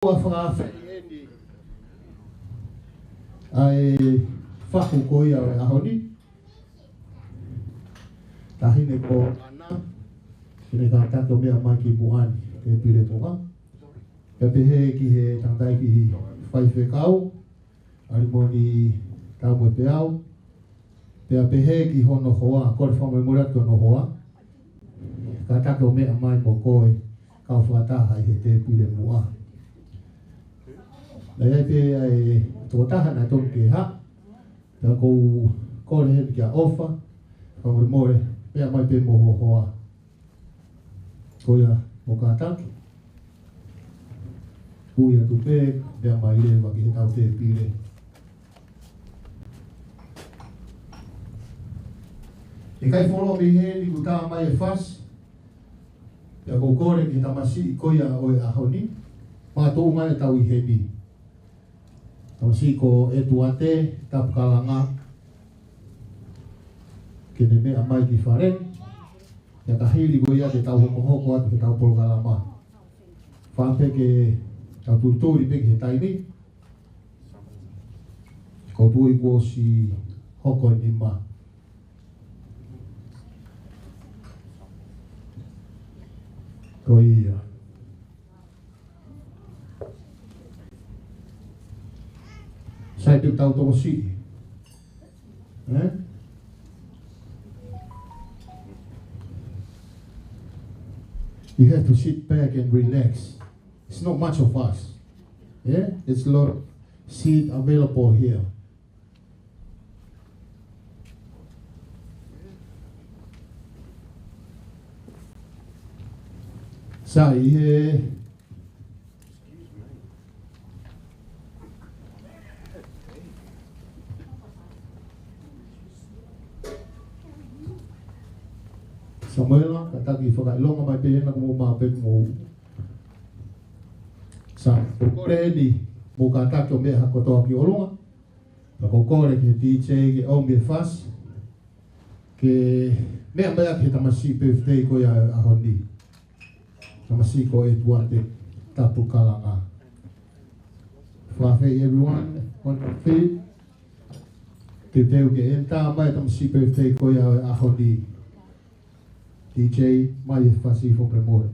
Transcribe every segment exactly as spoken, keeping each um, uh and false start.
ʻOku fakaafeʻi eni ʻa e fahu ko ia ʻo e ʻaho ni. Taʻahine ko ʻAna, ke ne kātaki ʻo meʻa mai ki muʻa ni, tēpile muʻa. Pea pehē ki he tangataʻeiki faifekau, ʻAlimoni Taumoepeau, pea pehē ki hono hoa, kole fakamolemole atu ki hono hoa, kātaki ʻo meʻa mai mo koe, kau fakataha ʻi he tēpile muʻa. Naʻe ʻi ai pē ʻa e tokotaha naʻe tonu ke haʻu, pea ʻoku ou kole heni kia ʻOfa, fakamolemole, meʻa mai pē mo ho hoa. Ko ia mo kātaki. Ui atu pē, meʻa mai leva ki heʻetau tēpile. ʻIkai fuoloa mei heni kuo tā mai e fasi. Pea ʻoku ou kole ki he tamasiʻi ko ia ʻo e ʻaho ni. Mātuʻa mai ʻetau ʻi heni. Tamasiʻi ko ʻEtuate Tapukalanga, ke ne meʻa mai ki fale ni. Pea ka hili ko ia te tau hokohoko atu ki heʻetau polokalama. Fai pē ke tau tulituli pē ki he taimi. Ko e tui kuo ʻosi hoko e nima. Ko ia. Sai pē ʻetau tokosiʻi. Eh? You have to sit back and relax. It's not much of us. Yeah? There's a lot of seat available here. Sai, ʻi he Samuela, kātaki fakaʻilonga mai pē ena ko mo ma pē mo. Sai, ʻoku ou kole eni, mou kātaki ʻo meʻa kotoa ki ʻolunga. Pea ʻoku ou kole ki he D J ke ʻomi e fasi. Ke meʻa mai ʻaki he tamasiʻi birthday ko ia ʻaho ni. Tamasiʻi ko ʻEtuate Tapukalanga. Fakaafeʻi everyone, on your feet. Teuteu ke ʻenitā mai tamasiʻi birthday ko ia ʻaho ni. D J, mai e fasi fakamolemole.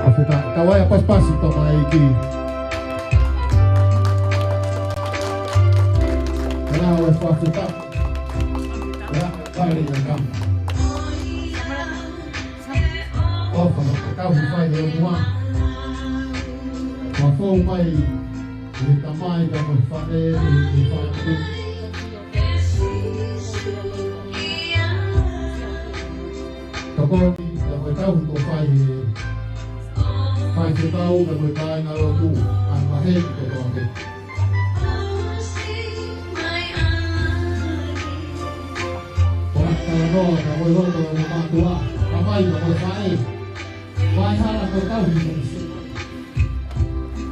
Fakafetaʻi, tau ʻai ʻa e pasipasi tamaiki. Tau ʻai ʻa e fakafetaʻi. Tau ʻai ʻa e kama. ʻOfa, tau hi fai e mua. Fakafou mai, ʻi he tamai, ka mo e faʻē, ʻi he faʻē. Tokoni, ka mo e tauhi kuo fai he faifekau, ka mo e kāingalotu, ʻa e maheni kotoa pē. Ko e talanoa, ka mo e loto, ka mo e mātuʻa, tamai, ka mo e faʻē. Vai hala ko e tauhi ko e si.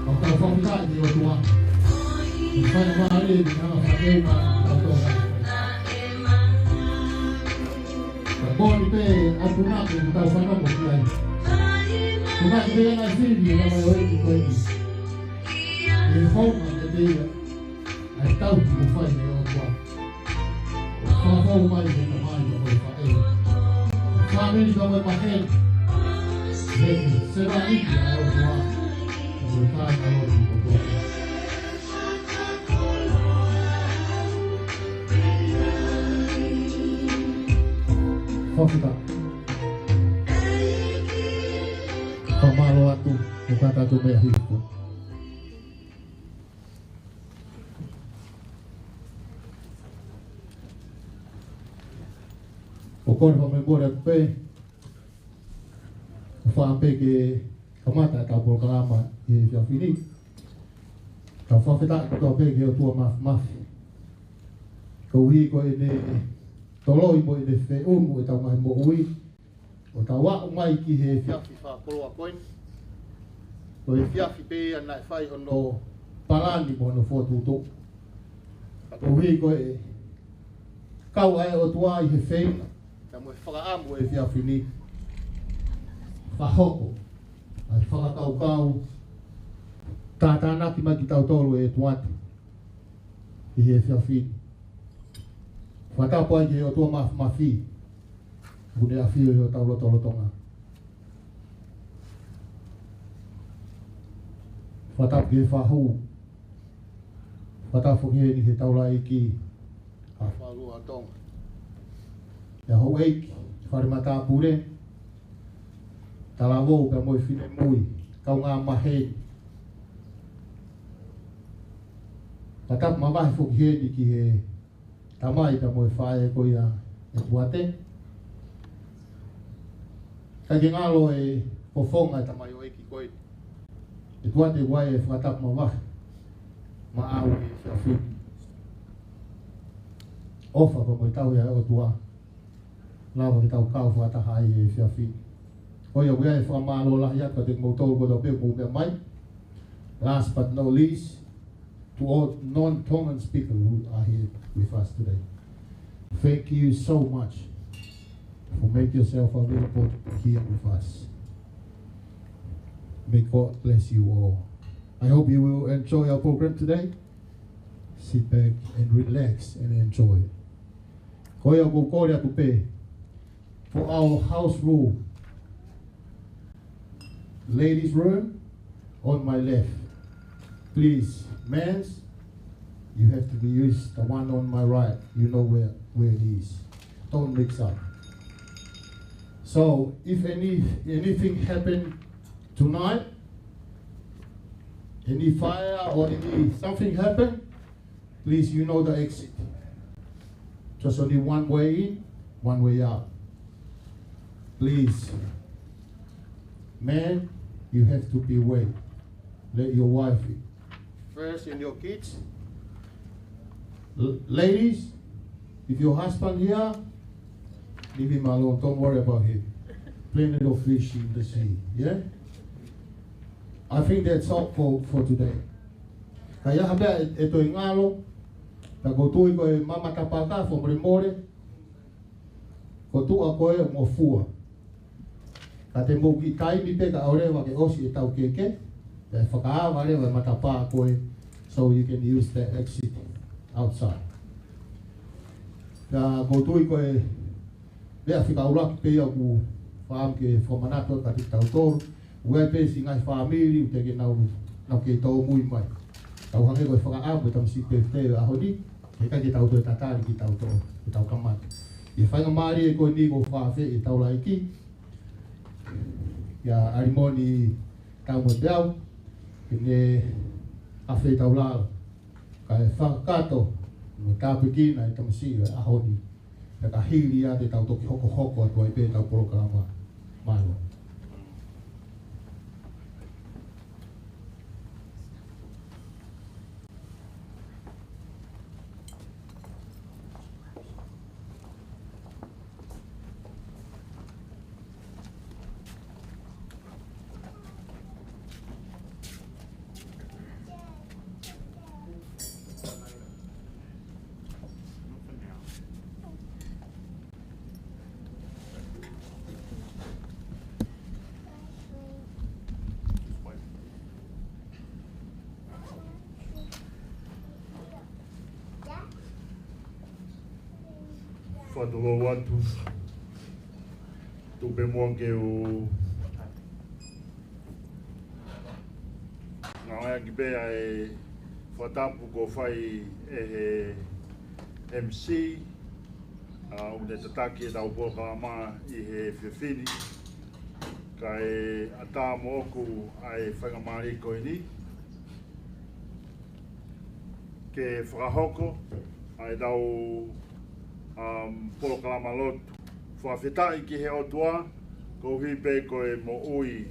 ʻOku tau fakafetaʻi ki he ʻOtua. ʻI he faingamālie ni naʻa faʻē ma tau tō. Ka moʻoni pē ʻa e tuna ke tau fanongo ki ai. Tuna ke pē ʻa e fili ʻa e ʻoku ʻi ai ko eni. ʻI he founga ke pehē ʻa e tauhi kuo fai ʻe he ʻOtua. Fakafou mai he tamai ka mo e faʻē. Fāmili ka mo e maheni. He sela iki ʻa e ʻOtua. Ka mo e kāingalotu kotoa. Fakafetaʻi. Fakamālō atu, ʻo kātaki atu meʻa hifo. ʻOku ou kole fakamolemole atu pē, ʻo Fakaʻamu pē ke kamata ʻetau polokalama ʻi he efiafi ni. Tau fakafetaʻi kotoa pē ki he ʻOtua Mafimafi. Koeʻuhi ko ʻene toloi mo ʻene feʻunu ʻetau ngaahi moʻui, ʻo tau aʻu mai ki he efiafi fakakoloa ko eni. Ko e efiafi pē ia naʻe fai hono palani mo hono fokotuʻutuʻu. Ka koeʻuhi ko e kau ʻa e ʻOtua ʻi he feinga, pea mo e fakaʻamu ʻo e efiafi ni, fakahoko ʻa e fakakaukau tātānaki mai kitautolu ʻe he ʻOtua ʻi he efiafi ni. Fakatapu ai ki he ʻOtua Mafimafi, ʻoku ne ʻafio ʻi hotau lotolotonga. Fakatapu ki he fahu. Fakatapu foki heni ki he taulaʻeiki ʻa Faluatonga, ʻa e houʻeiki fale matāpule, talavou pea mo e finemui, kaungā maheni. Fakatapu mavahe foki heni ki he tamai pea mo e faʻē ko ia ʻe Tuate. Ka ke ngalo e fofonga e tamaioʻeiki ko ē ʻe Tuate, ʻoku ʻi ai e fakatapu mavahe maʻau ʻi he efiafi ni. ʻOfa pea mo e tauhi ʻa e ʻOtua, lava ke tau kau fakataha ai he efiafi ni. Ko ia, ʻoku ʻi ai e fakamālō lahi atu kiate kimoutolu kotoa pē ʻoku mou meʻa mai. Last but not least, to all non-Tongan speakers who are here with us today. Thank you so much for making yourself available here with us. May God bless you all. I hope you will enjoy our program today. Sit back and relax and enjoy. Ko ia, ʻoku ou kole atu pē for our house rule. Ladies room on my left. Please, men's, you have to be used the one on my right. You know where, where it is. Don't mix up. So if any, anything happen tonight, any fire or any something happen, please, you know the exit. Just only one way in, one way out. Please, man, you have to be away. Let your wife in first and your kids. L- ladies, if your husband here, leave him alone. Don't worry about him. Plenty of fish in the sea. Yeah? I think that's all for, for today. Ka ʻi ai ha meʻa ʻe, ʻe toe ngalo, ka ʻoku ou tui ko e mama tapaka, fakamolemole, ko e tuʻa ko ē ʻoku ngofua. Ka te mou kiʻi taimi pē kae ʻoua leva ke ʻosi ʻetau keke, pea fakaava leva e matapā ko ē, so you can use the exit outside. Ka ʻoku ou tui ko e meʻa fika ʻuluaki pē ia ʻoku ou fakaʻamu ke fakamanatu atu kiate kitautolu. ʻOku ʻi ai pē siʻi ngaahi fāmili ʻoku teʻeki ke nau, nau kei tōmui mai. Tau hangē ko e fakaʻamu e tamasiʻi pefute ʻo e ʻaho ni, heʻikai ke tau toe tatali kitautolu, ke tau kamata. ʻI he faingamālie ko eni ʻoku ou fakaafeʻi e taulaʻeiki, ʻia ʻAlimoni Taumoepeau, ke ne afeitaulalo, kae fakakakato mo tāpuekina e tamasiʻi ʻo e ʻaho ni. Pea ka hili ia te tau toki hokohoko atu ai pē ʻetau polokalama. Mālō. Fakatulou atu. Tuku pē muʻa ke u ngāueʻaki pē ʻa e fakatapu kuo fai ʻe he M C, ʻa, ʻoku ne tataki ʻetau polokalama ʻi he efiafi ni. Kae ʻatā moʻoku ʻa e faingamālie ko eni ke fakahoko ʻa ʻetau, um, polokalama lotu. Fakafetaʻi ki he ʻOtua, Koeʻuhi pē ko e moʻui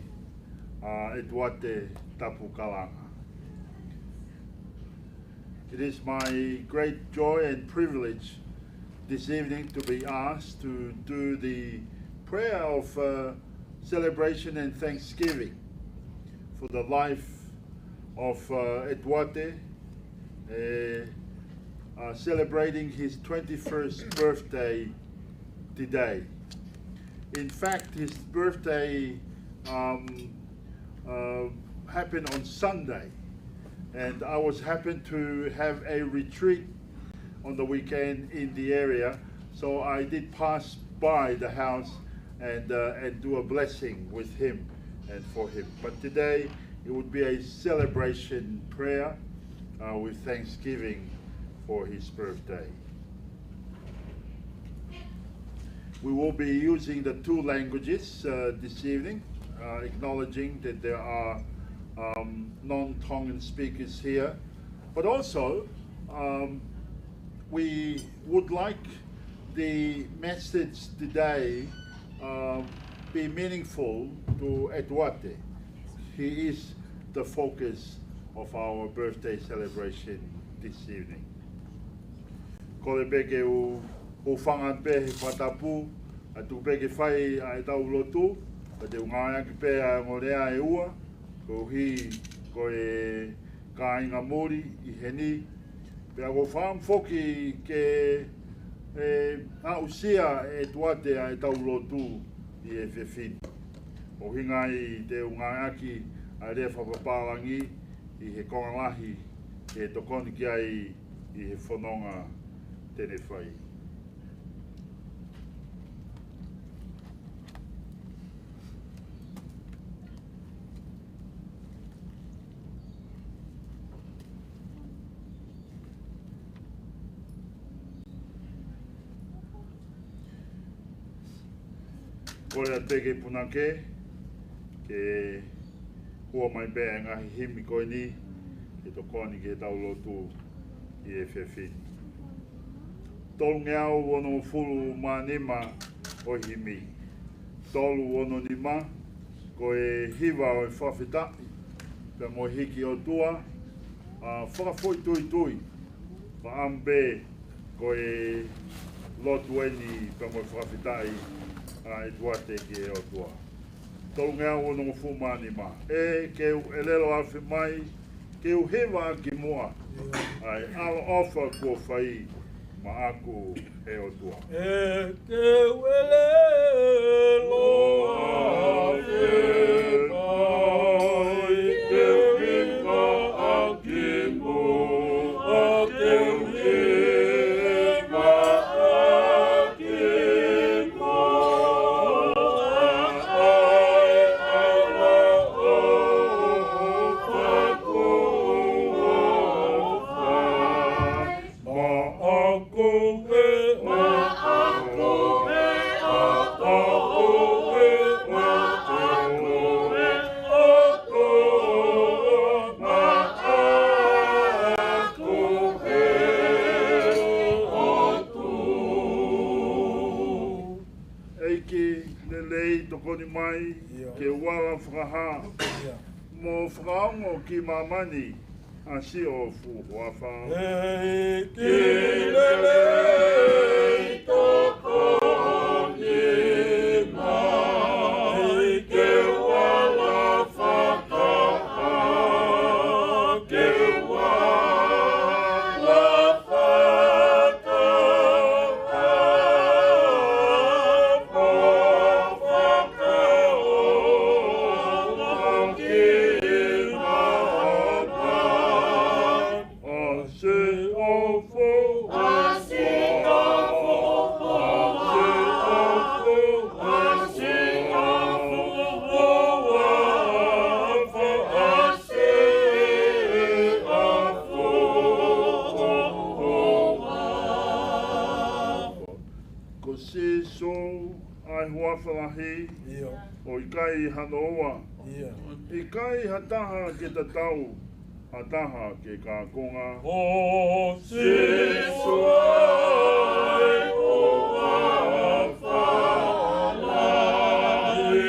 ʻa ʻEtuate Tapukalanga. It is my great joy and privilege this evening to be asked to do the prayer of, uh, celebration and thanksgiving for the life of, uh, ʻEtuate, uh, uh, celebrating his twenty-first birthday today. In fact, his birthday, um, uh, happened on Sunday, and I was happened to have a retreat on the weekend in the area, so I did pass by the house and, uh, and do a blessing with him and for him. But today, it would be a celebration prayer, uh, with thanksgiving for his birthday. We will be using the two languages, uh, this evening, uh, acknowledging that there are, um, non-Tongan speakers here. But also, um, we would like the message today, uh, be meaningful to ʻEtuate. He is the focus of our birthday celebration this evening. Kole pē ke u, u hūfanga pē he fakatapu, ʻa tuku pē ke fai ʻa ʻetau lotu, pea te u ngāueʻaki pē ʻa e ongo lea ʻe ua, koeʻuhi ko e kāinga muli ʻi heni, pea ʻoku ou fakaʻamu foki ke, ē, aʻusia ʻe ʻEtuate ʻa ʻetau lotu ʻi he efiafi ni. ʻUhinga ia te u ngāueʻaki ʻa e lea fakapapālangi ʻi he konga lahi ke tokoni ki ai ʻi he fononga te ne fai. Kole atu pē ki he punake ke hua mai pē ʻa e ngaahi himi ko eni ke tokoni ki heʻetau lotu ʻi he efiafi ni. Tolungeau onongofulu mā nima ʻo e himi. Tolu ono nima, ko e hiva ʻo e fakafetaʻi pea mo e hiki ʻOtua, ʻa, fakafoʻituitui, fakaʻamu pē ko e lotu eni pea mo e fakafetaʻi ʻa ʻEtuate ki he ʻOtua. Tolungeau onongofulu mā nima. ʻE ke u ʻelelo afe mai, ke u hiva ʻaki muʻa ʻa e ʻaloʻofa kuo fai maʻaku ʻe ʻOtua. ʻE ke u ʻelelo afe mai, ke u hiva ʻaki muʻa, ke u hiva ʻaki muʻa ʻa e ʻaloʻofa kuo fai maʻaku ʻe ʻOtua. ʻEiki lelei, tokoni mai ke u ala fakahā mo fakaongo ki māmani ʻa siʻoku huafa. ʻEiki lelei, tokoni mai ke u ala fakahā, ke u ala fakahā mo fakaongo ki māmani ʻa siʻoku, ʻa siʻoku, ʻa siʻoku, ʻa siʻoku huafa, ʻa siʻoku huafa. Ko Sīsū ʻa e huafa lahi, ʻio, ʻo ʻikai hano ua. ʻIo. ʻIkai ha taha ke tatau, ha taha ke kākonga. Ko Sīsū ʻa e huafa lahi,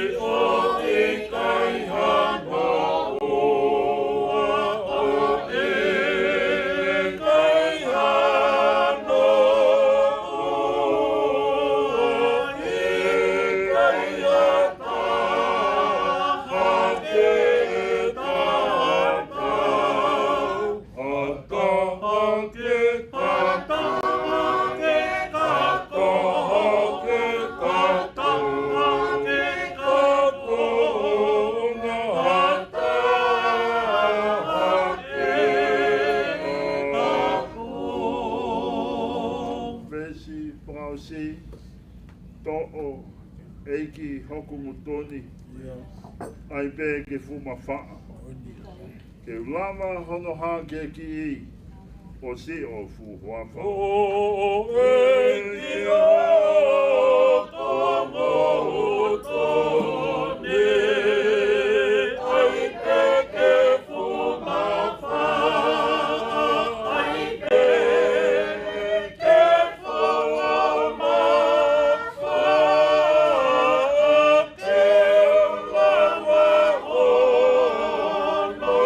Toʻo, ʻEiki hoku ngutu ni, ʻai pē ke fuʻu mafaʻa. Ke u lava hono hākeakiʻi, ʻo siʻo fuʻu huafa. ʻO ʻEiki hoku ngutu ni, ʻai pē ke fuʻu mafaʻa, ʻai pē ke fuʻu mafaʻa, ke u lava hono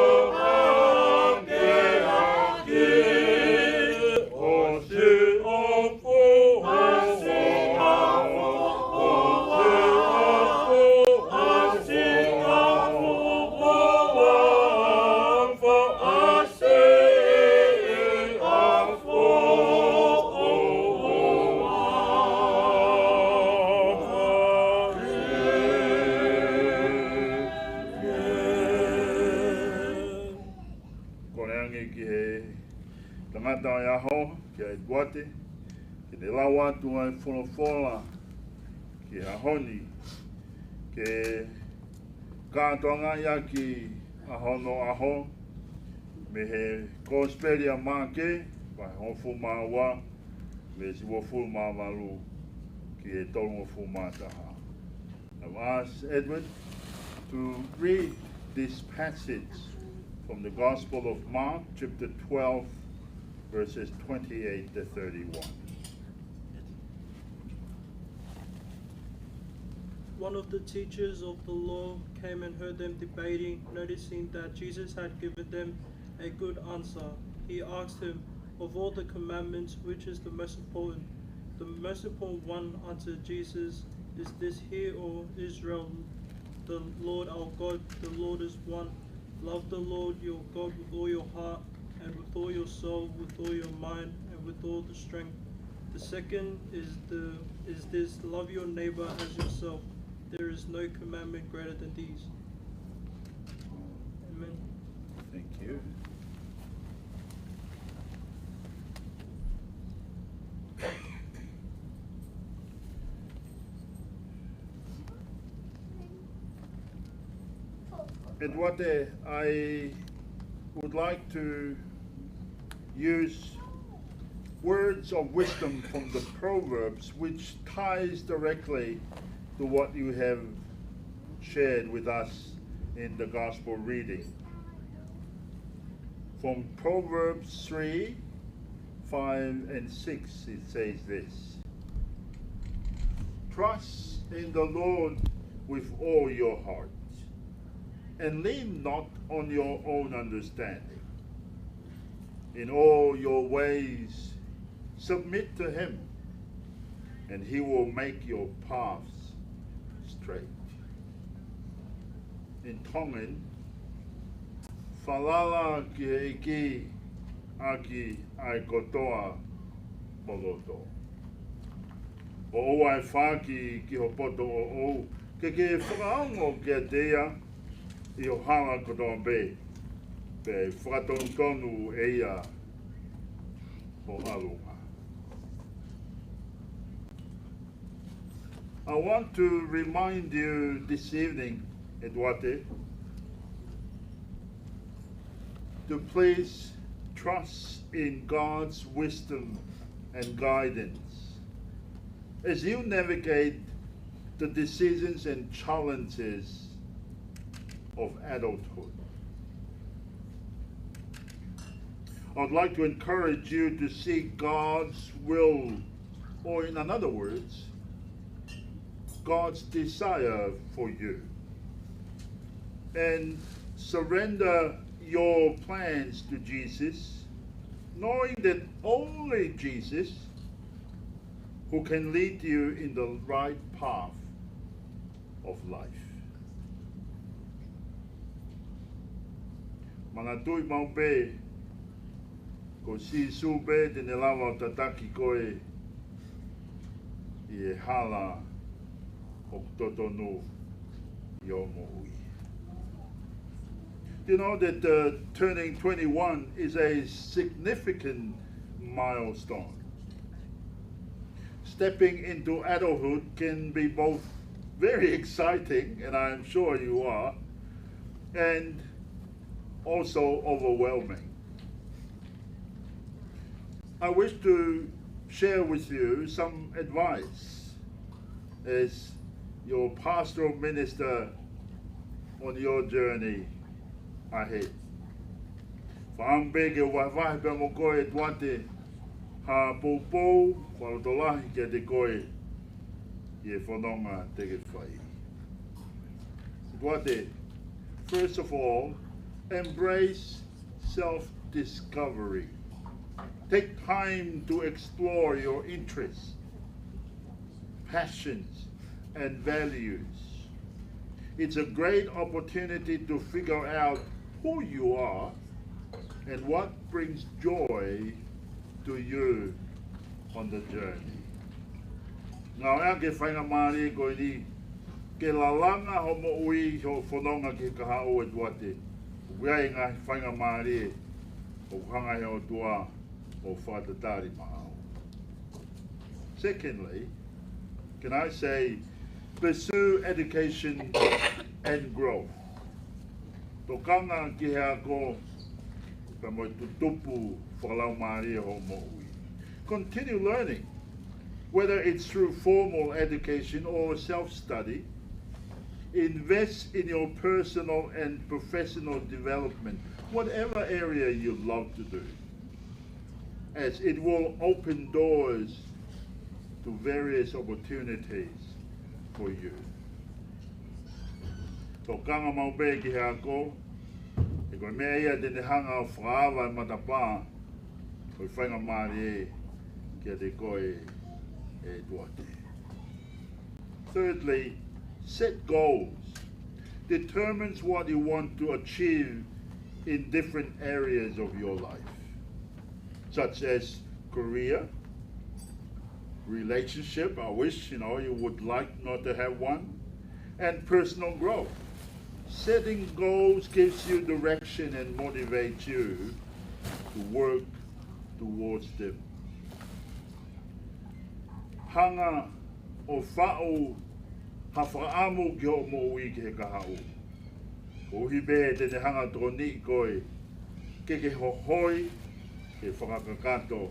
hākeakiʻi, ʻo siʻo fuʻu huafa. Kole ange ki he tangata ʻo e ʻaho, kia ʻEtuate, ke ne lau atu ʻa e folofola ki he ʻaho ni, ke kātoangaʻi ʻaki ʻa hono ʻaho, mei he Kosipeli ʻa Maʻake, vahe hongofulu mā ua, veesi uofulu mā valu ki he tolungofulu mā taha. I've asked Edward to read this passage from the Gospel of Mark, chapter twelve, verses twenty-eight to thirty-one. One of the teachers of the law came and heard them debating. Noticing that Jesus had given them a good answer, he asked him, "Of all the commandments, which is the most important?" "The most important one," answered Jesus, "is this: Hear, O Israel, the Lord our God, the Lord is one. Love the Lord your God with all your heart, and with all your soul, with all your mind, and with all the strength. The second is the, is this: Love your neighbor as yourself. There is no commandment greater than these." Amen. Thank you. Eduarte, I would like to use words of wisdom from the Proverbs, which ties directly to what you have shared with us in the gospel reading. From Proverbs three, five, and six, it says this: "Trust in the Lord with all your heart, and lean not on your own understanding. In all your ways, submit to him, and he will make your paths straight." In Tongan, falala ki he ʻEiki ʻaki ʻa e kotoa ho loto. ʻOua ʻe faaki ki ho poto ʻoʻou, ke ke fakaongo kiate ia ʻi ho hala kotoa pē, pea ʻe fakatonutonu ʻe ia ho ʻalunga. I want to remind you this evening, Eduarte, to please trust in God's wisdom and guidance as you navigate the decisions and challenges of adulthood. I would like to encourage you to seek God's will, or in another words, God's desire for you, and surrender your plans to Jesus, knowing that only Jesus who can lead you in the right path of life. Manatuʻi maʻu pē, ko Sīsū pē te ne lava ʻo tataki koe ʻi he hala ʻoku totonu ʻi hoʻo moʻui. You know that, uh, turning twenty-one is a significant milestone. It's stepping into adulthood can be both very exciting, and I am sure you are, and also overwhelming. I wish to share with you some advice as your pastoral minister on your journey ahead. Fakaʻamu pē ke u vahevahe pea mo koe, ʻEtuate, ha poupou fakalotolahi kiate koe ʻi he fononga te ke fai. ʻEtuate, first of all, embrace self-discovery. Take time to explore your interests, passions, and values. It's a great opportunity to figure out who you are and what brings joy to you on the journey. Ngāueʻaki e faingamālie ko eni ke lalanga hoʻo moʻui ʻi hoʻo fononga ki he kahaʻu, ʻEtuate. ʻOku ʻi ai e ngaahi faingamālie ʻoku hanga ʻe he ʻOtua ʻo fakatatali maʻau. Secondly, can I say, pursue education and growth. Tokanga ki he ako pea mo e tutupu fakalaumālie hoʻo moʻui. Continue learning, whether it's through formal education or self-study. Invest in your personal and professional development, whatever area you love to do, as it will open doors to various opportunities for you. Tokanga maʻu pē ki he ako, he ko e meʻa ia te ne hanga ʻo fakaava e matapā ʻo e faingamālie kiate koe, ʻEtuate. Thirdly, set goals. Determines what you want to achieve in different areas of your life, such as career, relationship, I wish, you know, you would like not to have one, and personal growth. Setting goals gives you direction and motivates you to work towards them. Hanga ʻo faʻu ha fakaʻamu ki hoʻo moʻui ki he kahaʻu, koeʻuhi pē te ne hanga ʻo tokoniʻi koe ke ke hohoi ke fakakakato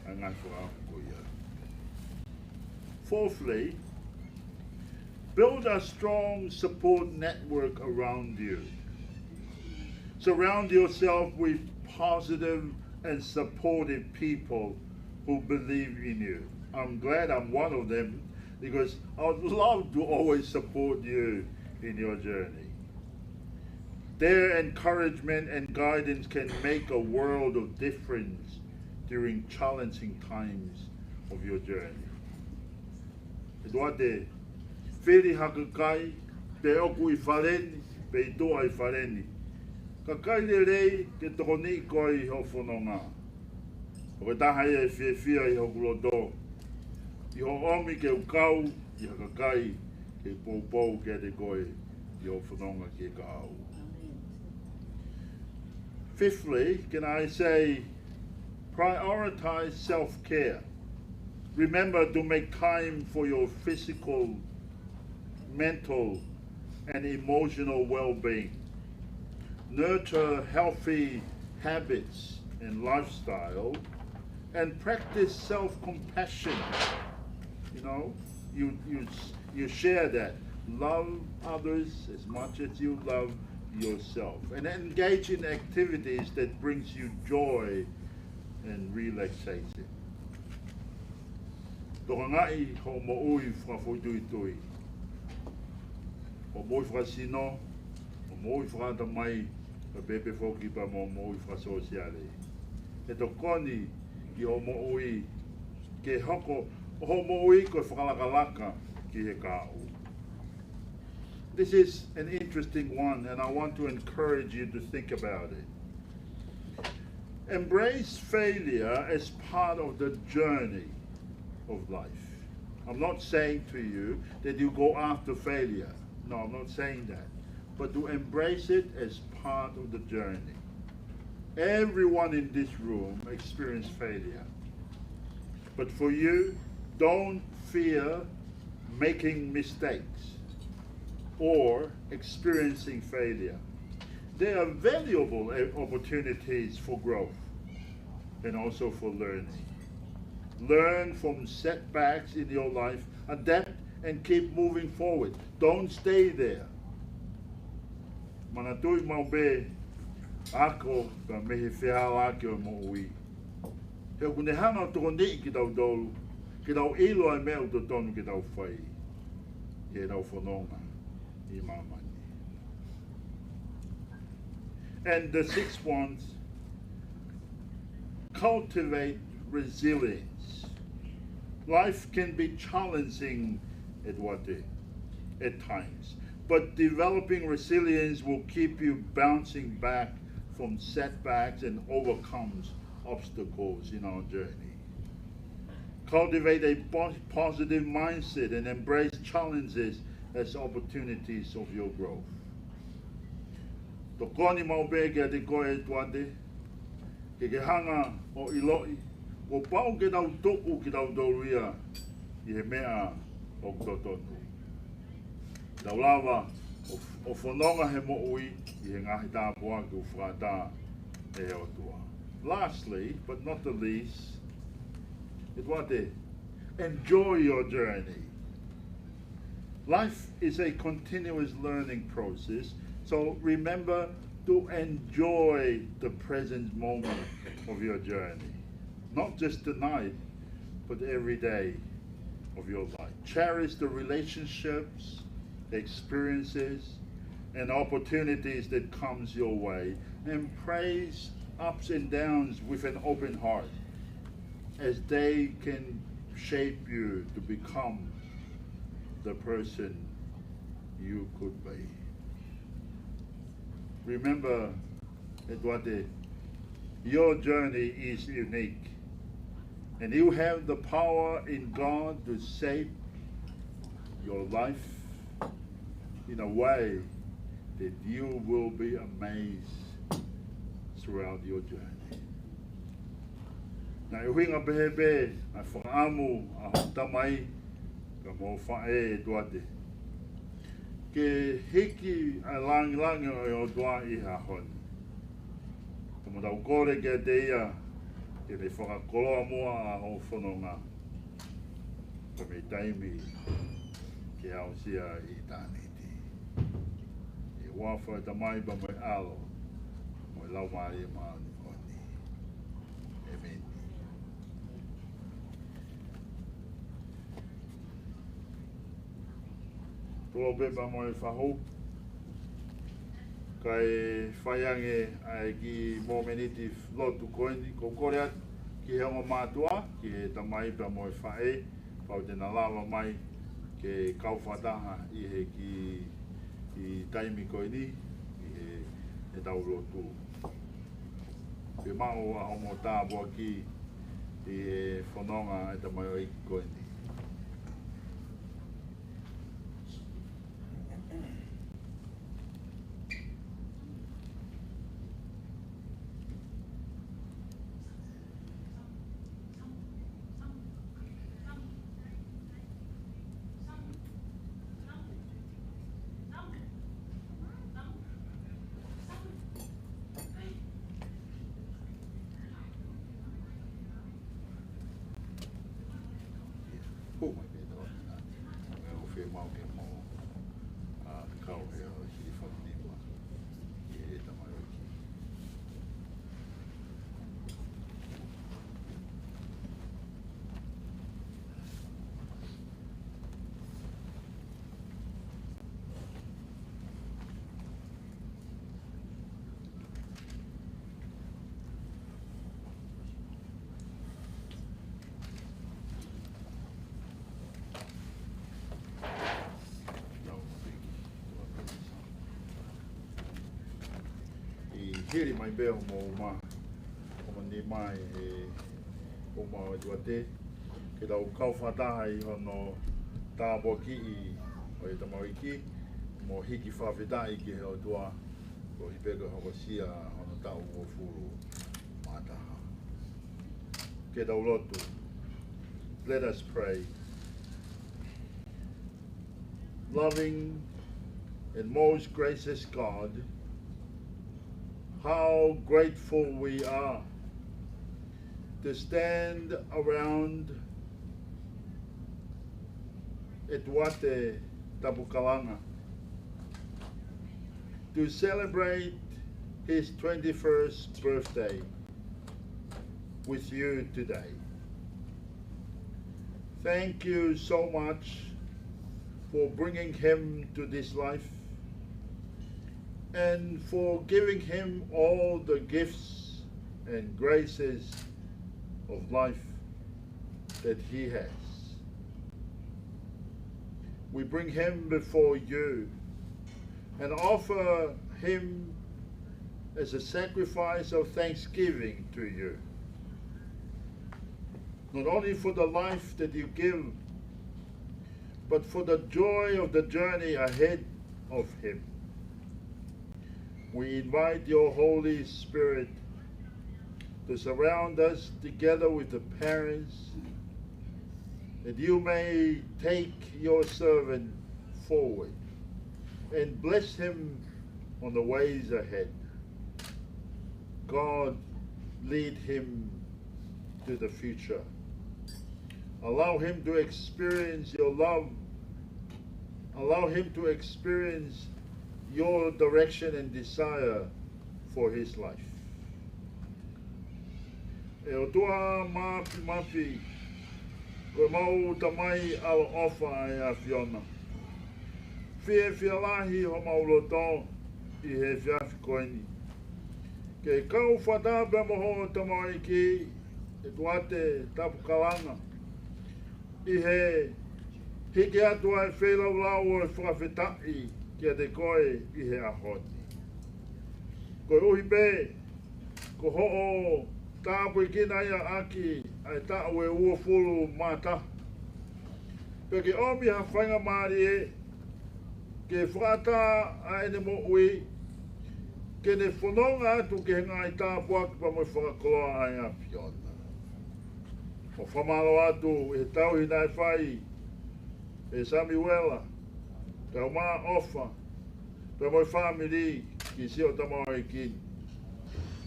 ʻa e ngaahi fakaʻamu ko ia. Fourthly, build a strong support network around you. Surround yourself with positive and supportive people who believe in you. I'm glad I'm one of them because I would love to always support you in your journey. Their encouragement and guidance can make a world of difference during challenging times of your journey. ʻEtuate, fili ha kakai, pe ʻoku ʻi fale ni, pe ʻi tuʻa ʻi fale ni. Kakai lelei ke tokoniʻi koe ʻi hoʻo fononga. ʻOku ʻi ai ha taha ia ʻe fiefia ʻi hoku loto, ʻi hoʻo ʻomi ke u kau ʻi ha kakai ke poupou kiate koe ʻi hoʻo fononga ki he kahaʻu. Fifthly, can I say, prioritize self-care. Remember to make time for your physical, mental, and emotional well-being. Nurture healthy habits and lifestyle, and practice self-compassion. You know, you, you, you share that. Love others as much as you love yourself. And engage in activities that brings you joy and relaxation. Tokangaʻi hoʻo moʻui fakafoʻituitui. Hoʻo moʻui fakasino, hoʻo moʻui fakaʻatamai, pea pehē foki pea mo hoʻo moʻui fakasōsiale. Ke tokoni ki hoʻo moʻui, ke hoko hoʻo moʻui ko e fakalakalaka ki he kahaʻu. This is an interesting one, and I want to encourage you to think about it. Embrace failure as part of the journey of life. I'm not saying to you that you go after failure. No, I'm not saying that. But to embrace it as part of the journey. Everyone in this room experienced failure. But for you, Don't fear making mistakes or experiencing failure. They are valuable, eh, opportunities for growth and also for learning. Learn from setbacks in your life, adapt and keep moving forward. Don't stay there. Manatuʻi maʻu pē ako ka mei he fehālaaki ʻo e moʻui. He ʻoku ne hanga ʻo tokoniʻi kitautolu ke tau ʻilo ʻa e meʻa ʻoku totonu ke tau fai ʻi heʻetau fononga ʻi māmani. And the sixth one, cultivate resilience. Life can be challenging at what, at times, but developing resilience will keep you bouncing back from setbacks and overcomes obstacles in our journey. Cultivate a po-, positive mindset and embrace challenges as opportunities of your growth. Tokoni maʻu pē kiate koe ʻe ʻEtuate, ke ke hanga ʻo ʻiloʻi, kuo pau ke tau tuʻu kitautolu ia ʻi he meʻa ʻoku totonu. Tau lava ʻo, ʻo fononga he moʻui ʻi he ngaahi tāpuaki ʻoku fakatā ʻe he ʻOtua. Lastly, but not the least, ʻEtuate, enjoy your journey. Life is a continuous learning process, so remember to enjoy the present moment of your journey. Not just tonight, but every day of your life. Cherish the relationships, experiences, and opportunities that comes your way. Embrace ups and downs with an open heart, as they can shape you to become the person you could be. Remember, ʻEtuate, your journey is unique, and you have the power in God to shape your life in a way that you will be amazed throughout your journey. Naʻe ʻuhinga pehē pē ʻa e fakaʻamu ʻa hoʻo tamai pea mo e faʻē, ʻEtuate, ke hiki ʻa e langilangi ʻo e ʻOtua ʻi he ʻaho ni. Ka mo tau kole kiate ia ke ne fakakoloa muʻa ʻa hoʻo fononga, ka mei taimi ke aʻusia ʻitāniti. ʻI he huafa ʻo e Tamai pea mo e ʻAlo mo e Laumālie Māʻoniʻoni. ʻĒmeni. Tuʻu pē pea mo e fahu, kae fai ange ʻa e kiʻi momeniti lotu ko eni. Ko e kole atu ki he ongo mātuʻa, ki he tamai pea mo e faʻē, kapau te na lava mai ke kau fakataha ʻi he kiʻi taimi ko eni, ʻi he, heʻetau lotu. Ke maʻu ʻa hoʻomo tāpuaki ʻi he fononga ʻa e tamaioʻeiki ko eni. Hū mai pē tau ʻanenā. Meʻa ʻoku fiemaʻu ke mo, ʻa, kau he ʻo hili fakanima. ʻI he tamaioʻeiki. ʻI hili mai pē hoʻomo uma, hoʻomo nima ʻi he uma ʻo e tuate, ke tau kau fakataha ʻi hono tāpuakiʻi ʻo e tamaioʻeiki, mo hiki fakafetaʻi ki he ʻOtua, koeʻuhi pē ko e hokosia hono taʻu uofulu mā taha. Ke tau lotu. Let us pray. Loving and most gracious God, how grateful we are to stand around ʻEtuate Tapukalanga to celebrate his twenty-first birthday with you today. Thank you so much for bringing him to this life and for giving him all the gifts and graces of life that he has. We bring him before you and offer him as a sacrifice of thanksgiving to you, not only for the life that you give, but for the joy of the journey ahead of him. We invite your Holy Spirit to surround us together with the parents, that you may take your servant forward and bless him on the ways ahead. God, lead him to the future. Allow him to experience your love. Allow him to experience your direction and desire for his life. ʻE ʻOtua Māfimafi, ko ʻemau Tamai ʻaloʻofa ʻa e ʻAfiona, fiefia lahi homau loto ʻi he efiafi ko eni ke kau fakataha pea mo hoʻo tamaioʻeiki ʻEtuate Tapukalanga ʻi he hiki atu ʻa e feilaulau ʻo e fakafetaʻi kiate koe ʻi he ʻaho ni. Koeʻuhi pē ko hoʻo tāpuekina ia ʻaki ʻa e taʻu ʻe uofulu mā taha, pea ke ʻomi ha faingamālie ke fakaʻatā ʻa ʻene moʻui, ke ne fononga atu ki he ngaahi tāpuaki pea mo e fakakoloa ʻa e ʻAfiona. ʻOku fakamālō atu ʻi he tauhi naʻe fai ʻe Samiuela Taumaʻofa pea mo e fāmili ki siʻo tamaioʻeiki ni.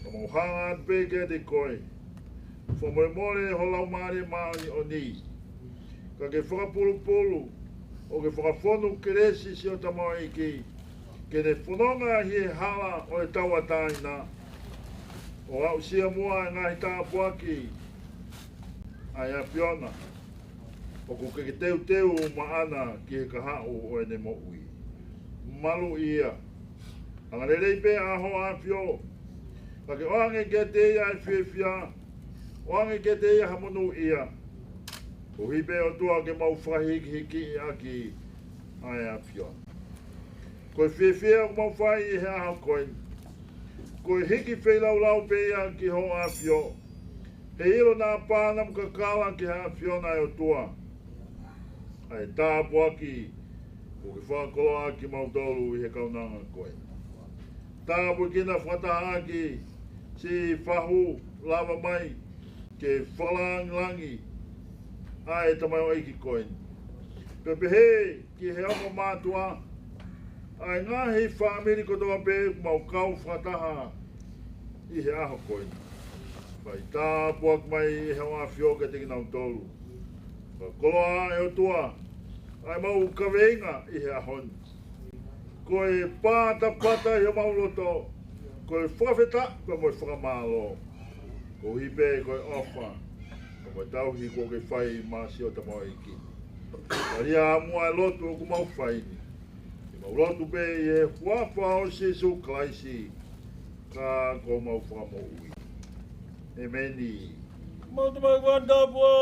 Ka mau hanga atu pē kiate koe, fakamolemole ho Laumālie Māʻoniʻoni, ka ke fakapulupulu ʻo ke fakafonu kelesi siʻo tamaioʻeiki, ke ne fononga ʻi he hala ʻo e tauʻatāina, ʻo aʻusia muʻa e ngaahi tāpuaki ʻa e ʻAfiona ʻoku ke teuteu maʻana ki he kahaʻu ʻo ʻene moʻui. Maluʻi ia. Angalelei pē ʻa hoʻo ʻAfio, ka ke ʻoange kiate ia e fiefia, ʻoange kiate ia ha monūʻia, koeʻuhi pē ʻOtua ke mau fakahīkihikiʻi ʻaki ʻa e ʻAfiona. Ko e fiefia ʻoku mau fai ʻi he ʻaho ko eni, ko e hiki feilaulau pē ia ki hoʻo ʻAfio, he ʻilo naʻa pā namu kakala ki he ʻAfiona ʻe ʻOtua ʻa e tāpuaki kuo ke fakakoloa ʻaki kimautolu ʻi he kaunanga ko eni. Tāpuekina fakataha ʻaki siʻi fahu lava mai ke fakalāngilangi ʻa e tamaioʻeiki ko eni. Pea pehē ki he ongo mātuʻa, ʻa e ngaahi fāmili kotoa pē ʻoku mau kau fakataha ʻi he ʻaho ko eni. Fai tāpuaki mai ʻe hoʻo ʻAfio kiate kinautolu. Fakakoloa ʻe ʻOtua ʻa ʻemau kaveinga ʻi he ʻaho ni. Ko e pātapata ʻi homau loto, ko e fakafetaʻi pea mo e fakamālō, koeʻuhi pē ko e ʻofa pea mo e tauhi kuo ke fai maʻa siʻo tamaioʻeiki. Falia muʻa e lotu ʻoku mau fai ni, ʻi heʻemau lotu pē ʻi he huafa ʻo Sīsū Kalaisi, ka ko homau Fakamoʻui. ʻEmeni. Mau te mau kuan tapua.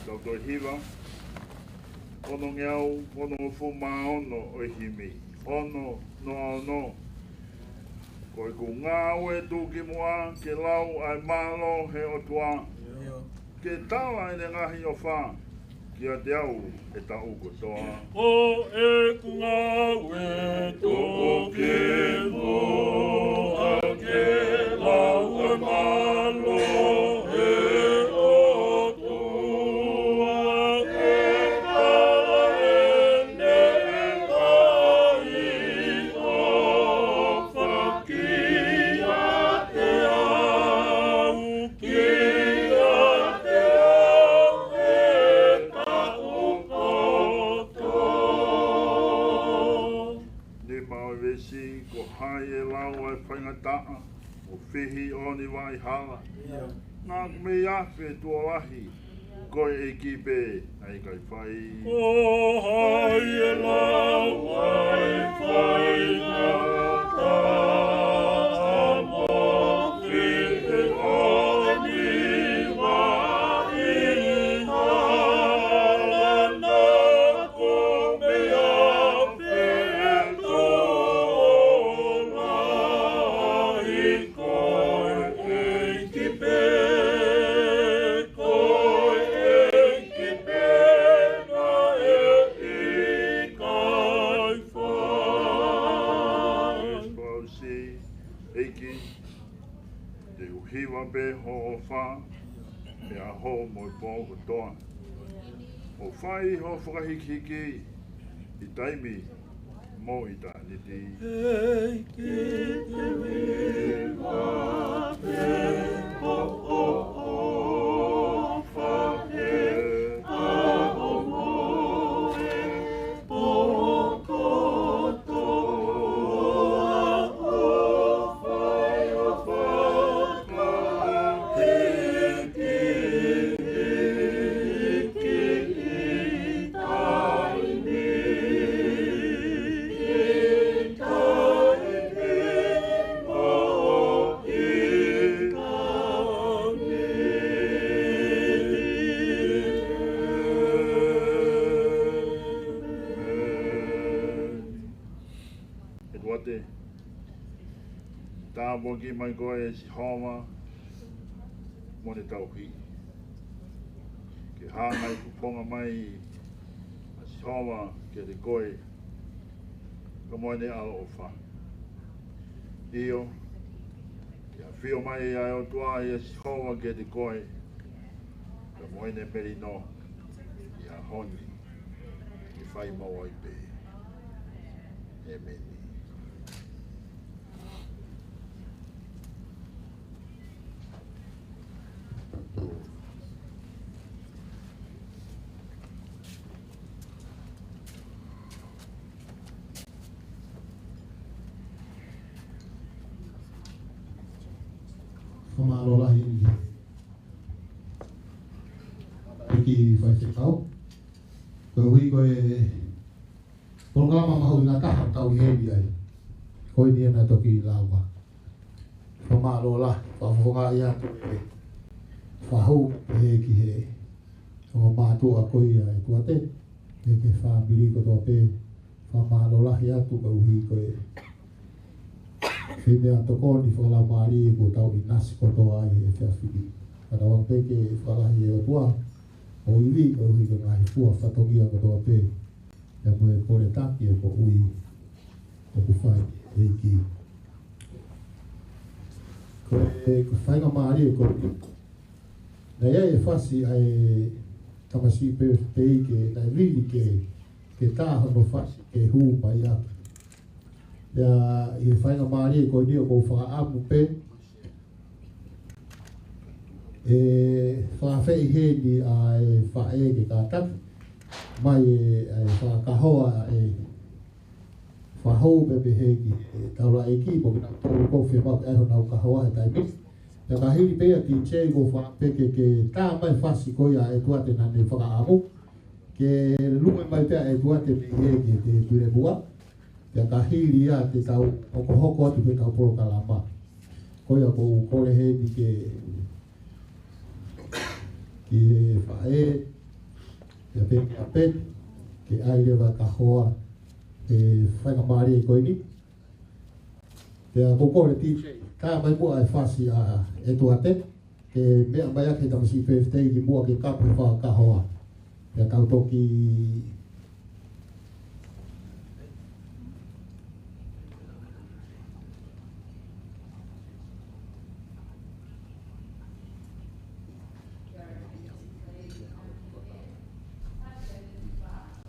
Tau toe hiva, onongeau, onongofulu mā ono ʻo e himi, ono noa ono. Ko ʻeku ngāue tuʻukimuʻa ke lau ʻa e mālō ʻo e ʻOtua, ke tala ʻene ngaahi ʻofa kiate au he taʻu kotoa. Ko ʻeku ngāue tuʻukimuʻa ke lau ʻa e mālō ʻo e ʻOtua, ke tala ʻene ngaahi ʻofa kiate au, kiate au he taʻu kotoa. Nima ʻo e veesi, ko hai ʻe lau ʻa e faingataʻa, mo fihi ʻo ʻene vaʻa hala? Naʻa ku mei afe tuʻo lahi, ko e ʻEiki pē naʻe ʻikai fai. Ko hai ʻe lau ʻa e faingataʻa, mo fihi ʻo ʻene vaʻa hala? Naʻa ku mei afe tuʻo lahi, ko e ʻEiki pē, ko e ʻEiki pē naʻe ʻikai fai. Veesi fā ʻosi, ʻEiki, te u hiva pē hoʻo ʻofa he ʻaho mo e pō kotoa. ʻO fai hoʻo fakahikihiki ʻi taimi mo ʻitāniti. ʻEiki, te u hiva pē hoʻo ʻofa he ʻaho mo e pō kotoa. ʻO fai hoʻo fakahikihiki ʻi taimi, ʻi taimi mo ʻitāniti. ʻEtuate, tāpuakiʻi mai koe ʻe Sihova mo ʻene tauhi. Ke hanga ʻe he kuponga mai ʻa Sihova kiate koe, pea mo ʻene ʻaloʻofa. ʻIo, ke ʻafio mai ʻa e ʻOtua ʻia Sihova kiate koe, pea mo ʻene melino ʻi he ʻaho ni, ke fai maʻu ai pē. ʻEmeni. Fakamālō lahi ʻEiki Faifekau. Koeʻuhi ko e polokalama mahuʻinga taha ʻoku tau ʻi heni ai. Ko eni ʻena toki lava. Fakamālō lahi, fakafofongaʻi atu e fahu pehē ki he ongo mātuʻa ko ia ʻEtuate, pehē ki he fāmili kotoa pē, fakamālō lahi atu koeʻuhi ko e Fai meʻatokoni fakalaumālie kuo tau ʻinasi kotoa ai he efiafi ni. Ka tau ʻofa pē ke fakalahi ʻe he ʻOtua ʻo ivi koeʻuhi ko e ngaahi fua fatongia kotoa pē. Pea mo e kole taki ʻe koeʻuhi ʻoku fai ʻe he ʻEiki. Ko e, ko e faingamālie ko eni. Naʻe ʻi ai e fasi ʻa e tamasiʻi pēfitei ke naʻe vili ke, ke tā hono fasi ke hū mai atu. Pea ʻi he faingamālie ko eni ʻoku ou fakaʻamu pē ʻe fakaafeʻi heni ʻa e faʻē ke kātaki mai ʻe, ʻa e fakakahoa ʻa e fakahou pē pehē ki he taulaʻeiki, mo kinautolu ʻoku fiemaʻu ke ʻai honau kahoa he taimi ni. Pea ka hili pē ia D J ʻoku ou fakaʻamu pē ke, ke tā mai fasi ko ia ʻa ʻEtuate naʻa ne fakaʻamu. Ke lume mai pē ʻa ʻEtuate mei hē ki he, ki he tulemua. Pea ka hili ia te tau hokohoko atu ki heʻetau polokalama. Ko ia ʻoku ou kole heni ke, ki he faʻē, pea pehē kia Peni, ke ʻai leva e kahoa he faingamālie ko eni. Pea ʻoku ou kole D J, tā mai muʻa e fasi ʻa ʻEtuate, ke meʻa mai ʻaki e tamasiʻi pēfitei ki muʻa ke kapu he fakakahoa. Pea tau toki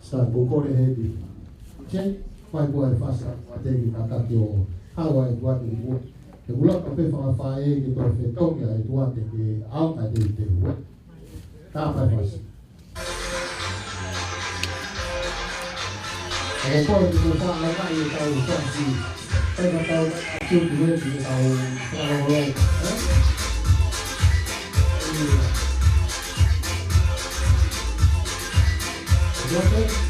Sai, ʻoku ou kole heni. Jay, fai muʻa e fasi ʻa ʻEtuate ke kātaki ʻo haʻu ʻa ʻEtuate ki muʻa. Ke kulaka pē fakafaʻē ke toe fetongi ʻa ʻEtuate ke ʻaonga teuteu, ē. Tā mai e fasi. ʻOku ou kole ke mou fakaʻaongaʻi ʻetau fasi. ʻE ka tau atu ki he ʻetau fakalongolongo, ē? ʻEtuate.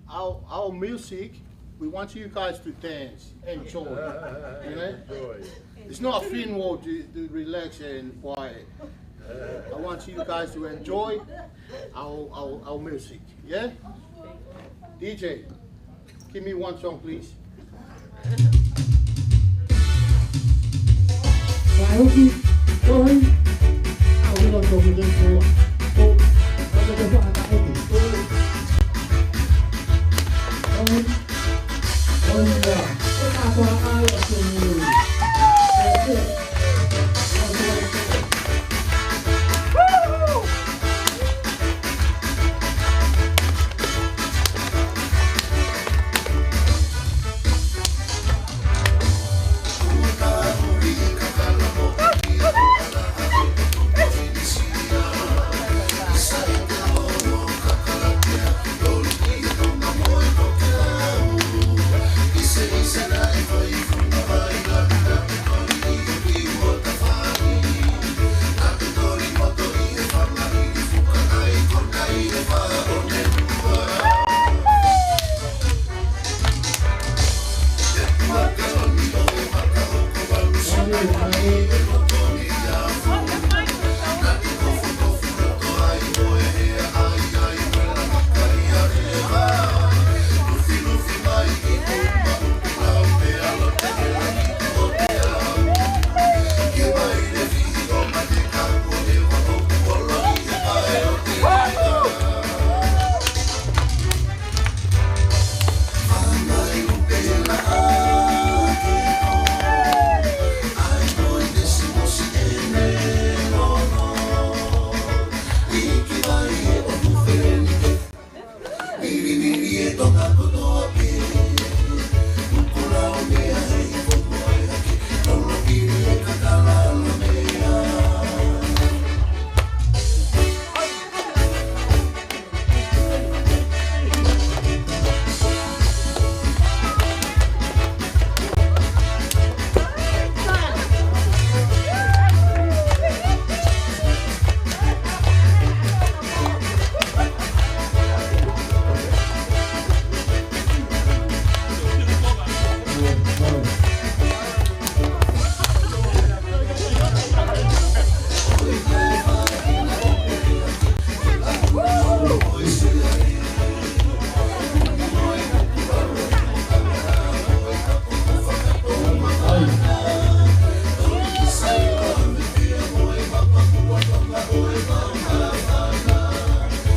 Our, our music, we want you guys to dance, enjoy. You know? Enjoy. It's not a funeral to, to relax and quiet. I want you guys to enjoy our, our, our music. Yeah? D J, give me one song, please. Waihoki, ʻohi, ʻa ʻohi la tō me te tō, ʻo, ʻo te te whaka ʻohi. ʻOhi, ʻohi la, ʻo ka tō ʻa ʻohi.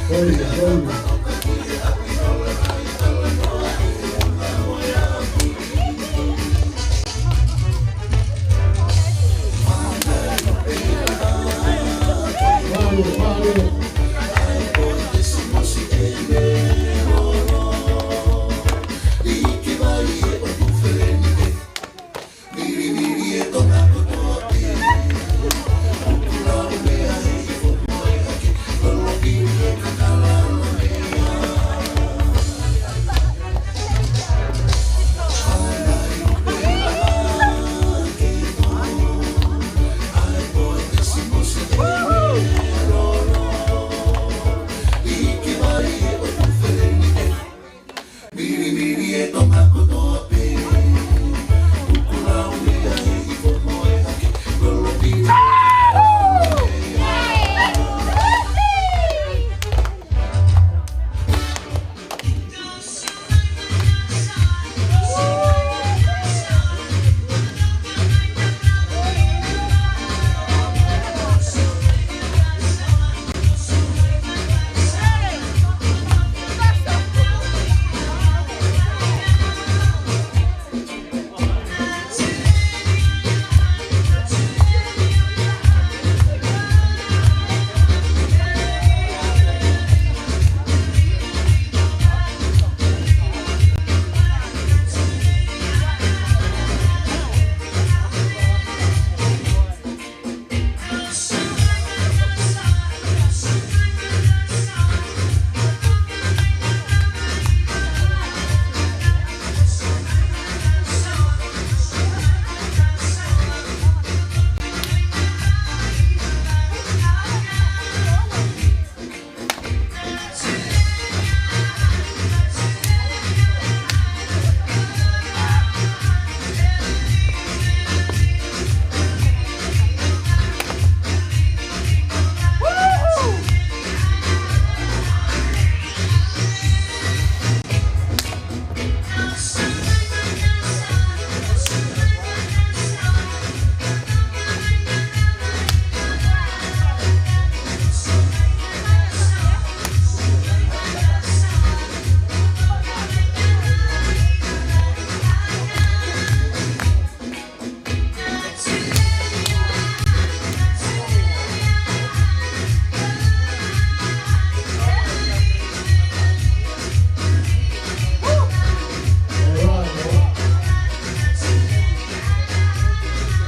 Koia, koia. Mālō, mālō.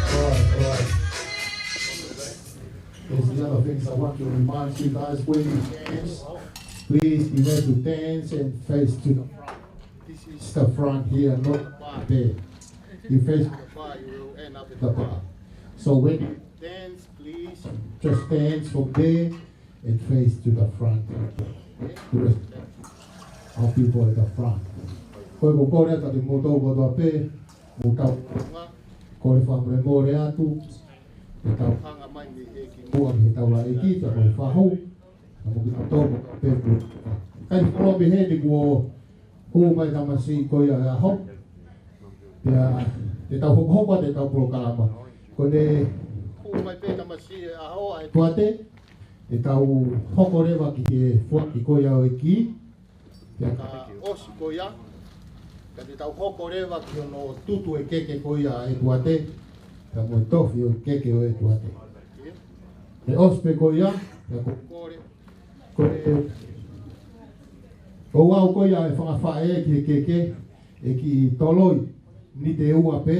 All right, all right. There's the other things I want to remind you guys, when you dance, please be ready to dance and face to the front. This is the front here, not the bar there. You face to the bar, you will end up at the bar. So when you dance, please just dance from there and face to the front. The rest of people at the front. Ko e kole atu kiate kimoutolu kotoa pē, mou tau kole fakamolemole atu, ke tau hanga mai mei he kimuʻa mei he taulaʻeiki, pea mo e fahu, pea mo kimoutolu kotoa pē. Kai folo mei heni kuo hū mai e tamasiʻi ko ia he ʻaho. Pea te tau hokohoko atu ʻetau polokalama. Ko ʻene hū mai pē e tamasiʻi he ʻaho ʻa e tuate, te tau hoko leva ki he foaki ko ia ʻo e kī. Pea ka ʻosi ko ia, ka te tau hoko leva ki hono tutu e keke ko ia ʻa e tuate, pea mo e tofi ʻo e keke ʻo e tuate. Pea ʻosi pē ko ia, pea ko e kole, ko e, ko e ʻalu ko ia e fanga faʻē ki he keke, ʻe kiʻi toloi miniti ʻe ua pē,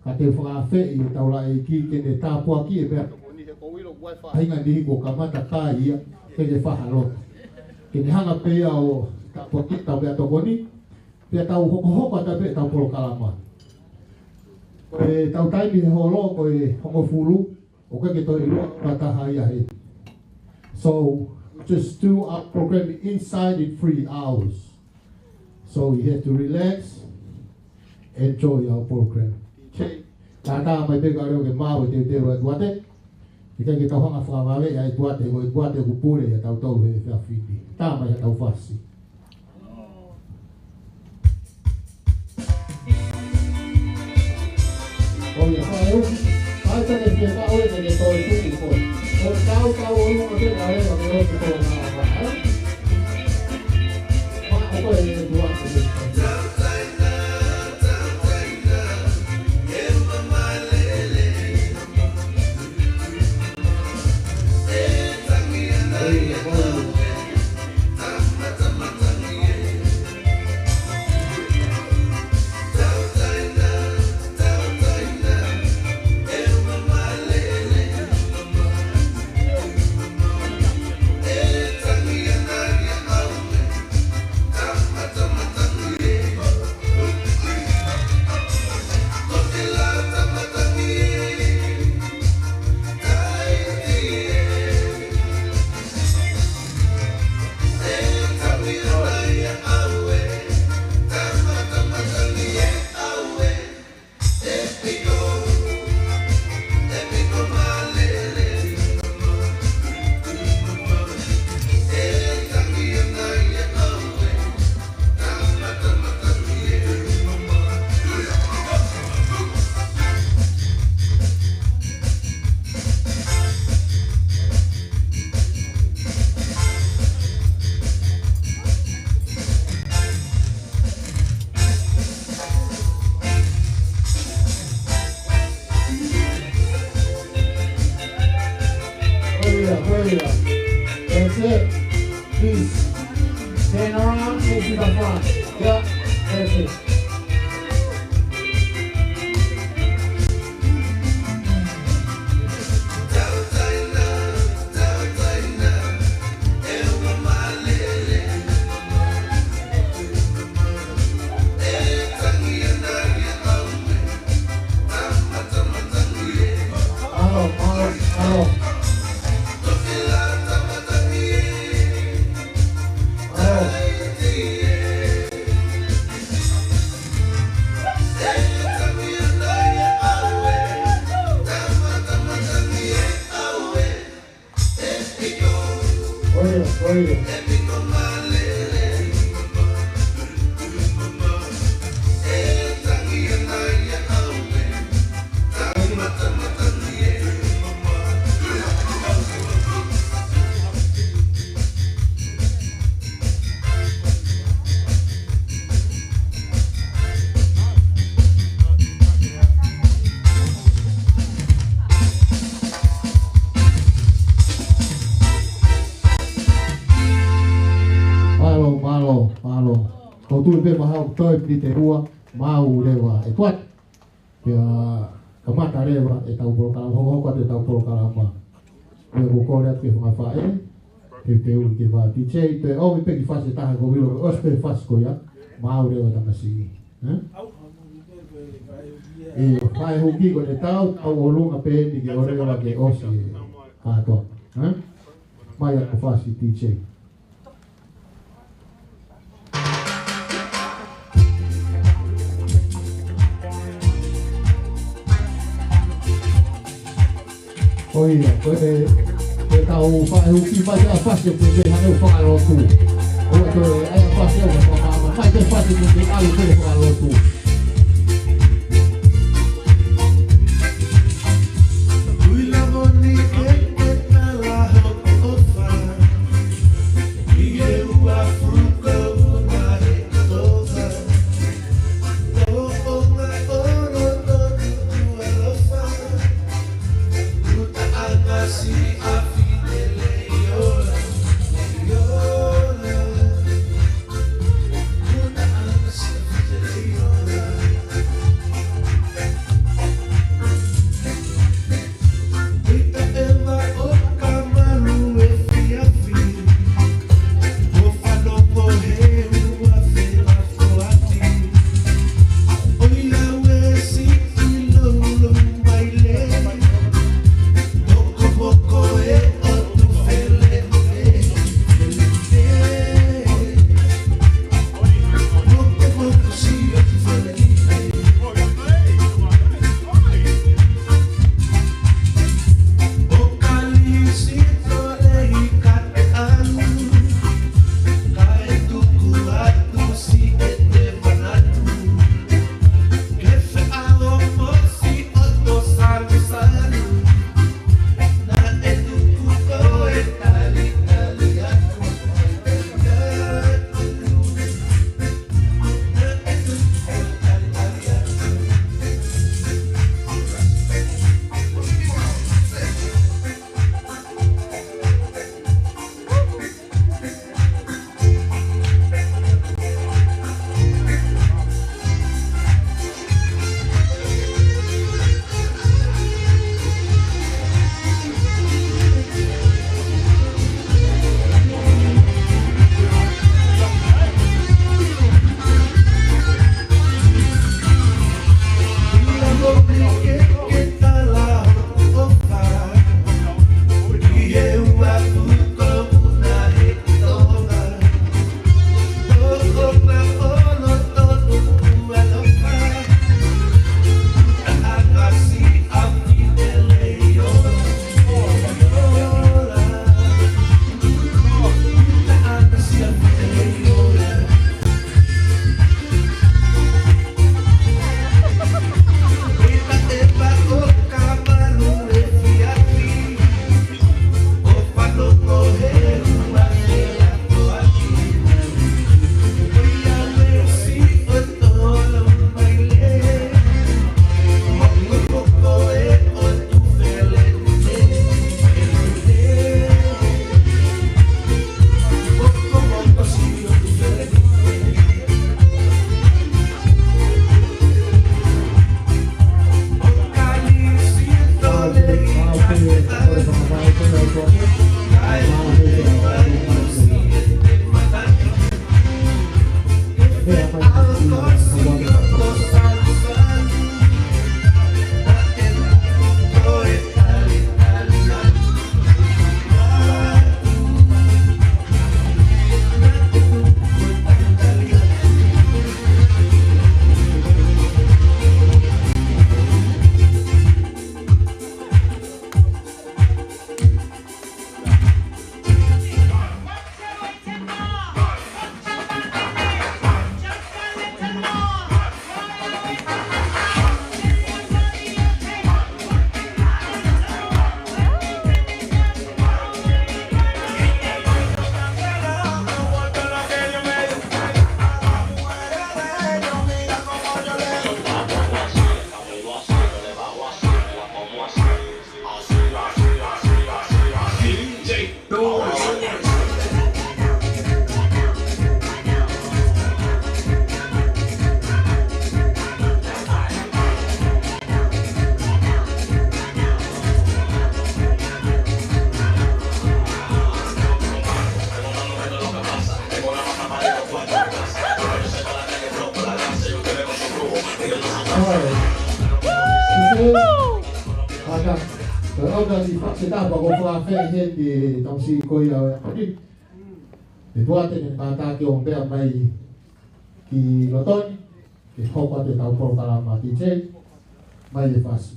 ka te u fakaafeʻi e taulaʻeiki ke ne tāpuakiʻi e meʻatokoni he ʻoku ou ʻilo ʻoku ʻi ai e faʻahinga niʻihi kuo kamata kai ia, ke ne fakalotu. Ke ne hanga pē ia ʻo tāpuakiʻi ʻetau meʻatokoni, pea tau hokohoko atu pē ʻetau polokalama. Ko ʻetau taimi he holo ko e hongofulu, ʻoku ʻikai ke toe ʻiloa ʻe ha taha ia he. So, just do our program inside in three hours. So you have to relax, enjoy our program. Tātā mai pē ka leo ke maʻu e teuteu ʻa e tuate. ʻIkai ke tau hanga fakavave ʻa e tuate, ko e tuate ʻoku pule ʻia tautolu he efiafi ni. Tā mai haʻatau fasi. ʻO ia, fai ʻo, fai tā ke fie fai ʻo ia ke toe tuku ko. ʻO tau tau ʻo ʻilo ke lava ke ʻosi ko na. Hurry up, hurry up. That's it. Please. Stand around, face to the front. Yeah, that's it. Mālō, mālō, mālō. Ko e tuʻu pē mahau toe piti te ua, mālō leva e kuat. Pea kamata leva ʻetau polokalama, hokohoko atu ʻetau polokalama. Pea ʻoku ou kole atu ki he fanga faʻē, teuteu ke fai D J, toe ʻomi pē kiʻi fasi ʻe taha ko Vilo, ʻosi pē fasi ko ia, maau leva e tamasiʻi. Ē? ʻE, fai huki ko ʻene tau, tau ʻolunga pē eni ke ʻoua leva ke ʻosi kātoa. Ē? Mai atu fasi D J. ʻOi, ko e, ko e tau fai huki mai ʻa fasi ʻo pehē hangē ʻoku fakalotu. ʻOua toe ʻai ʻa fasi ʻo fakalotu. Mai ke fasi ʻo pehē ʻalu pē fakalotu. Aka, ʻoka ni fa se tapa ko fakaafeʻi heni e tamasiʻi ko ia ʻo e ʻaho ni. ʻE tuate ne kātaki ʻo pea mai ki loto ni, ke hoko atu ʻetau polokalama D J, mai e fasi.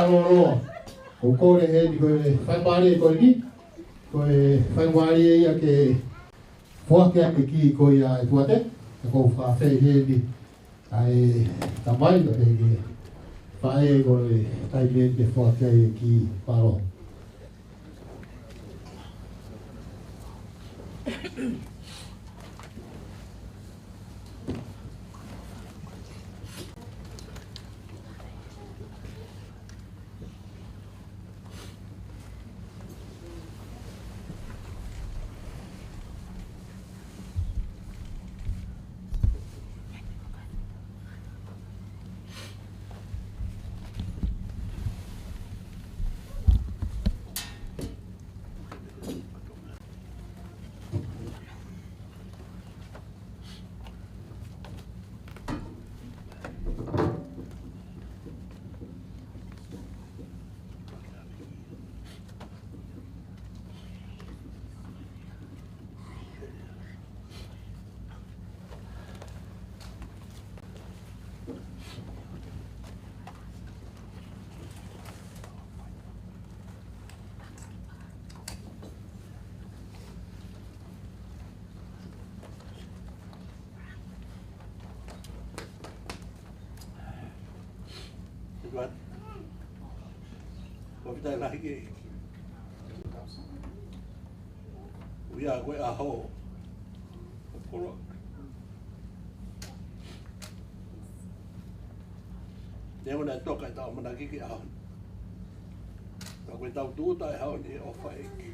ʻOku ou kole heni ko e faingamālie ko eni, ko e faingamālie ia ke foaki ʻa e kī ko ia ʻe tuate, ʻoku ou fakaafeʻi heni ʻa e tamai, ka pehē ki he faʻē, ko e taimi eni ke foaki ai e kī palo. Fakafetaʻi lahi ki he ʻEiki. ʻOku ʻi ai ko e ʻaho. Kolo. Neongo naʻe toka ʻetau ʻamanaki ki he ʻaho ni, ka ko ʻetau tūʻuta he ʻaho ni he ʻofa ʻa e ʻEiki.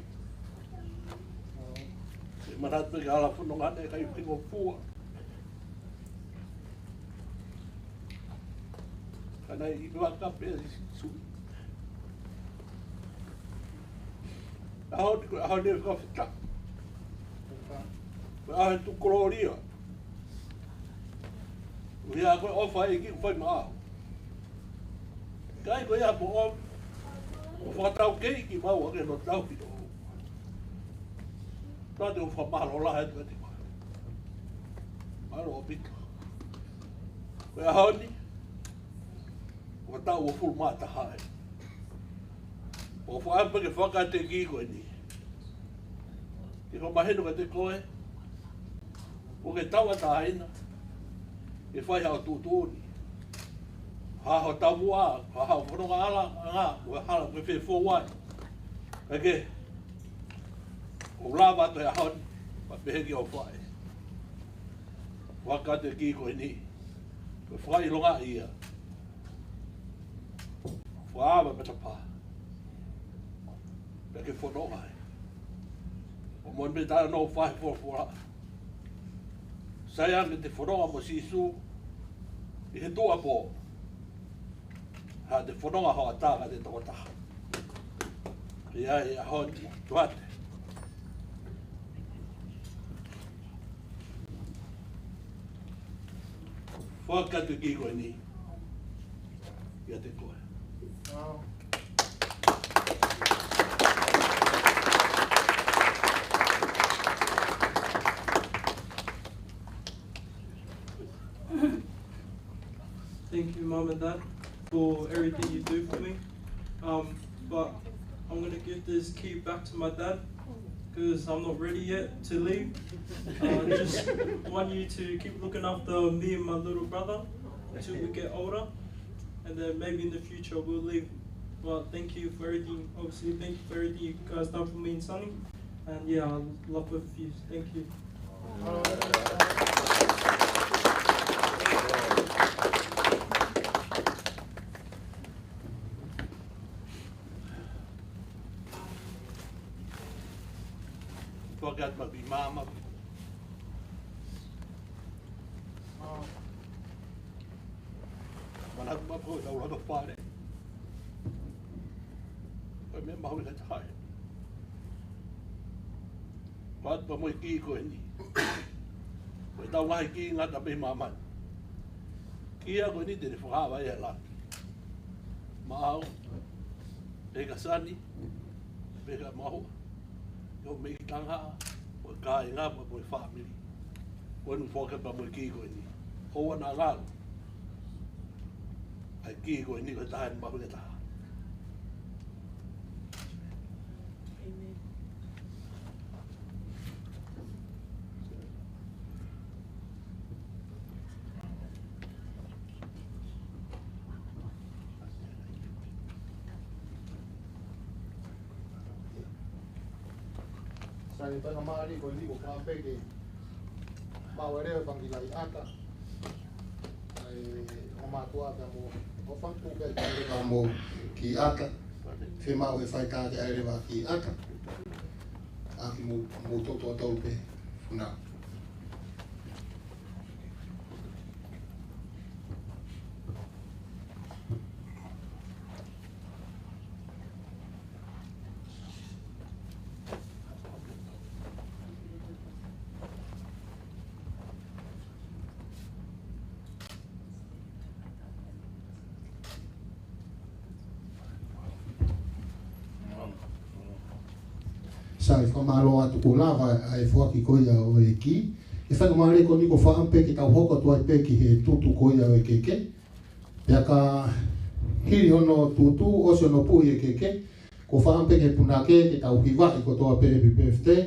Ke manatu pē ki he hala fononga naʻe ʻikai faingofua. Ka naʻe ʻi vaka pē ʻa Sīsū. ʻAho ni ko e ʻaho ni ʻo e fakafetaʻi. Ko e ʻaho ʻo e tuʻu kolōlia. ʻOku ʻi ai ko e ʻofa ʻa e ʻEiki ʻoku fai maʻau. Ka ʻi ai ko ia pō ʻo, ʻo fakataukei kimaua ke nau tau ki ʻolunga. Tau te u fakamālō lahi atu kiate koe. Mālō ʻaupito. Ko e ʻaho ni, ʻoku taʻu uofulu mā taha ē. ʻOku ou fakaʻamu pē ke fakakātaki koe ni. Ke fakamahino kiate koe, ʻoku ke tauʻatāina ke fai haʻo tuʻutuʻuni. Haʻo taumuʻa, haʻo fononga ʻalunga, ʻo hala ke fefou ai. Kae kehe, ʻoku lava atu he ʻaho ni, pea pehē ki hoʻo faʻē. Fakakātaki koe ni, ko e fakaʻilonga ia. Fakaava matapā. Pea ke fononga ai. ʻOku moʻoni pē taʻe ʻi ai hano faʻē folofola. Sai ange te ke fononga mo Sīsū ʻi he tuʻuapō. Haʻate fononga hoʻatā ka te tokotaha. ʻI ai ʻaho ni, tuate. Fakakātaki koe ni kiate koe. Thank you, Mum and Dad, for everything you do for me. Um, but I'm gonna give this key back to my dad because I'm not ready yet to leave. Uh, just want you to keep looking after me and my little brother until we get older, and then maybe in the future we'll leave. But thank you for everything. Obviously, thank you for everything you guys done for me and Sonny. And yeah, I love both of you. Thank you. Tuʻa ke atu maʻu ʻi māmani. Manatu maʻu ko e tau loto fale. Ko e meʻa mahuʻinga taha ē. Ko atu pea mo e kī ko eni. Ko ʻetau ngaahi kī ngata pē ʻi māmani. Kī ia ko eni te ne fakaava ia ʻe langi. Maʻau, pea kia Sani, pea kia Mahoa. ʻIo, mei ki tanga, mo e kāinga, mo e fāmili. Ko eni foki pea mo e kī ko eni. ʻOua naʻa ngalo. ʻA e kī ko eni ko e taha eni mahuʻinga taha. Sai, pea ka mālie ko eni ko e fakaʻamu pē ke maʻu e leva ʻa e fanga kiʻi laʻi ʻata. ʻA e ongo mātuʻa pea mo e fanga kupe pea mo e kiʻi ʻata. Fiemaʻu e faitā ke ʻai leva kiʻi ʻata. ʻAki mo, mo toto ʻa tau pē funa. Sai, fakamālō atu, kuo lava ʻa e foaki ko ia ʻo e kī. ʻE fai ko mālie ko eni ko e fakaʻamu pē ke tau hoko atu ai pē ki he tutu ko ia ʻo e keke. Pea ka hili hono tutu, ʻosi hono puʻi e keke, ko e fakaʻamu pē ki he punake ke tau hivaʻi kotoa pē happy birthday.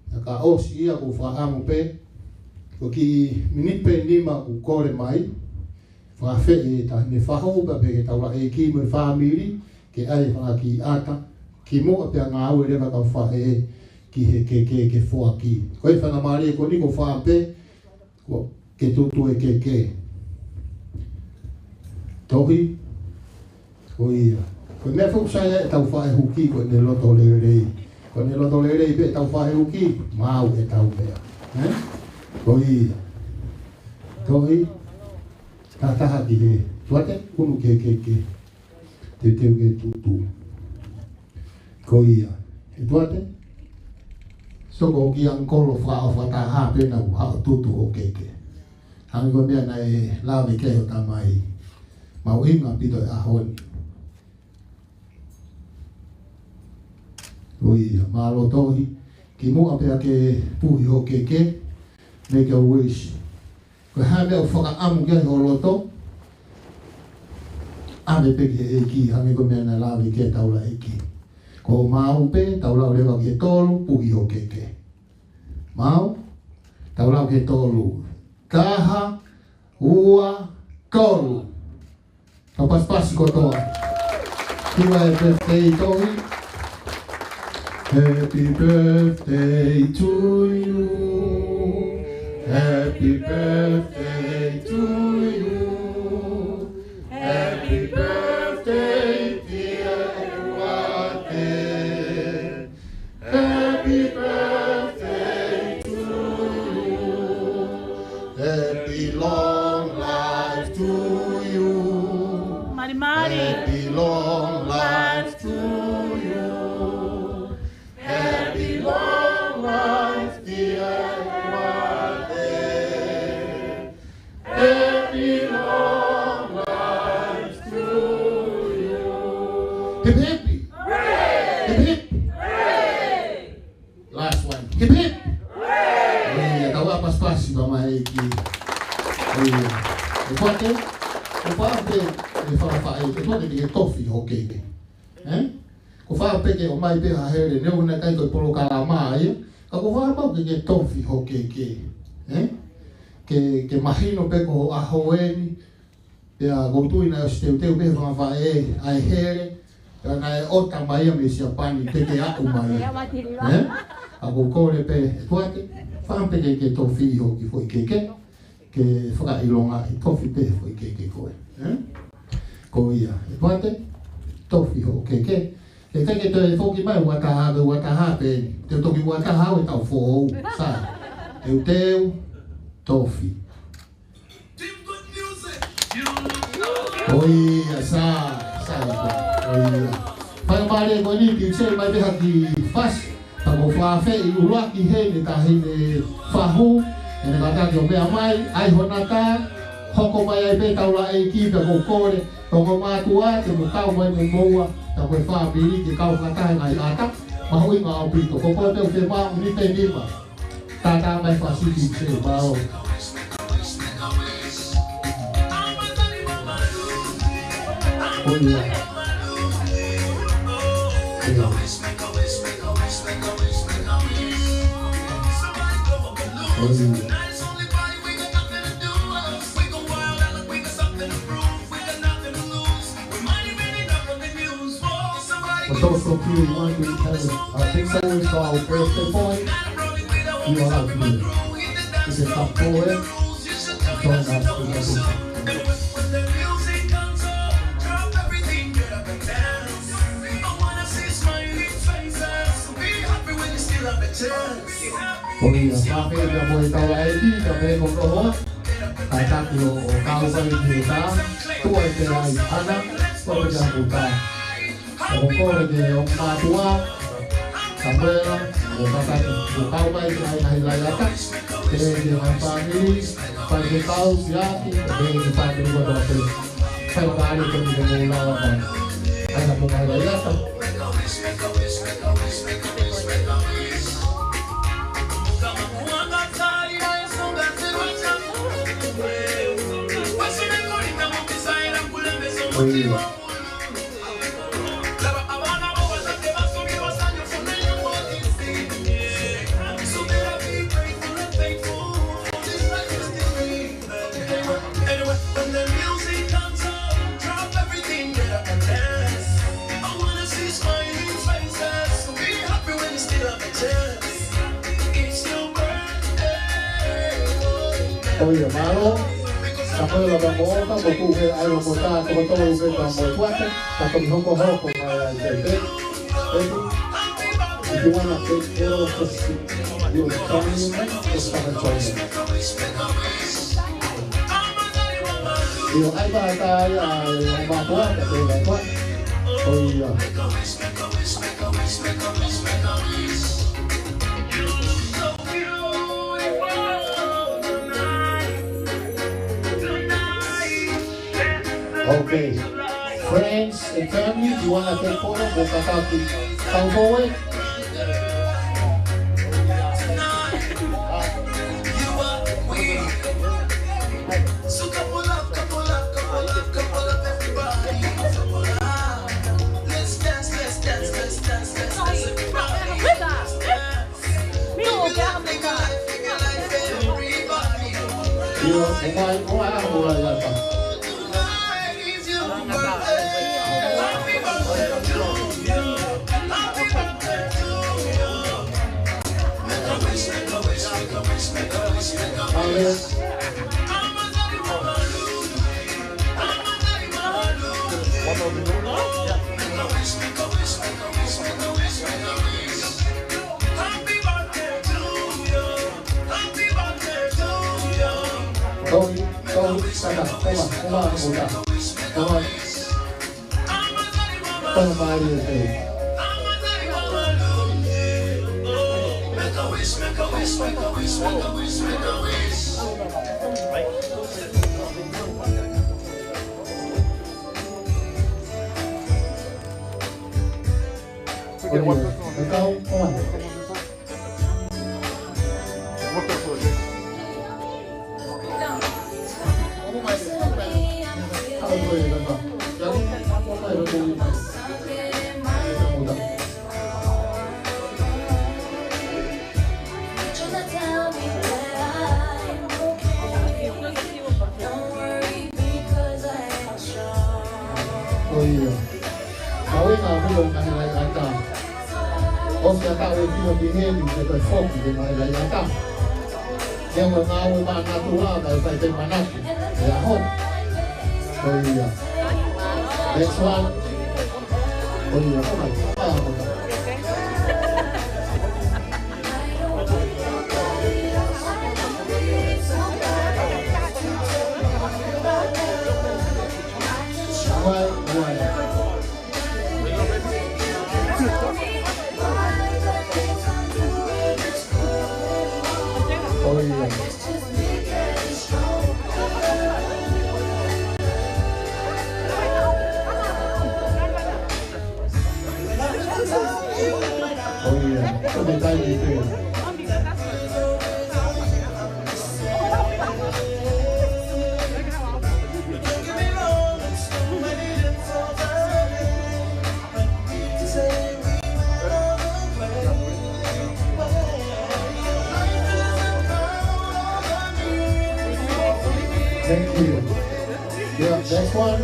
Pea ka ʻosi ia ko e fakaʻamu pē, ko e kiʻi miniti pē ʻe nima ʻoku kole mai, Fakafeʻi e taʻahine fahu pea pehē ki he taulaʻeiki mo e fāmili, ke ʻai e fanga kiʻi ʻata, kimuʻa pea ngāue leva kau faʻē ki he keke ke foaki. Ko e faingamālie ko eni ko e fā pē, ko e ke tutu e keke. Tohi, ko ia. Ko e meʻa foki ʻoku sai ai ʻetau faʻē huki, ko ʻene loto lelei. Ko ʻene loto lelei pē ʻetau faʻē huki, maau ʻetau meʻa. Ē? Ko ia. Tohi, tahataha ki he tuate, kunu ki he keke. Teuteu ke tutu. Ko ia. ʻE tuate. Soko ki ʻangolo fakaʻofa taha pē naʻa ku haʻu ʻo tutu hoʻo keke. Hangē ko e meʻa naʻe lave ki ai hoʻo tamai. Mahuʻinga ʻaupito he ʻaho ni. Ko ia. Mālō Tohi. Kimuʻa pea ke puhi hoʻo keke. Make a wish. Ko e hā e meʻa ʻoku fakaʻamu ki ai ho loto, ʻave pē ki he ʻEiki, hangē ko e meʻa naʻe lave ki ai e taulaʻeiki. Ko e maau pē, tau lau leva ki he tolu, puhi hoʻo keke. Maau, tau lau ki he tolu. Taha, ua, tolu. Tau pasipasi kotoa. Hiva e birthday Tohi. Happy birthday to you. Happy birthday to you. Happy birthday, dear Eduardo. Happy birthday to you. Happy long life to you. Mari mari. Happy long life to you. Happy long life, dear Eduardo. Happy long life to you. Hip hip. Hooray! Hip hip. Hooray! Last one. Hip hip. Hooray! Ia, tau ʻā pasipasi pea mai ki. Ia. ʻE fake. ʻE fake. ʻE fakafaʻē. ʻE fake ke tofi hoʻo keke. Ē? Ko e fā pē ke ʻomai pē ha hele, neongo naʻe ʻikai ko e polokalama ia. Ka ko e fā pē ke ke tofi hoʻo keke. Ē? Ke, ke mahino pē ko e ʻaho eni. Pea ʻoku ou tui naʻe ʻosi teuteu pē he fanga faʻē ʻa e hele. Pea naʻe ʻota mai ia mei Siapani, te ke aʻu mai. Ē? ʻA ʻoku ou kole pē, ʻe tuate, fā pē ke ke tofi hoʻo kiʻi foʻi keke. Ke fakaʻilongaʻi, tofi pē foʻi keke ko ē. Ē? Ko ia, ʻe tuate, tofi hoʻo keke. Ke ʻikai ke toe foki mai, ua taha, ke ua taha pē. Te u toki ua taha au ʻe tau foʻou. Sai. Teuteu, tofi. Ko ia, sai, sai, ko ia. Faingamālie ko eni, ke share mai pē ha kiʻi fasi. Ka ko e fāfeʻi ʻuluaki heni taʻahine fahu, ʻene kātaki ʻo meʻa mai, ʻai hona tā, hoko mai ai pē taulaʻeiki pea ʻoku ou kole, ongo mātuʻa, te mou kau mai mo moua, ka ko e fāmili ke kau fakataha he ngaahi ʻata, mahuʻinga ʻaupito, ko koe pē ʻoku ke maʻu ni pē nima. Tātā mai fasi ki he pao. Ko ia. Ko ia. Ko ia. For those of you who want to have a big celebration for our birthday boy, you are allowed to do it. You can come forward and join us in the Ko ia, fāfeʻi pea mo e taulaʻeiki, ka pehē ko e hoa. Kātaki ʻo, ʻo kau mai ki he tā. Tuai pē ʻa ʻAna, ko e pea kuta. ʻOku ou kole ki he ongo mātuʻa, Samuela, ʻo kātaki, ʻo kau mai ki he ngaahi laiʻata. Pehē ki he ngaahi fāmili, fai ke kau, siʻaki, pehē ki he fāmili kotoa pē. Faingamālie ko eni ke mou lava mai. ʻAi haʻamou ngaahi laiʻata. Ko ia. ʻOi, mālō. Ka ko e lava mo ʻoka, ko e kuhe ʻai mo tā, ko e tō uke ka mo tuate, ka ko e hokohoko mai ai te te. Eki, if you wanna take care of the sick, you come in, it's not a choice. ʻIo, ʻai pē ʻa e, ʻa e mātuʻa, ka te la tua. ʻOi, ʻio. Okay. Friends and family, if you wanna take photo, go kakaki. Come forward. Tau, tau, saka, toma, toma, toma, toma. Toma, mālie, tē. Tau, toma. ʻOi, ʻio. Ka ʻoku ʻi ai e ngaahi laʻi ʻatā. ʻOsi ʻa e taʻu ʻe fiha ki heni, ʻe toe foki ki he ngaahi laʻi ʻatā. Ke ʻoua naʻa ʻoua naʻa tuʻu ʻa e fai te manatu. ʻE ʻaho. ʻOi, ʻio. Next one. ʻOi, ʻio. Come on. Come on. Right, right. ʻOi, ʻio. ʻOi, ʻio. Ko e taimi pē. Thank you. Yeah, next one.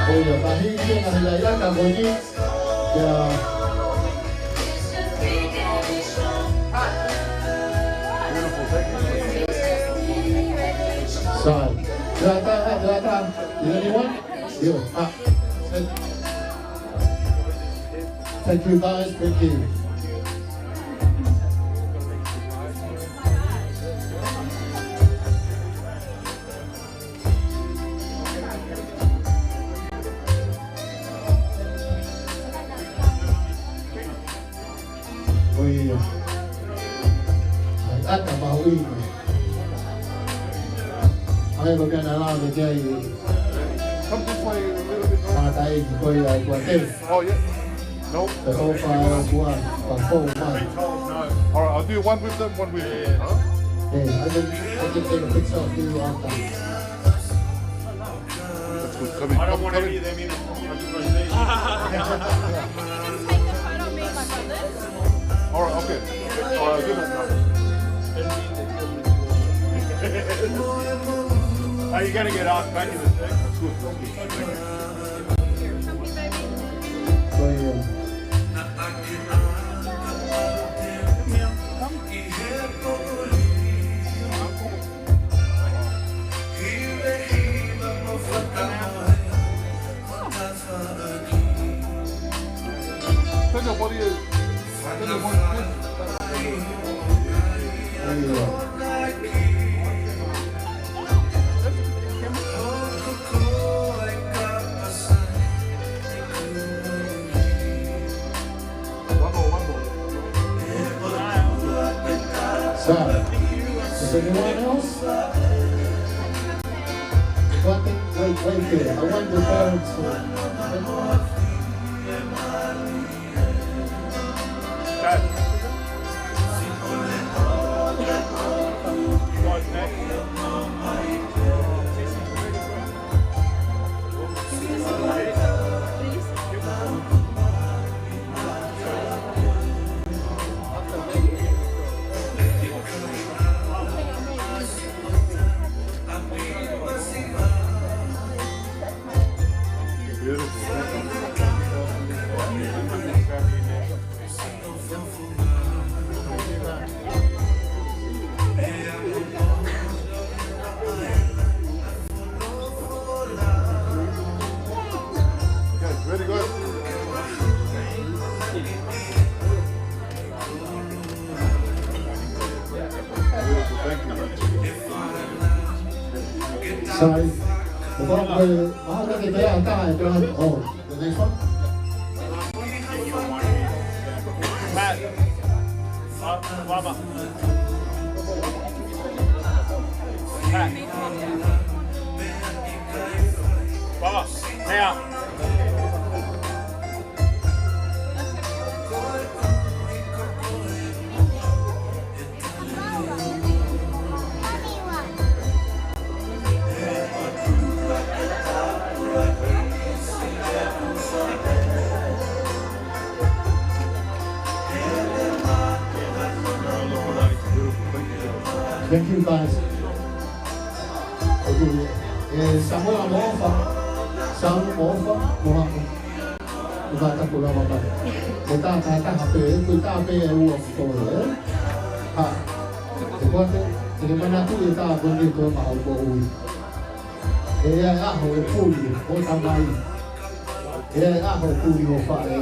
ʻOi, ʻio, ka hiki e ngaahi laʻi ʻatā ko eni. Yeah. Sorry. Laʻi ʻatā, laʻi ʻatā. Anyone? You. Ah. Thank you, guys. Thank you. ʻOi, ʻio. ʻAi, ʻatā mahuʻinga. Ai, ko kia na la me kia i. Come this way a little bit. Sa ta i ki ko ia kua te. Oh, yeah. Nope. Te o fa o kua, kua fou mai. All right, I'll do one with them, one with you. Huh? Hey, I can, I can take a picture of you after. That's good. Come in. I don't want any of them in. All right, okay. All right, give us another. Are you gonna get off back in the thing? That's good. Thank you. Here, come here, baby. So, is anyone else? What the, wait, wait there. I want the parents to. Okay, very good. Beautiful, thank you. Sorry. Before we, oh, look at that. Oh, the next one. Pat. Mama. Pat. Mama. Now. Thank you, guys. Okay. Eh, Samoa mo ʻOfa. Samoa mo ʻOfa, mo haku. Uka taku lava mai. E tā, tā, tā, hape, e kui tā pē e ua ko e, eh? Ha. E kuate, e ke manatu e tā ko e ko e maha ko ui. E ai ʻaho e puli, ʻo tamai. E ai ʻaho e puli ʻo faʻē.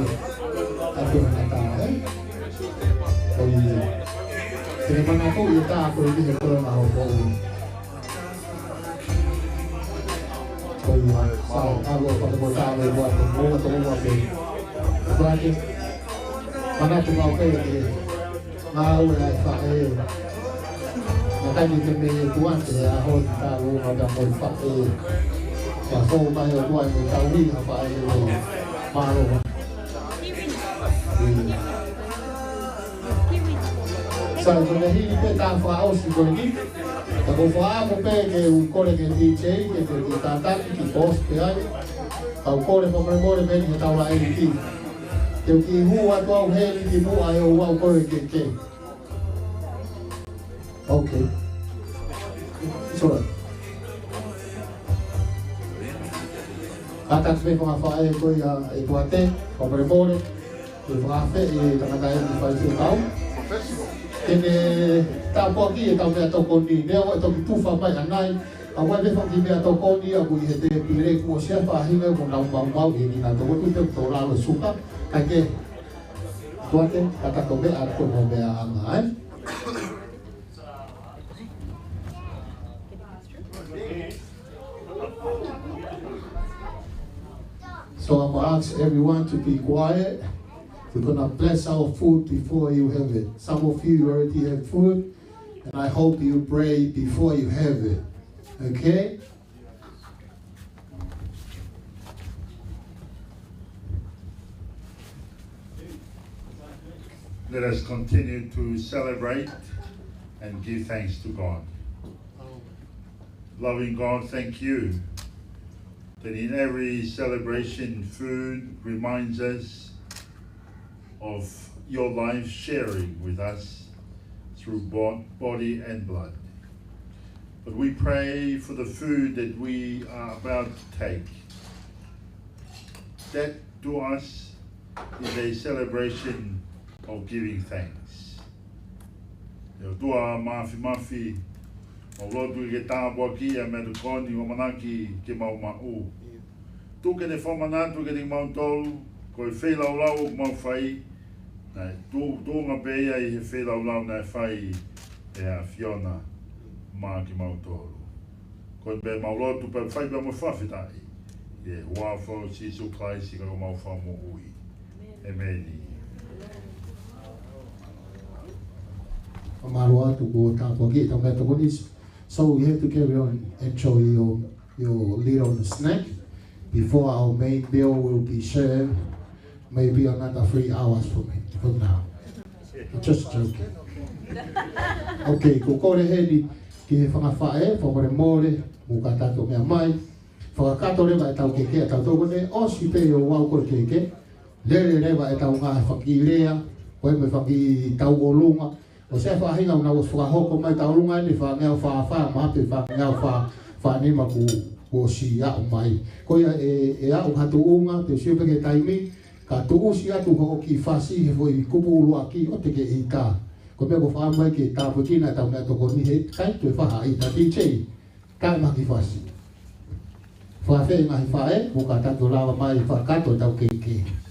A ke na tā, eh? Ko ia. E ke manatu e tā ko e ko e maha ko ui. Ko ia, sa, ʻalu ʻo fakamoʻoni mai ʻa e moa, tō moa pē. Kuate, manatu mau pē ke ngāue ʻa e faʻē. Naʻa tau ni te mei kuate, ʻa hoʻo tau ngata mo e faʻē. Ka fou mai ʻo kuate, tau ni ha faʻē mo e mālō. Ia. Sai, ko e hili pē tā fakaʻosi ko eni. Ka ko e fakaʻamu pē ke u kole ki he D J, ke, ke, ke tātaki, ke boss pē ai. Ka u kole fakamolemole mei he taulaʻeiki. Ke u kiʻi hū atu au heni ki muʻa ʻo aʻu ko ē ke, ke. Okay. Sorry. Kātaki pē fakafaʻē ko ia e kuate, fakamolemole. Ke fakafeʻi e tangataʻeiki fai fekau. Ke ne tāpuakiʻi e tau meʻatokoni. Leo e toki tufa mai ʻanai. ʻA ua e meʻa faki meʻatokoni, ʻa ui he tēpile kuo ʻosi ʻa e faʻahinga ʻoku nau maumau ʻi he kinautolu ʻoku tuʻu pē ʻo tō lalo suka. Kae kehe, kuate, ka tato meʻa ko e mo meʻa anga, eh? So I'm gonna ask everyone to be quiet. We're gonna bless our food before you have it. Some of you already have food, and I hope you pray before you have it. Okay. Let us continue to celebrate and give thanks to God. Loving God, thank you that in every celebration, food reminds us of your life sharing with us through bo-, body and blood. But we pray for the food that we are about to take, that to us is a celebration of giving thanks. ʻE ʻOtua Māfimafi, mau lotu ke tāpuakiʻi ʻa e meʻatokoni ʻoku mau ʻamanaki ke mau maʻu. Tuku ke ne fakamanatu kiate kimautolu, ko e feilaulau ʻoku mau fai, naʻe tu-, tuʻunga pē ia ʻi he feilaulau naʻe fai ʻe he ʻAfiona maʻa kimautolu. Ko ia pē mau lotu pea fai pē mo e fakafetaʻi. ʻI he huafa ʻo Sīsū Kalaisi ko homau Fakamoʻui. ʻĒmeni. Fakamālō atu kuo tāpuakiʻi ʻetau meʻatokoni. So we have to carry on, enjoy your, your little snack before our main meal will be served maybe another three hours from, from now. I'm just joking. Okay, ko e kole heni ki he fanga faʻē, fakamolemole, mou kātaki ʻo meʻa mai. Fakakakato leva ʻetau keke, ʻetau tokoni, ʻosi pē ʻo aʻu ko e keke. Lele leva ʻetau ngaahi fakilea, ko e meʻa fakitauʻolunga. ʻOsi e faʻahinga ʻoku nau ʻosi fakahoko mai tauʻolunga eni, faʻahinga ʻo fā fā, mahalo pē faʻahinga ʻo fā, fā nima kuo, kuo ʻosi aʻu mai. Ko ia ʻe, ʻe aʻu ha tuʻunga, te u sio pē ki he taimi, ka tuʻusi atu hoʻo kiʻi fasi he foʻi kupu ʻuluaki ʻo te ke ʻita. Ko e meʻa ʻoku ou fakaʻamu ai ke tāpuekina ʻetau meʻatokoni he ʻikai toe faʻa ʻita. DJ, tae mai ha kiʻi fasi. Fakafeʻiloaki ngaahi faʻē, mou kātaki ʻo lava mai fakakakato ʻetau keke.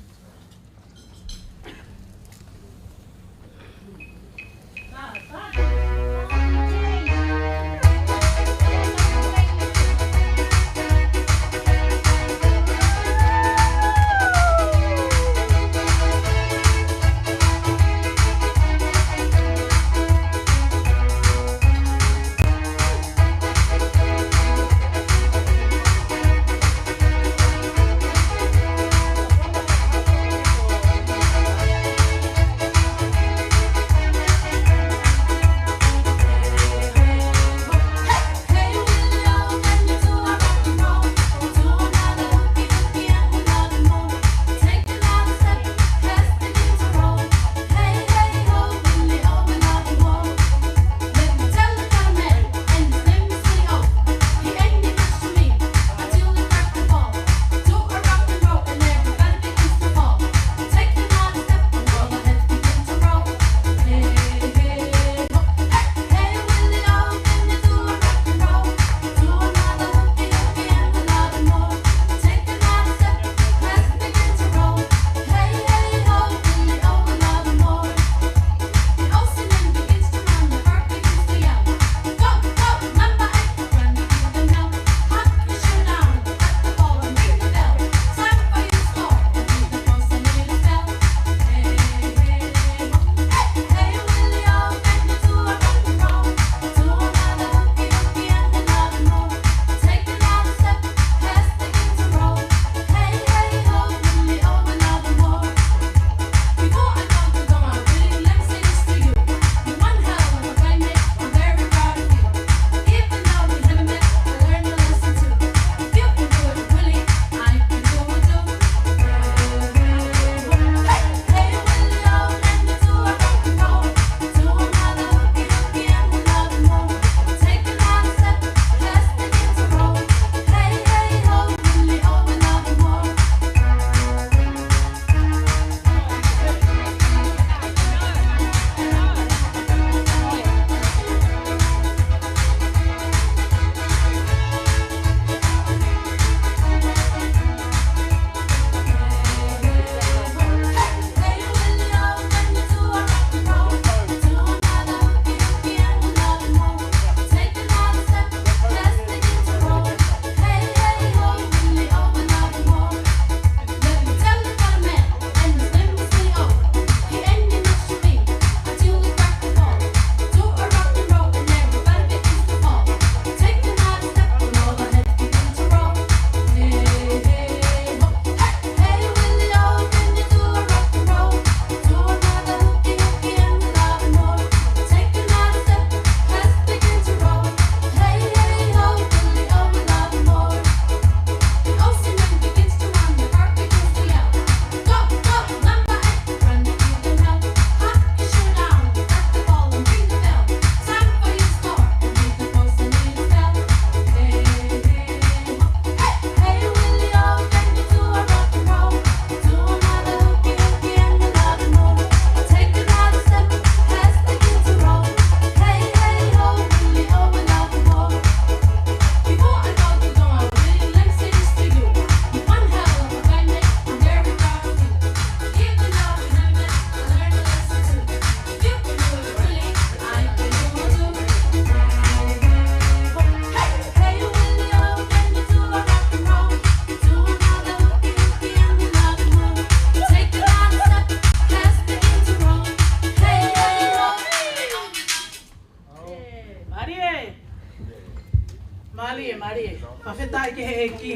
Mālie, mālie. Fakafetaʻi ki he ʻEiki.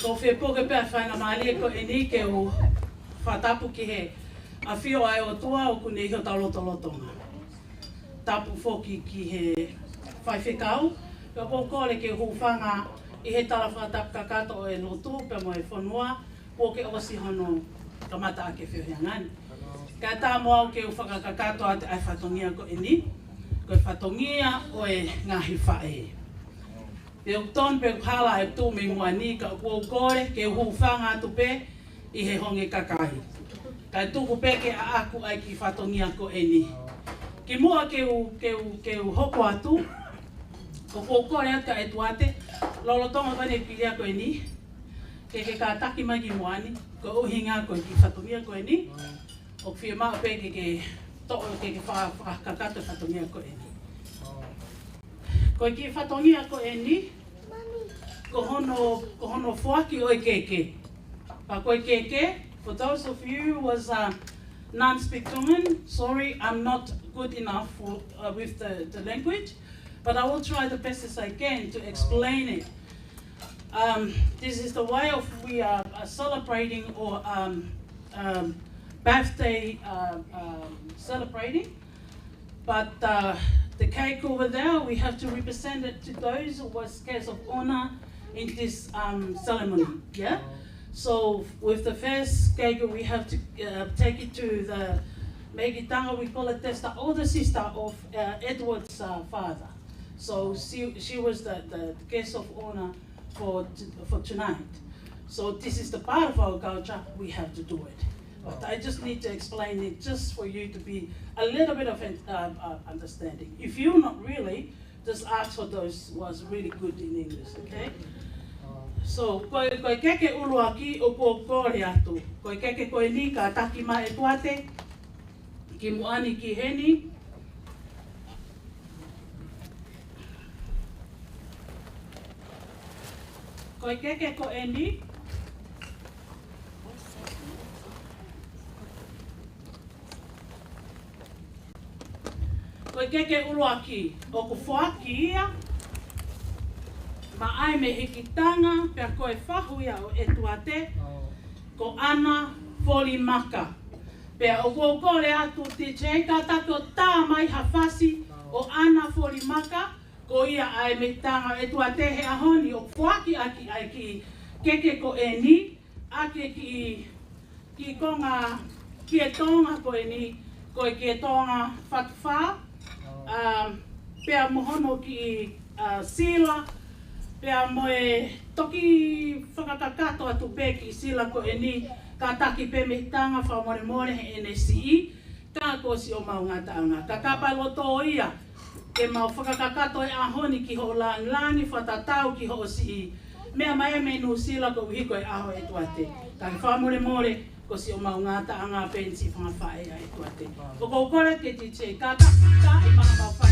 Ko e fie puke pē ʻa e faingamālie ko eni ke u fakatapu ki he ʻafio ʻa e ʻOtua ʻoku ne ʻi hotau lotolotonga. Tapu foki ki he faifekau, pea ʻoku ou kole ke u hūfanga ʻi he tala fakatapu kakato ʻo e lotu pea mo e fonua, kuo ke ʻosi hono kamata ʻaki e feohiʻanga ni. Kae ʻatā mo au ke u fakakakato atu ʻa e fatongia ko eni, ko e fatongia ʻo e ngaahi faʻē. Pea ʻoku tonu pē ʻoku hala e tuʻu mei muʻa ni, ka ʻoku ou kole ke u hūfanga atu pē ʻi he honge kakai. Kae tuku pē ke ʻaʻaku ʻa e kiʻi fatongia ko eni. Kimuʻa ke u, ke u, ke u hoko atu, ʻoku ou kole atu kia ʻEtuate, lolotonga ko eni e pilia ko eni, ke ke kātaki mai ki muʻa ni, ko e ʻuhinga ko e kiʻi fatongia ko eni, ʻoku fiemaʻu pē ke ke toʻo ke ke fa-, fakakakato e fatongia ko eni. Ko e kiʻi fatongia ko eni, ko hono, ko hono foaki ʻo e keke. Pea ko e keke, for those of you who was, uh, non-speak Tongan, sorry, I'm not good enough for, uh, with the, the language, but I will try the best as I can to explain it. Um, this is the way of we are, are celebrating or, um, um, birthday, uh, um, celebrating. But, uh, the cake over there, we have to represent it to those who was guests of honor in this, um, ceremony, yeah? So with the first cake, we have to, uh, take it to the Mehikitanga, we call it, that's the older sister of, uh, Edward's, uh, father. So she, she was the, the guest of honor for t-, for tonight. So this is the part of our culture, we have to do it. But I just need to explain it just for you to be a little bit of an, uh, uh, understanding. If you not really, just ask for those was really good in English, okay? So, ko e, ko e keke ʻuluaki ʻoku ou kole atu. Ko e keke ko eni kātaki mai ʻEtuate, ki muʻa ni ki heni. Ko e keke ko eni. Ko e keke ʻuluaki, ʻoku foaki ia maʻa e Mehikitanga, pea ko e fahu ia ʻo ʻEtuate, ko ʻAna Folimaka. Pea ʻoku ou kole atu T J, kātaki ʻo tā mai ha fasi ʻo ʻAna Folimaka, ko ia ʻa e Mehikitanga ʻEtuate he ʻaho ni ʻoku foaki ʻaki ʻa e kiʻi keke ko eni, ʻaki e kiʻi, kiʻi konga, kiʻi Tonga ko eni, ko e kiʻi Tonga fatu fā, um, pea mo hono kiʻi, uh, sila, pea mo e toki fakakakato atu pē kiʻi sila ko eni, kātaki pē Mehikitanga fakamolemole heʻene siʻi, ka kuo ʻosi ʻomau ngataʻanga. Ka kapau loto ia, ke mau fakakakato e ʻaho ni ki hoʻo lāngilangi fakatatau ki hoʻo siʻi meʻa mai mei Nuʻusila koeʻuhi ko e ʻaho ʻo ʻEtuate. Ka ke fakamolemole, kuo ʻosi ʻomau ngataʻanga pē ni siʻi fanga faʻē ʻa ʻEtuate. ʻOku ou kole ke T J kātaki ʻi mana mau faki.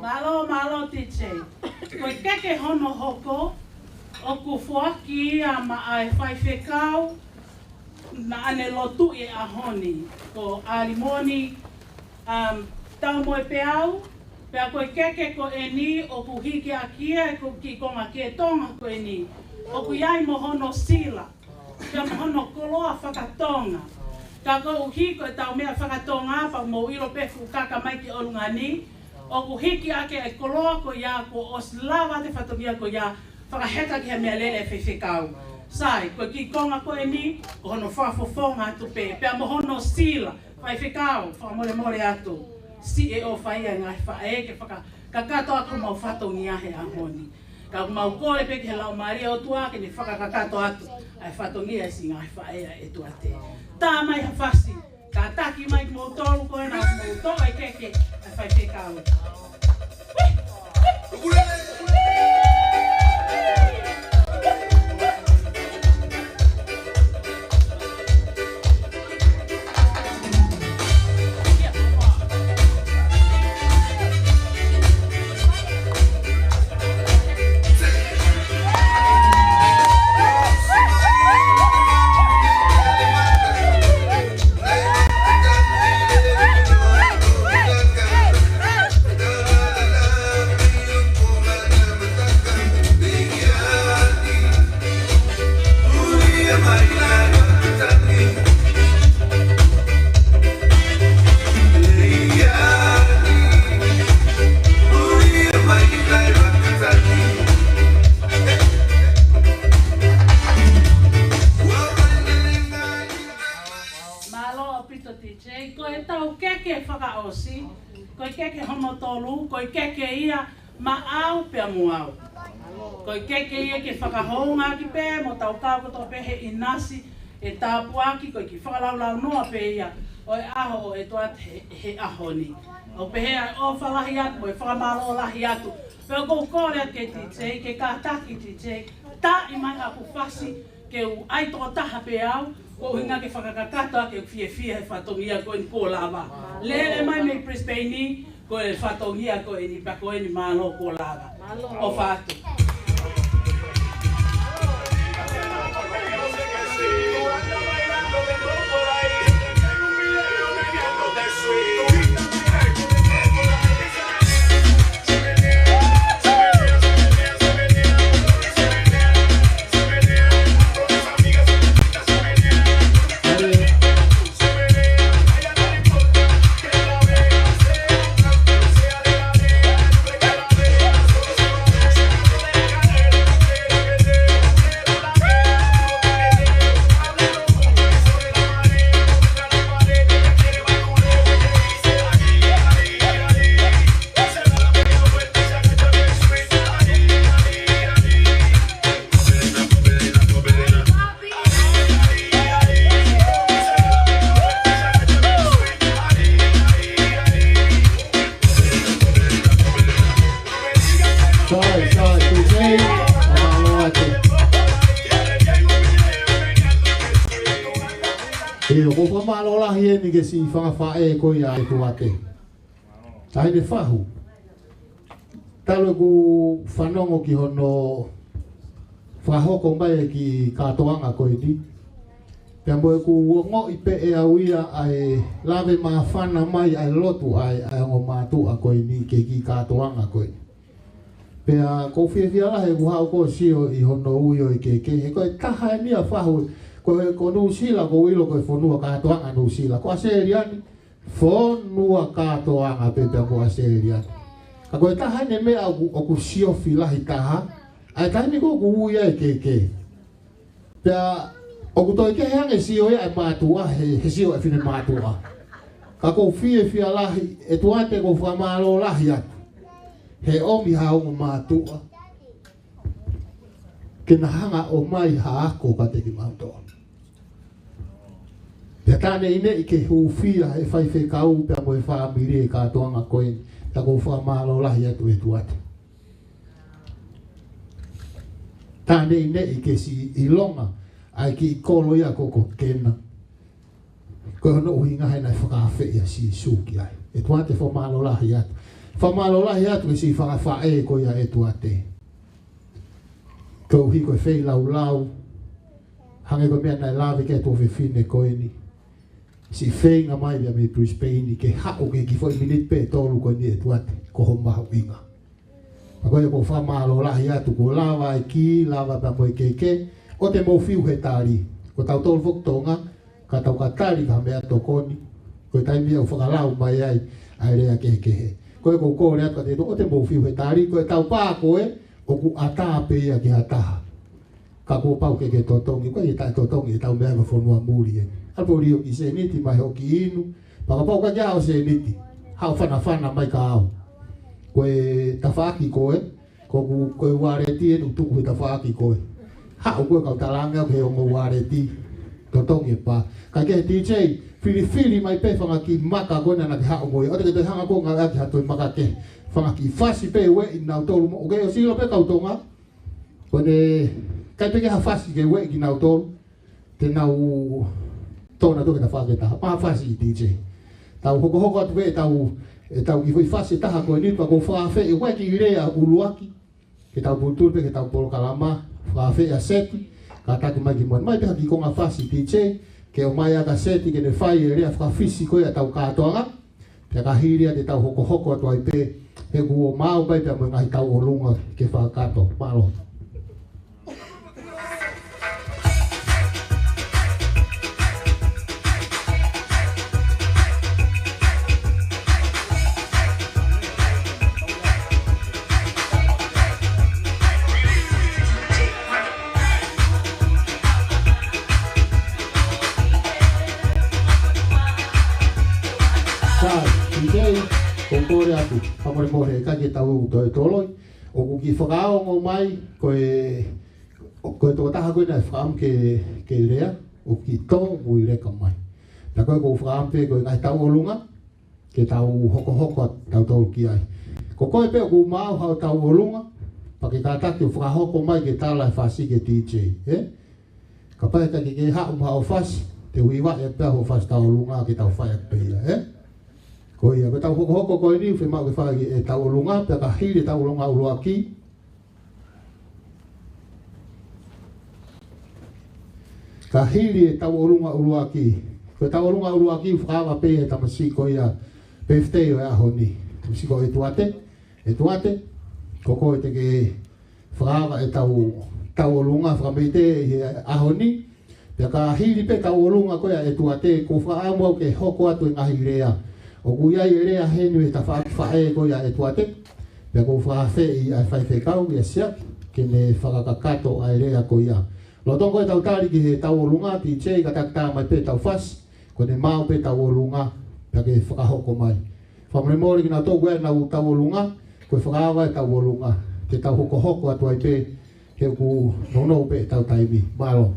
Mālō, mālō T J. Ko e keke hono hoko, ʻoku foaki ia maʻa e faifekau naʻa ne lotu ʻi he ʻaho ni, ko ʻAlimoni, um, Taumoepeau, pea ko e keke ko eni ʻoku hiki ʻaki ia e ko-, kiʻi konga kiʻi Tonga ko eni. ʻOku ʻi ai mo hono sila, pea mo hono koloa fakatonga. Ka koeʻuhi ko ʻetau meʻa fakatonga, pea mou ʻilo pē fuʻu kaka mai ki ʻolunga ni, ʻoku hiki ʻaki e koloa ko ia kuo ʻosi lava ʻa e fatongia ko ia, fakaheka ki he meʻalele ʻa e faifekau. Sai, ko e kiʻi konga ko eni, ko hono fakafofonga atu pē, pea mo hono sila, faifekau, fakamolemole atu. Siʻi ʻofa ia e ngaahi faʻē ke fakakakato atu homau fatongia he ʻaho ni. Ka ʻoku mau kole pē ki he Laumālie ʻo e ʻOtua ke ne fakakakato atu ʻa e fatongia ʻa siʻi ngaahi faʻē ʻa e ʻEtuate. Tā mai ha fasi, kātaki mai kimoutolu ko ena ʻoku mou toʻo e keke ʻa e faifekau. Mālō ʻaupito, DJ. Ko ʻetau keke fakaʻosi, ko e keke hono tolu, ko e keke ia maʻau pea mo au. Ko e keke ia ke fakahoungaʻaki pē mo tau kau kotoa pē he ʻinasi ʻe tāpuaki, ko e kiʻi fakalaulaunoa pē ia ʻo e ʻaho ʻo e ʻEtuate he, he ʻaho ni. ʻOku pehē ʻa e ʻofa lahi atu mo e fakamālō lahi atu. Pea ʻoku ou kole atu ki he DJ, ke kātaki, DJ, taʻi mai haku fasi, ke u ʻai tokotaha pē au, ko e ʻuhinga ke fakakakato ʻaki ʻeku fiefia he fatongia ko eni kuo lava. Lele mai mei Brisbane ni, ko e fatongia ko eni, pea ko eni, mālō kuo lava. ʻOfa atu. Sai, sai, DJ, mālō atu. ʻE, ʻoku ou fakamālō lahi eni ki he siʻi fanga faʻē ko ia ʻa e ʻEtuate. Taʻahine Fahu. Talu ʻeku fanongo ki hono fakahoko mai e kiʻi kātoanga ko eni. Pea mo ʻeku ongoʻi pē ʻe au ia ʻa e lave māfana mai ʻa e lotu ʻa e, ʻa e ongo mātuʻa ko eni ki he kiʻi kātoanga ko eni. Pea ʻoku ou fiefia lahi ʻeku haʻu ʻo sio ʻi hono ui ʻo e keke. He ko e taha eni ʻa Fahu, ko e, ko Nuʻusila, ʻoku ou ʻilo ko e fonua kātoanga Nuʻusila. Ko ʻAositelēlia ni, fonua kātoanga pē pea mo ʻAositelēlia ni. Ka ko e taha eni e meʻa ʻoku, ʻoku siofi lahi taha, ʻa e taimi ko ē ʻoku ui ai e keke. Pea ʻoku toe kehe ange e sio ia ʻa e mātuʻa, he, he sio ʻa e finemātuʻa. Ka ʻoku ou fiefia lahi, ʻEtuate, ʻoku ou fakamālō lahi atu he ʻomi ha ongo mātuʻa ke na hanga ʻo ʻomai ha ako kiate kimautolu. Pea tā neʻineʻi ke hūfia ʻe he faifekau pea mo e fāmili e kātoanga ko eni, pea ʻoku ou fakamālō lahi atu, ʻEtuate. Tā neʻineʻi ke siʻi ʻilonga ʻa e kiʻi kolo ia ko, ko Kena. Ko hono ʻuhinga he naʻe fakaafeʻi ʻa Sīsū ki ai. ʻEtuate, fakamālō lahi atu. Fakamālō lahi atu ki he siʻi fanga faʻē ko ia, ʻEtuate. Koeʻuhi ko e feilaulau, hangē ko e meʻa naʻe lave ki ai e tuofefine ko eni. Siʻi feinga mai ia mei Brisbane ke haʻu ki he kiʻi foʻi miniti pē ʻe tolu ko eni, ʻEtuate, ko ho mahuʻinga. Pea ko ia ʻoku ou fakamālō lahi atu kuo lava e kī, lava pea mo e keke, ʻoua te mou fiu he tali. Ko tautolu foki Tonga, ka tau ka tali ki ha meʻatokoni, ko e taimi ia ʻoku fakalau mai ai ʻa e lea kehekehe. Ko ia ʻoku ou kole atu kiate kitautolu, ʻoua te mou fiu he tali, ko e tau pā ko ē, ʻoku ʻatā pē ia ki ha taha. Ka kuo pau ke ke totongi, ʻoku ʻikai ke taʻetotongi ʻetau meʻa ko e fonua muli eni. ʻAlu pē ʻo lio ki he sēniti mai hoʻo kiʻi inu, pea kapau ʻoku ʻikai ke ʻi ai hoʻo sēniti, haʻu fanafana mai kia au. Ko e tafaʻaki ko ē, ko ʻeku, ko e ualeti eni ʻoku tuku he tafaʻaki ko ē. Haʻu koe kau talaange au ki he ongo ualeti, totongi e pā. Kae kehe D J, filifili mai pē fanga kiʻi maka ko ē naʻa ke haʻu mo ia. ʻOua te ke toe hanga koe ʻo ngāueʻaki ha toe maka kehe. Fanga kiʻi fasi pē ueʻi kinautolu mo. ʻOku ke ʻosi ʻilo pē kau Tonga. Ko ʻene ʻikai pē ke ha fasi ke ueʻi kinautolu. Te nau tō nautolu ki he tafaʻaki ʻe taha. Mā fasi, D J. Tau hokohoko atu pē ʻetau, ʻetau kiʻi foʻi fasi ʻe taha ko eni pea ʻoku ou fakaafeʻi ʻa e kiʻi lea ʻuluaki. Ke tau pulupulu pē ki heʻetau polokalama, fakaafeʻi ʻa Seti, kātaki mai ki muʻa. Mai pē ha kiʻi konga fasi, D J, ke ʻomai ʻa Seti ke ne fai e lea fakafisi ko ia ʻetau kātoanga. Pea ka hili ia te tau hokohoko atu ai pē, he kuo maau mai pē mo e ngaahi tauʻolunga ke fakakakato. Mālō. Sai, D J, ʻoku ou kole atu, fakamolemole, ʻikai ke tau toe toloi, ʻoku kiʻi fakaongo mai, ko e, ko e tokotaha ko ē naʻe fakaʻamu ke, ke lea, ʻoku kiʻi tōmui leka mai. Pea ko e ʻoku ou fakaʻamu pē ko e ngaahi tauʻolunga, ke tau hokohoko atu tautolu ki ai. Ko koe pē ʻoku maau haʻo tauʻolunga, pea ke kātaki ʻo fakahoko mai ke tala e fasi ki he D J, ē? Kapau ʻe ʻikai ke ke haʻu mo haʻo fasi, te u hivaʻi pē hoʻo fasi tauʻolunga ke tau fai atu pē ia, ē? Ko ia, ko ʻetau hokohoko ko eni, fiemaʻu ke fai e tauʻolunga, pea ka hili e tauʻolunga ʻuluaki, ka hili e tauʻolunga ʻuluaki. Ko e tauʻolunga ʻuluaki, fakaava pē ʻe he tamasiʻi ko ia, birthday ʻo e ʻaho ni. Tamasiʻi ko ʻEtuate, ʻEtuate, ko koe te ke fakaava ʻetau tauʻolunga fakameʻite ʻi he ʻaho ni. Pea ka hili pē tauʻolunga ko ia ʻa ʻEtuate, ʻoku ou fakaʻamu au ke hoko atu e ngaahi lea. ʻOku ʻi ai e lea heni mei he tafaʻaki faʻē ko ia ʻa ʻEtuate. Pea ʻoku ou fakaafeʻi ʻa e faifekau ia Siaki, ke ne fakakakato ʻa e lea ko ia. Lolotonga ko ē ʻetau tali ki he tauʻolunga, D J, kātaki tā mai pē ʻetau fasi, ko ʻene maau pē tauʻolunga, pea ke fakahoko mai. Fakamolemole kinautolu ʻoku ʻi ai ʻenau tauʻolunga, ko e fakaava e tauʻolunga, te tau hokohoko atu ai pē, he ʻoku nounou pē ʻetau taimi. Mālō.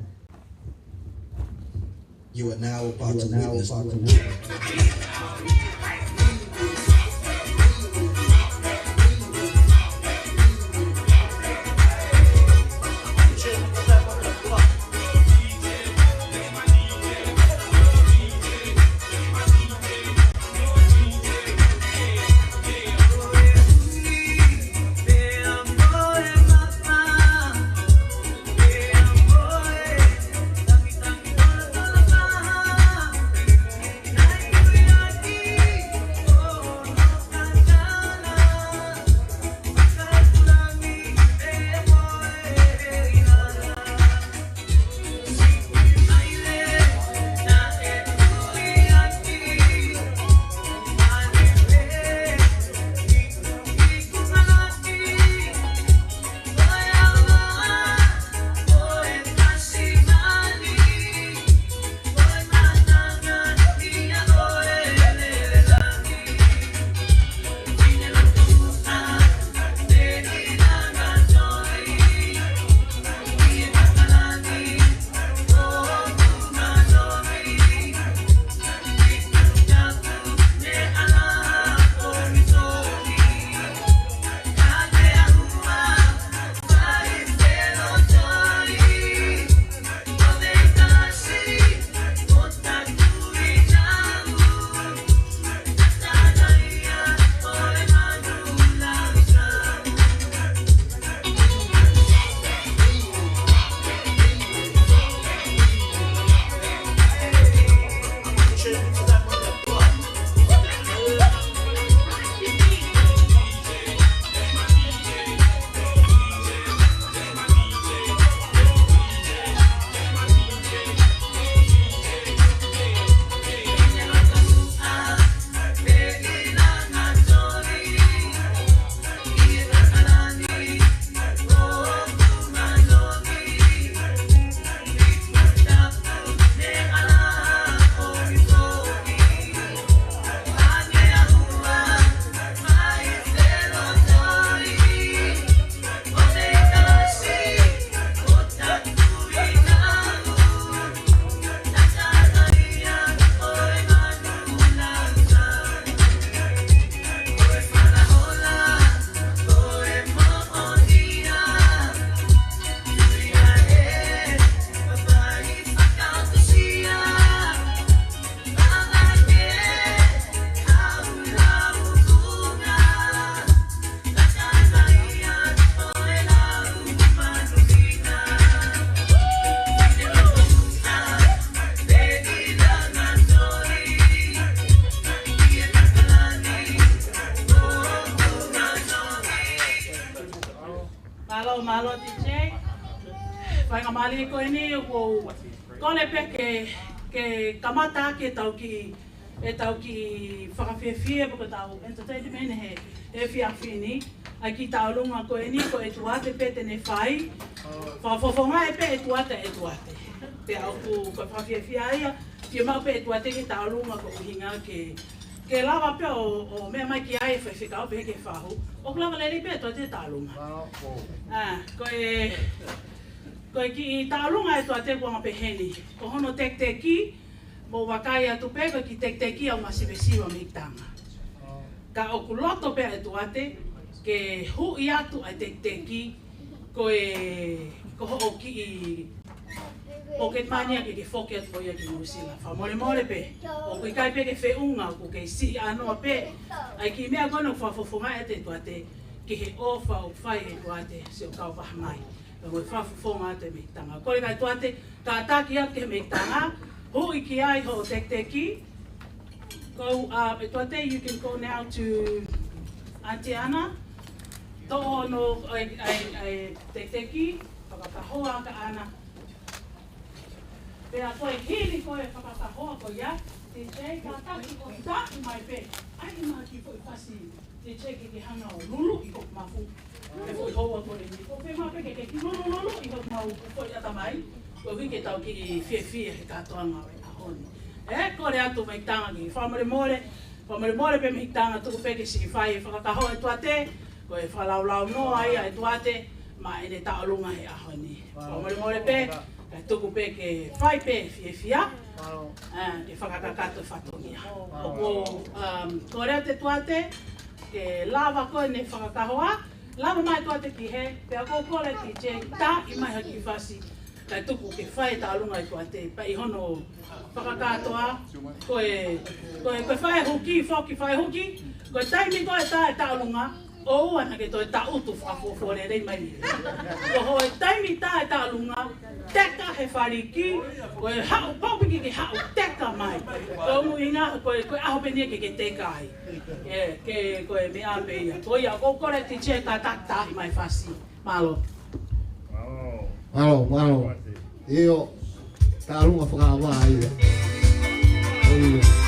You are now about to witness. Mālō, mālō, T J. Faingamālie ko eni, ʻoku ou kole pē ke, ke kamata ʻaki ʻetau kiʻi, ʻetau kiʻi fakafiefia pe ko ʻetau entertainment he, he efiafi ni. ʻA e kiʻi tauʻolunga ko eni, ko ʻEtuate pē te ne fai. Fakafofongaʻi pē ʻEtuate, ʻEtuate. Pea ʻoku, ko e fakafiefia ia, fiemaʻu pē ʻEtuate ke tauʻolunga ko e ʻuhinga ke, ke lava pē ʻo, ʻo meʻa mai ki ai e faifekau pehē ki he fahu. ʻOku lava lelei pē ʻEtuate tauʻolunga. ʻA, ko e, ko e kiʻi tauʻolunga ʻEtuate ʻoku anga pehē ni. Ko hono tekiteki, mou vakai atu pē ko e kiʻi tekiteki ʻoku masivesiva mei Tonga. Ka ʻoku loto pē ʻEtuate ke huʻi atu ʻa e tekiteki ko e, ko hoʻo kiʻi pocket money ke ke foki atu ko ia ki Nuʻu Sila. Fakamolemole pē, ʻoku ʻikai pē ke feʻunga, ʻoku kei siʻi ʻanoa pē ʻa e kiʻi meʻa ko ena ʻoku fakafofongaʻi ʻe ʻEtuate ki he ʻofa ʻoku fai ʻEtuate siʻo kau paha mai. Pea mo e fakafofonga atu e mei Tonga. Kole ʻEtuate, kātaki atu ki he mei Tonga, huʻi ki ai hoʻo tekiteki. Ko, uh, ʻEtuate, you can go now to Aunty Ana. Toʻo hono, ʻai, ʻai, ʻai, tekiteki, fakakahoa kia Ana. Pea ko e hili ko e fakakahoa ko ia, T J, kātaki ʻo taaʻi mai pē. ʻAi mai ha kiʻi foʻi fasi. T J, ke ke hanga ʻo luluʻi hoku mafu. Ke foʻi houa ko eni. ʻOku fiemaʻu pē ke ke kiʻi lulu, luluʻi hoku mafu, foʻi ʻatamai. Koeʻuhi ke tau kiʻi fiefia he kātoanga ʻo e ʻaho ni. ʻE, kole atu mei Tonga ke fakamolemole. Fakamolemole pē mei Tonga, tuku pē ke siʻi fai e fakakahoa ʻEtuate. Ko e fakalaulaunoa ia ʻEtuate maʻa ʻene tauʻolunga he ʻaho ni. Fakamolemole pē, kae tuku pē ke fai pē fiefia. ʻA, ke fakakakato e fatongia. ʻOku, um, kole atu ʻEtuate ke lava ko eni fakakahoa, lava mai ʻEtuate ki hē, pea ʻoku ou kole T J, taaʻi mai ha kiʻi fasi, kae tuku ke fai e tauʻolunga ʻEtuate, pea ʻi hono fakakātoa, ko e, ko e, ko e fai huki, foki fai huki, ko e taimi ko ē tā e tauʻolunga, ʻoua naʻa ke toe taʻutu fakafuofua lelei mai. Ko hoʻo taimi tā e tauʻolunga, teka he faliki, ko e haʻu, pau pē ke ke haʻu teka mai. Ko e ʻuhinga, ko e, ko e ʻaho pē eni ia ke ke teka ai. ʻE, ke, ko e meʻa pē ia. Ko ia, ʻoku ou kole T J kātaki taaʻi mai fasi. Mālō. Mālō, mālō. ʻIo, tauʻolunga fakaava ia. ʻIo.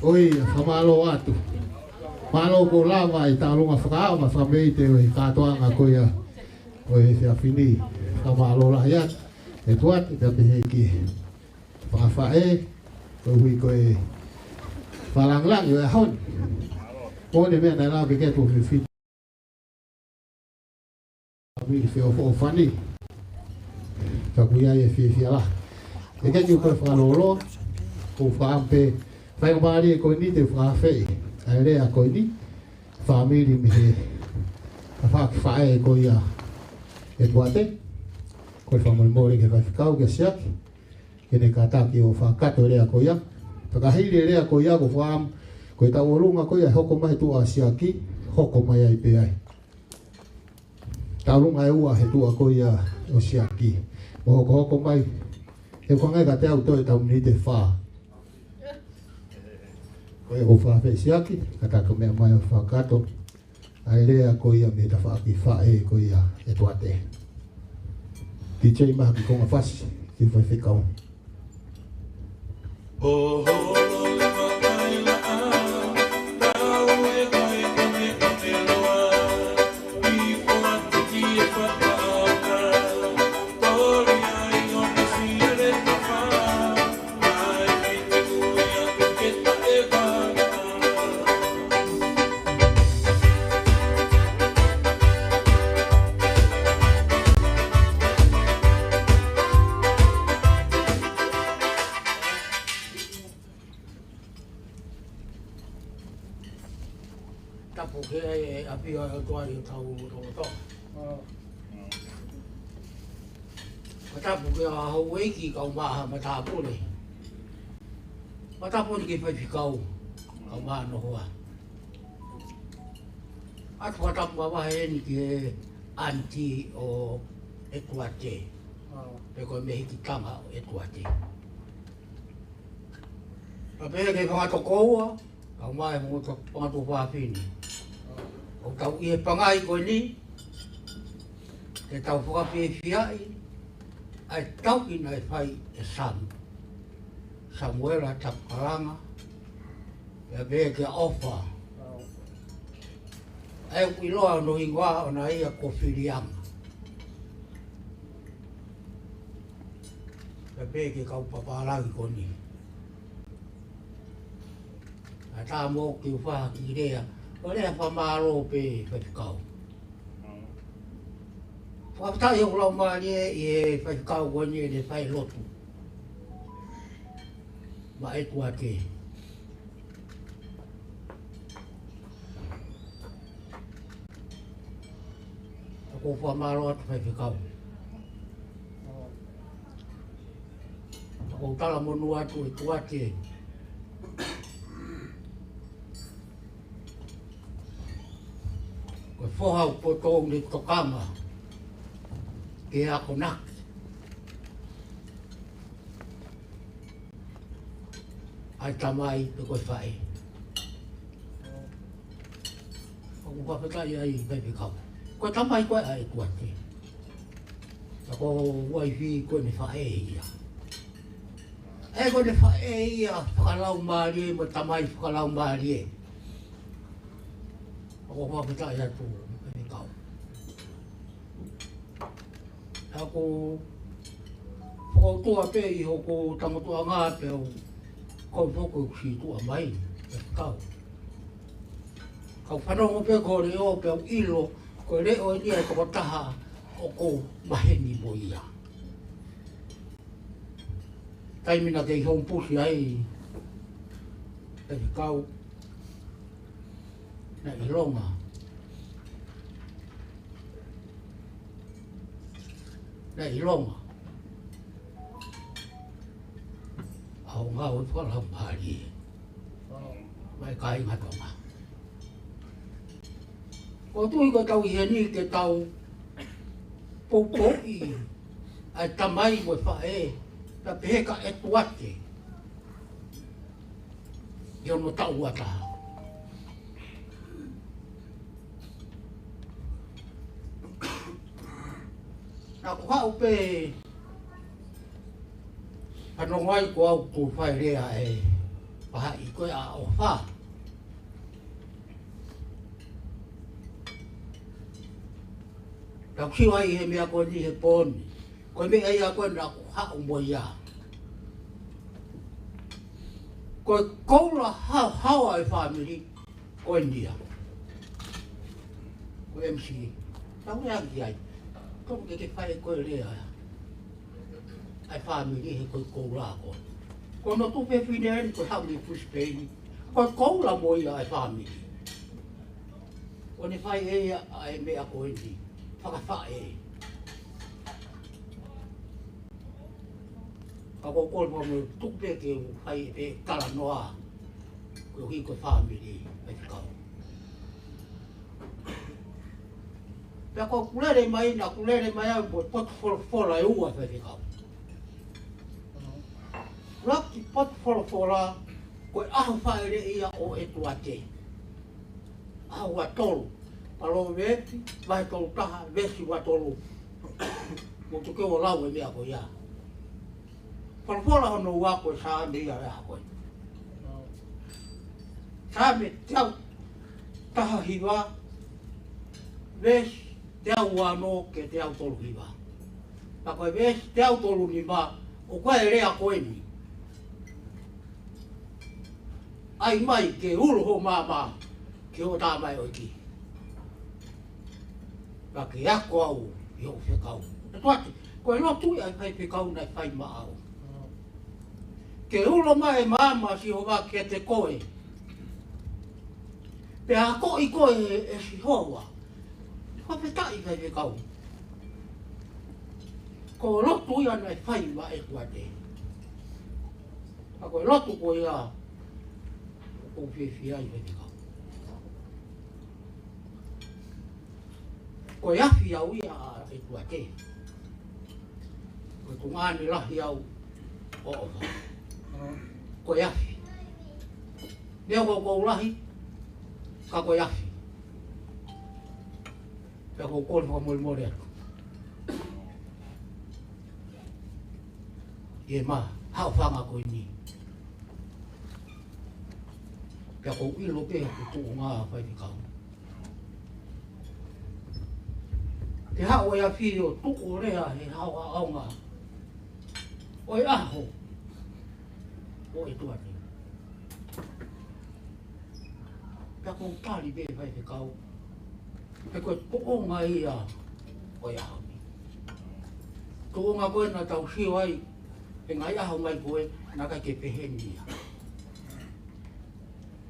ʻOi, fakamālō atu. Mālō kuo lava e tauʻolunga fakaava fakameite ʻo e kātoanga ko ia ʻo e efiafi ni. Fakamālō lahi atu ʻEtuate, pea pehē ki he fakafaʻē, koeʻuhi ko e fakalāngilangi ʻo e ʻaho ni. Ko e meʻa naʻe lave ki ai ʻa e tuofefine ʻa e fāmili feʻofoʻofani. Ka ʻoku ʻi ai e fiefia lahi. ʻEiki, ʻoku ou fakalōloa, ʻoku ou fakaʻamu pē faingamālie ko eni te u fakaafeʻi ʻa e lea ko eni, fāmili mei he tafaʻaki faʻē ko ia ʻEtuate. Ko e fakamolemole ki he faifekau, kia Siaki, ke ne kātaki ʻo fakakakato e lea ko ia. Pea ka hili e lea ko ia, ʻoku ou fakaʻamu, ko e tauʻolunga ko ia ʻe hoko mai tuʻa ʻa Siaki, hoko mai ai pē ai. Tauʻolunga ʻe ua he tuʻa ko ia ʻo Siaki. Mo hokohoko mai, he ʻoku hangē kiate au toe tau miniti ʻe fā. Ko ia ʻoku ou fakaafeʻi Siaki, kātaki ʻo meʻa mai ʻo fakakakato ʻa e lea ko ia mei he tafaʻaki faʻē ko ia ʻEtuate. DJ, maʻu ha kiʻi konga fasi, ki he faifekau. Tapu ki he ʻafio ʻa e ʻOtua ʻi hotau lotolotonga. Fakatapu ki he houʻeiki kae ʻumaʻā e matāpule. Fakatapu ki he faifekau kae ʻumaʻā hono hoa. ʻOatu e fakatapu mavahe eni ki he ʻaniti ʻo ʻEtuate. Pe ko e mehikitanga ʻo ʻEtuate. Pea pehē ki he fanga tokoua, kae ʻumaʻā e fanga to-, fanga tuofāfine. ʻOku tau ʻi he pangai ko eni, ke tau fakafiefiaʻi ʻa e tauʻi naʻe fai ʻe Samu-, Samuela Tapukalanga, pea pehē kia ʻOfa. ʻA ia ʻoku ʻiloa hono hingoa ʻoʻona ia ko Filiama. Pea pehē ki he kau papālangi ko eni. ʻA, tā mo ke u fai ha kiʻi lea, ko e lea fakamālō pē, faifekau. Fakafetaʻi hoku laumālie ʻi he faifekau ko eni ʻene fai lotu maʻa ʻEtuate. ʻOku ou fakamālō atu, faifekau. ʻOku ou talamonū atu, ʻEtuate, ko e foha ʻoku totonu ke tokanga ki he akonaki ʻa e tamai pe ko e faʻē. ʻOku ou fakafetaʻi ai, faifekau. Ko e tamai ko ē ʻa ʻEtuate. Ka ko e uaifi ko ʻene faʻē ia. ʻE ko ʻene faʻē ia fakalaumālie mo e tamai fakalaumālie. ʻOku ou fakafetaʻi atu, faifekau. ʻOku ou fakautua pē ʻi hoku tangutuʻanga pea u kau foki ʻo sītuʻa mai, faifekau. Kau fanongo pē ki hoʻo leʻo pea u ʻilo, ko e leʻo eni ia ʻa e tokotaha ʻoku ou maheni mo ia. Taimi naʻa ke ʻi Homebush ai, faifekau, naʻe ʻilonga. Naʻe ʻilonga ʻa hoʻo ngāue fakalaumālie maʻa e kāinga Tonga. ʻOku ou tui ko e tau ʻi heni ke tau poupouʻi ʻa e tamai mo e faʻē, pea pehē kia ʻEtuate ʻi hono taʻu ua taha. Naʻa ku haʻu pē fanongo ai ko au ʻoku fai lea ʻe Pahaʻi ko e ʻofa. Tau sio ai he meʻa ko eni he pō ni. Ko e meʻa ia ko ē naʻa ku haʻu mo ia. Ko e koula haohaoa e fāmili ko eni ia. Ko e M C. Tau lea ki ai. Tau ke ke fai ko e lea. ʻA e fāmili he ko e koula ko. Ko hono tuofefine eni ko e haʻu mei Brisbane. Ko e koula mo ia ʻa e fāmili. ʻO ne fai ʻe ia ʻa e meʻa ko eni. Fakafaʻē. Ka ko e kole mo e tuku pē ke u fai pē talanoa. Koeʻuhi ko e fāmili, faifekau. Pea ko ʻeku lele mai, naʻa ku lele mai au mo e potu folofola ʻe ua, faifekau. ʻUluaki potu folofola, ko e ʻaho fāʻeleʻi ia ʻo ʻEtuate. ʻAho ua tolu, Palōveepi, vahe tolu taha, veesi ua tolu. Mou tuku ke u lau e meʻa ko ia. Folofola hono ua ko e Saame ia ʻa ko ē. Saame teau taha hiva, veesi teau ua ono ki he teau tolu hiva. Pea ko e veesi teau tolu nima, ʻoku ʻi ai e lea ko eni. ʻAi mai ke ulo ho maama ki hoʻo tamaioʻeiki. Pea ke ako au ʻi hoʻo fekau. ʻEtuate, ko e lotu ia ʻa e faifekau naʻe fai maʻau. Ke ulo mai e maama ʻa Sihova kiate koe. Pea akoʻi koe ʻe Sihova. Fakafetaʻi faifekau. Ko e lotu ia naʻe fai maʻa ʻEtuate. Ka ko e lotu ko ia ʻoku ou fiefia ai faifekau. Ko e afi au ia ʻa ʻEtuate. Ko e tuongaʻane lahi au ʻo ʻofa. Ko e afi. Meʻa ko ʻoku ou lahi, ka ko e afi. Pea ʻoku ou kole fakamolemole atu. ʻI he mahaʻofanga ko eni. Pea ʻoku ou ʻilo pē ʻoku tuʻunga faifekau. Ke haʻu e afi ʻo tuʻu ʻo lea he haohaoaʻanga ʻo e ʻaho ʻo ʻEtuate. Pea ʻoku ou tali pē faifekau. He ko e tuʻunga ia ʻo e ʻaho ni. Tuʻunga ko ē naʻa tau sio ai, he ngaahi ʻaho mai ko ē, naʻe ʻikai ke pehē ni ia.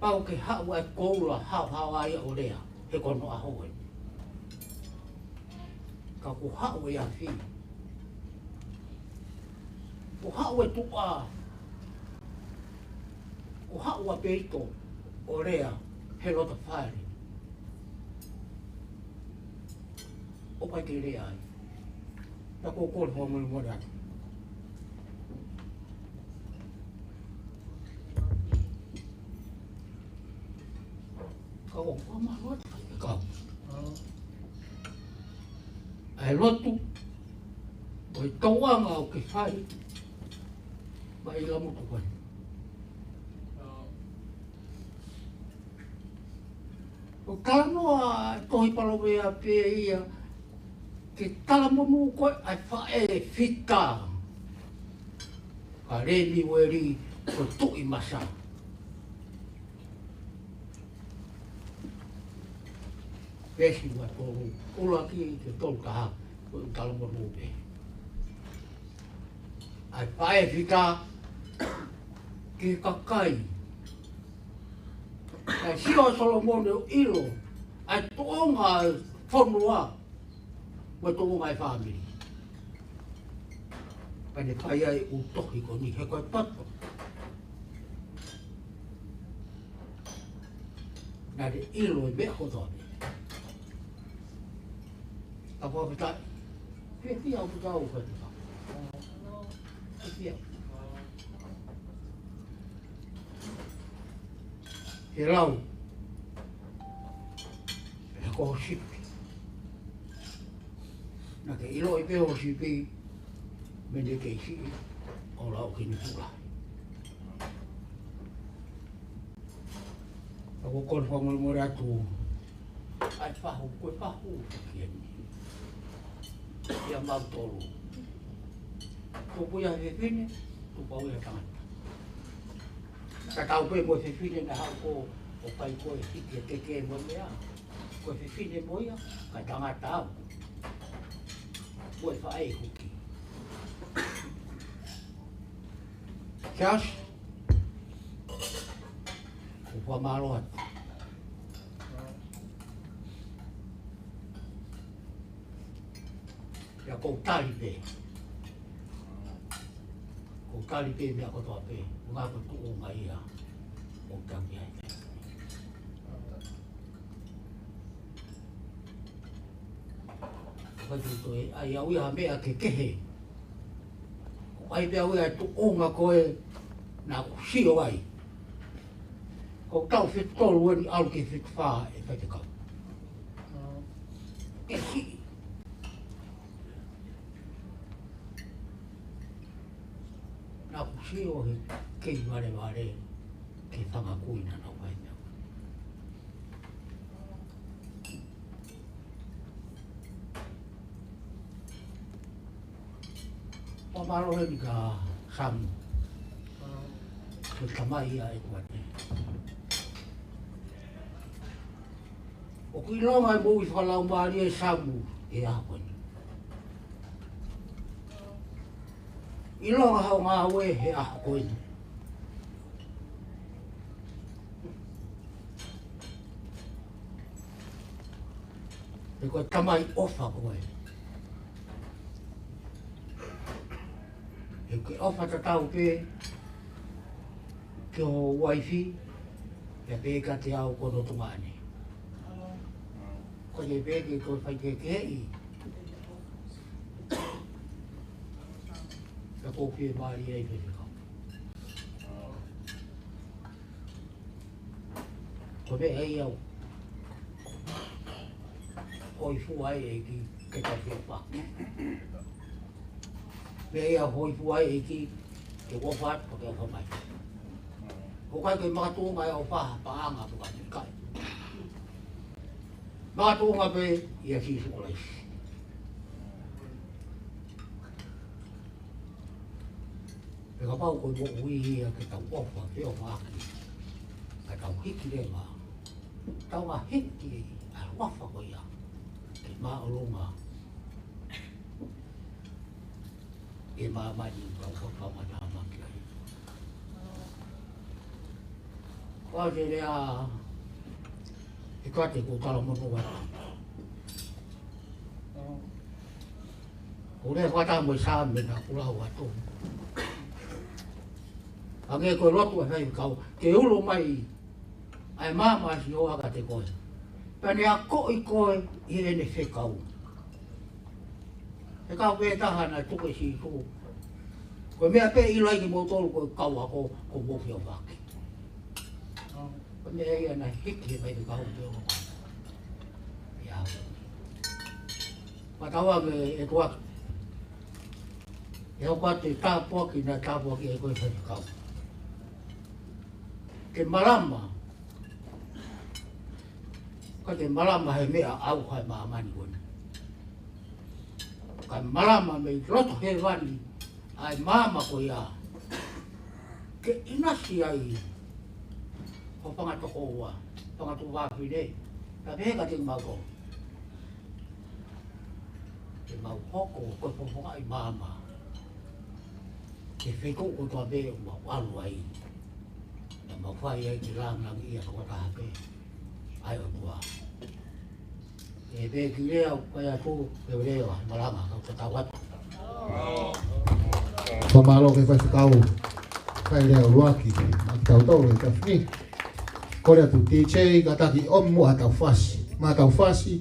Pau ke haʻu ʻa e koula haohaoa ia ʻo lea, he ko hono ʻaho ē. Ka kuo haʻu e afi. Kuo haʻu e tuʻa. Kuo haʻu ʻa Peito ʻo lea he loto fale. ʻOku ʻikai ke lea ai. Pea ʻoku ou kole fakamolemole atu. Ka ʻoku ou mālō atu faifekau. ʻA e lotu, ʻo e tauʻanga ʻoku ke fai, maʻa e lamo ko ē. ʻOku talanoa e tohi Palōveepi ia, ke talamonū ko ē ʻa e faʻē fita. Ka Lemiueli ko e tuʻi masa. Veesi ua tolu, ʻuluaki ki he tolu taha, ko e talamonū pē. ʻA e faʻē fita ki he kakai. Kae sio ʻa Solomone ʻo ʻilo ʻa e tuʻunga ʻo e fonua, mo e tuʻunga ʻo e fāmili. Pea ne fai ai ʻa e tohi ko eni he ko e poto. Naʻa ne ʻilo e meʻa kotoa pē. Ka fakafetaʻi. Fiefia ʻaupito au faifekau. Fiefia. He lau. He ko ho sipi. Naʻa ke ʻiloʻi pē ho sipi, mei he kei siʻi, ʻo lau ki he niʻihi lahi. ʻOku ou kole fakamolemole atu ʻa e fahu, ko e fahu ki heni. ʻIa mautolu. Tupu ia he fefine, tupu au ia he tangata. Tatau pē mo e fefine naʻa haʻu ko ē ʻo fai ko ē hiki e keke mo e meʻa. Ko e fefine mo ia, kae tangata au. Mo e faʻē huki. Siasi, ʻoku ou fakamālō atu. ʻIa ʻoku ou tali pē. ʻOku ou tali pē meʻa kotoa pē. Ko e ngaahi ko e tuʻunga ia ʻoku ou tali ai. Ka te u toe ʻai au ia ha meʻa kehekehe. ʻOku ʻai pē au ia e tuʻunga ko ē naʻa ku sio ai. Ko e taʻu fitu tolu eni ʻalu ki he fitu fā e faifekau. ʻE siʻi. Naʻa ku sio he kei valevale, kei fanga kui naʻa nau fai meʻa. Fakamālō heni kia Samu. Ko e tamai ia ʻeku ʻapi. ʻOku ʻilonga e moʻui fakalaumālie ʻa Samu he ʻaho ko eni. ʻIlonga haʻo ngāue he ʻaho ko eni. He ko e tamai ʻofa koe. He ko e ʻofa tatau pē ki ho uaifi, pea pehē kiate au ko hono tuongaʻane. Ko e pehē ke toe fai kehekeheʻi. Pea ʻoku ou fiemālie ai pē he kau. Ko e meʻa ia ʻoku hoifua ai e ʻEiki ke tau feʻofaʻaki. Meʻa ia ʻoku hoifua ai e ʻEiki ke ʻofa atu pea ke ʻofa mai. ʻOku ʻikai ke makatuʻunga e ʻofa ha paʻanga pe ko e hā, ʻikai. Makatuʻunga pē ʻia Sīsū Kalaisi. Pea kapau ko e moʻui ia ke tau ʻofa, feʻofaʻaki, ka tau hiki leva, tau ngaahi hiki ʻa e ʻofa ko ia ke māʻolunga ʻi māmani, tau fakamanamaki ai. Ko e lea ʻe kate ko talamonū atu. Ko e lea fakataha mo e Saame naʻa ku lau atu. Hangē ko e lotu ʻa e faifekau, ke ulo mai ʻa e maama ʻa Sihova kiate koe. Pea ne akoʻi koe ʻi heʻene fekau. He kau pē taha naʻe tuku ʻe Sīsū. Ko e meʻa pē ʻe ʻilo ai kimoutolu ko e kau ako, ko hoʻomou feʻofaʻaki. Ko e meʻa ia naʻe hiki he faifekau pē ʻo. ʻIa. Fakatauange ʻe tuak. ʻE hoko atu e tāpuaki naʻe tāpuakiʻi ai koe faifekau. Ke malama. ʻIkai ke malama he meʻa ʻauha ʻi māmani ko eni. Kae malama mei loto hēvani ʻa e maama ko ia. Ke ʻinasi ai ho fanga tokoua, fanga tuofāfine, pea pehē kiate kimautolu. Ke mau hoko ko e fofongaʻi maama. Ke feituʻu kotoa pē ʻoku mau ʻalu ai. Naʻa mau fai ai ke lāngilangiʻia tokotaha pē ʻa e ʻOtua. ʻE pē ki lea ʻoku ʻai atu, ke lea ʻo malanga, kau tatau atu. Fakamālō ki he faifekau, fai lea ʻuluaki, maʻa kitautolu he efiafi ni. Kole atu D J, kātaki ʻomi muʻa ʻetau fasi. Maʻa ʻetau fasi,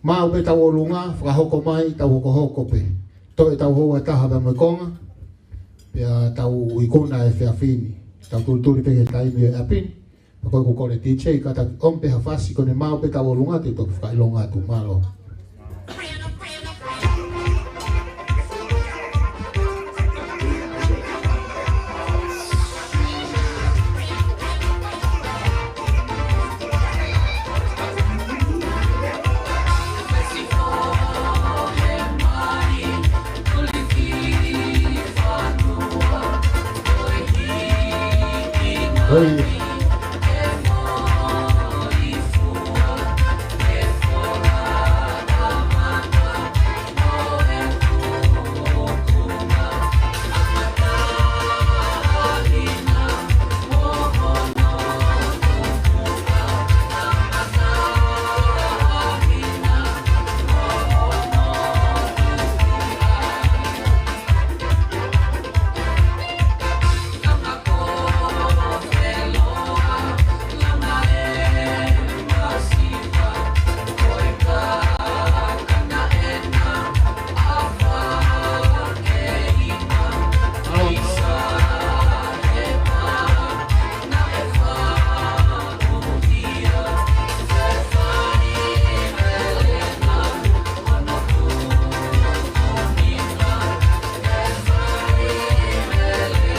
maʻu pē ʻetau ʻolunga, fakahoko mai, tau hokohoko pē. Toe ʻetau houa ʻe taha pea mo e konga, pea tau ikuna e efiafi ni. Tau tulituli pē ki he taimi ʻo e ʻapi ni. Pea ko ʻeku kole D J, kātaki ʻomi pē ha fasi ko ʻene maʻu pē ʻetau ʻolunga te tau fakaʻilonga atu, mālō.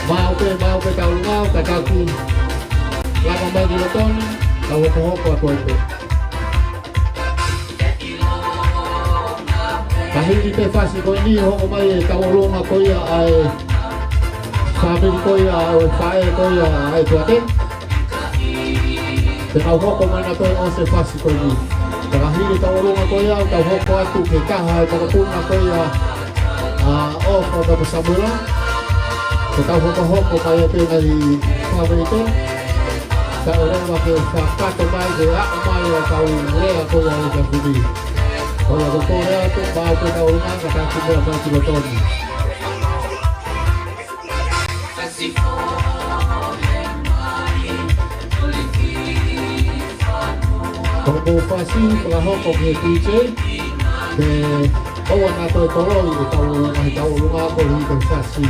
Maʻu pē, maʻu pē tau ngāue, ka tau ki lava mai ki loto ni, tau hokohoko atu ai pē. Ka hili pē fasi ko eni, hoko mai e tauʻolunga ko ia ʻa e fāmili ko ia ʻo e faʻē ko ia ʻa e tuate. Te tau hoko mai nautolu ʻo ʻosi e fasi ko eni. Ka hili tauʻolunga ko ia, tau hoko atu ki he taha e mokopuna ko ia ʻa ʻOfa mo Samuela. Te tau hokohoko mai atu ʻi he ngaahi fāmili ko ē. Ka ʻoua leva ke fakakato mai ke aʻu mai ʻa e tau lea ko ia ʻa e fāmili. Ko ia ko e lea atu, maʻu pē tauʻolunga, ka tau ki meʻa mai ki loto ni. Ko e fasi, fakahoko ki he D J. Ke ʻoua naʻa toe toloi e tau, ngaahi tauʻolunga ko e hili ko e fasi.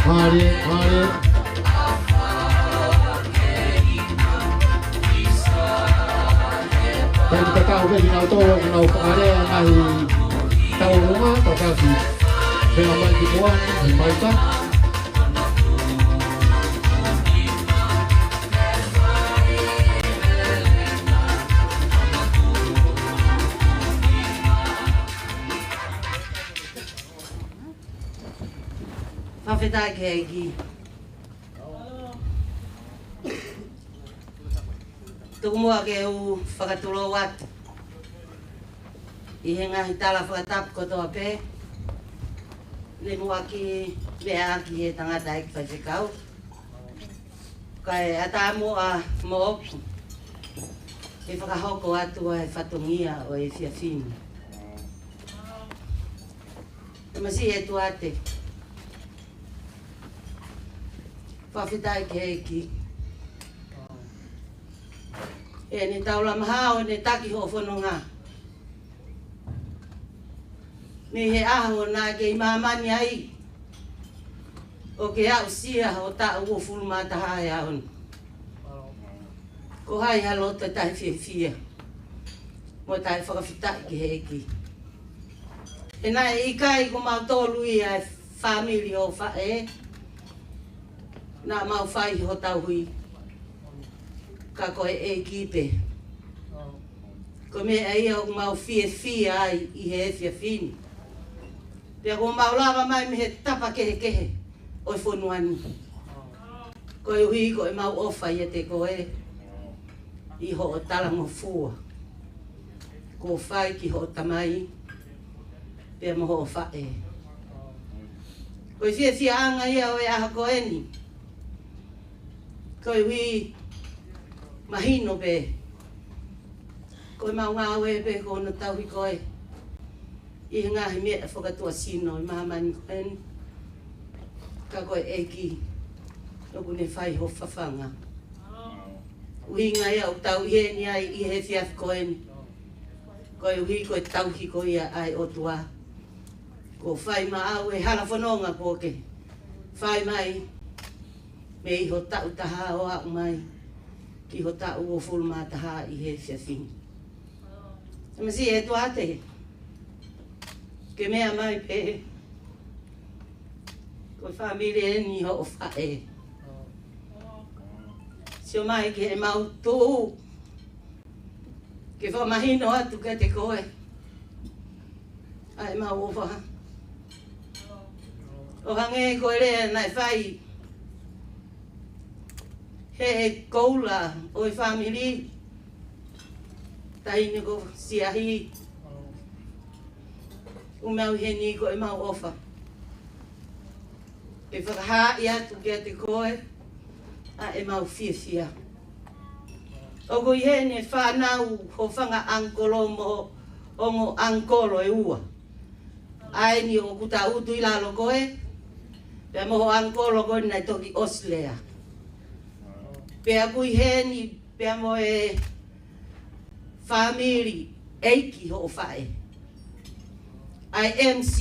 Mālie, mālie. Tau tatau pē kinautolu, kinautolu fakalea ngaahi tauʻolunga, tatau ki he meʻa mai ki muʻa, mai ka. Fakafetaʻi ki he ʻEiki. Tuku muʻa ke u fakatulou atu ʻi he ngaahi tala fakatapu kotoa pē. Ne muʻaki meʻa ʻaki he tangataʻeiki faifekau. Kae ʻatā muʻa moʻoku ke fakahoko atu ʻa e fatongia ʻo e efiafi ni. Tamasiʻi ʻe tuate. Fakafetaʻi ki he ʻEiki. ʻEne taulama hao, ʻene taki hoʻo fononga. Mei he ʻaho naʻa ke ʻi māmani ai, ʻo ke aʻusia hoʻo taʻu uofulu mā taha he ʻaho ni. Ko hai ha loto taʻefiefia mo taʻefakafetaʻi ki he ʻEiki? He naʻe ʻikai ko mautolu ia e fāmili ʻo faʻē naʻa mau fai ho tauhi, ka ko e ʻEiki pē. Ko e meʻa ia ʻoku mau fiefia ai ʻi he efiafi ni. Pea kuo mau lava mai mei he tapa kehekehe ʻo e fonua ni. Koeʻuhi ko ʻemau ʻofa ʻiate koe ʻi hoʻo talangofua kuo fai ki hoʻo tamai pea mo hoʻo faʻē. Ko e fiefiaʻanga ia ʻo e ʻaho ko eni. Koeʻuhi mahino pē ko ʻemau ngāue pē ko hono tauhi koe ʻi he ngaahi meʻa fakatuʻasino ʻi māmani ko eni. Ka ko e ʻEiki ʻoku ne fai ho fafanga. ʻUhinga ia ʻoku tau ʻi heni ai ʻi he efiafi ko eni, koeʻuhi ko e tauhi ko ia ʻa e ʻOtua. Kuo fai maʻau e hala fononga kuo ke fai mai mei ho taʻu taha ʻo aʻu mai ki ho taʻu uofulu mā taha ʻi he efiafi ni. Tamasiʻi ʻEtuate, ke meʻa mai pē, ko e fāmili eni hoʻo faʻē. Sio mai ki heʻemau tuʻu, ke fakamahino atu kiate koe ʻa ʻemau ʻofa. ʻO hangē ko e lea naʻe fai he ʻe koula ʻo e fāmili, taʻahine ko Siahi, ʻoku mau ʻi heni ko ʻemau ʻofa ke fakahaaʻi atu kiate koe ʻa ʻemau fiefia. ʻOku ʻi heni e fānau ho fanga ʻangikolo mo ongo ʻangikolo ʻe ua. ʻA eni ʻoku taʻutu ʻi lalo ko ē, pea mo ho ʻangikolo ko ē naʻe toki ʻosi lea. Pea ʻoku ʻi heni pea mo e fāmili ʻeiki hoʻo faʻē, ʻa e M C,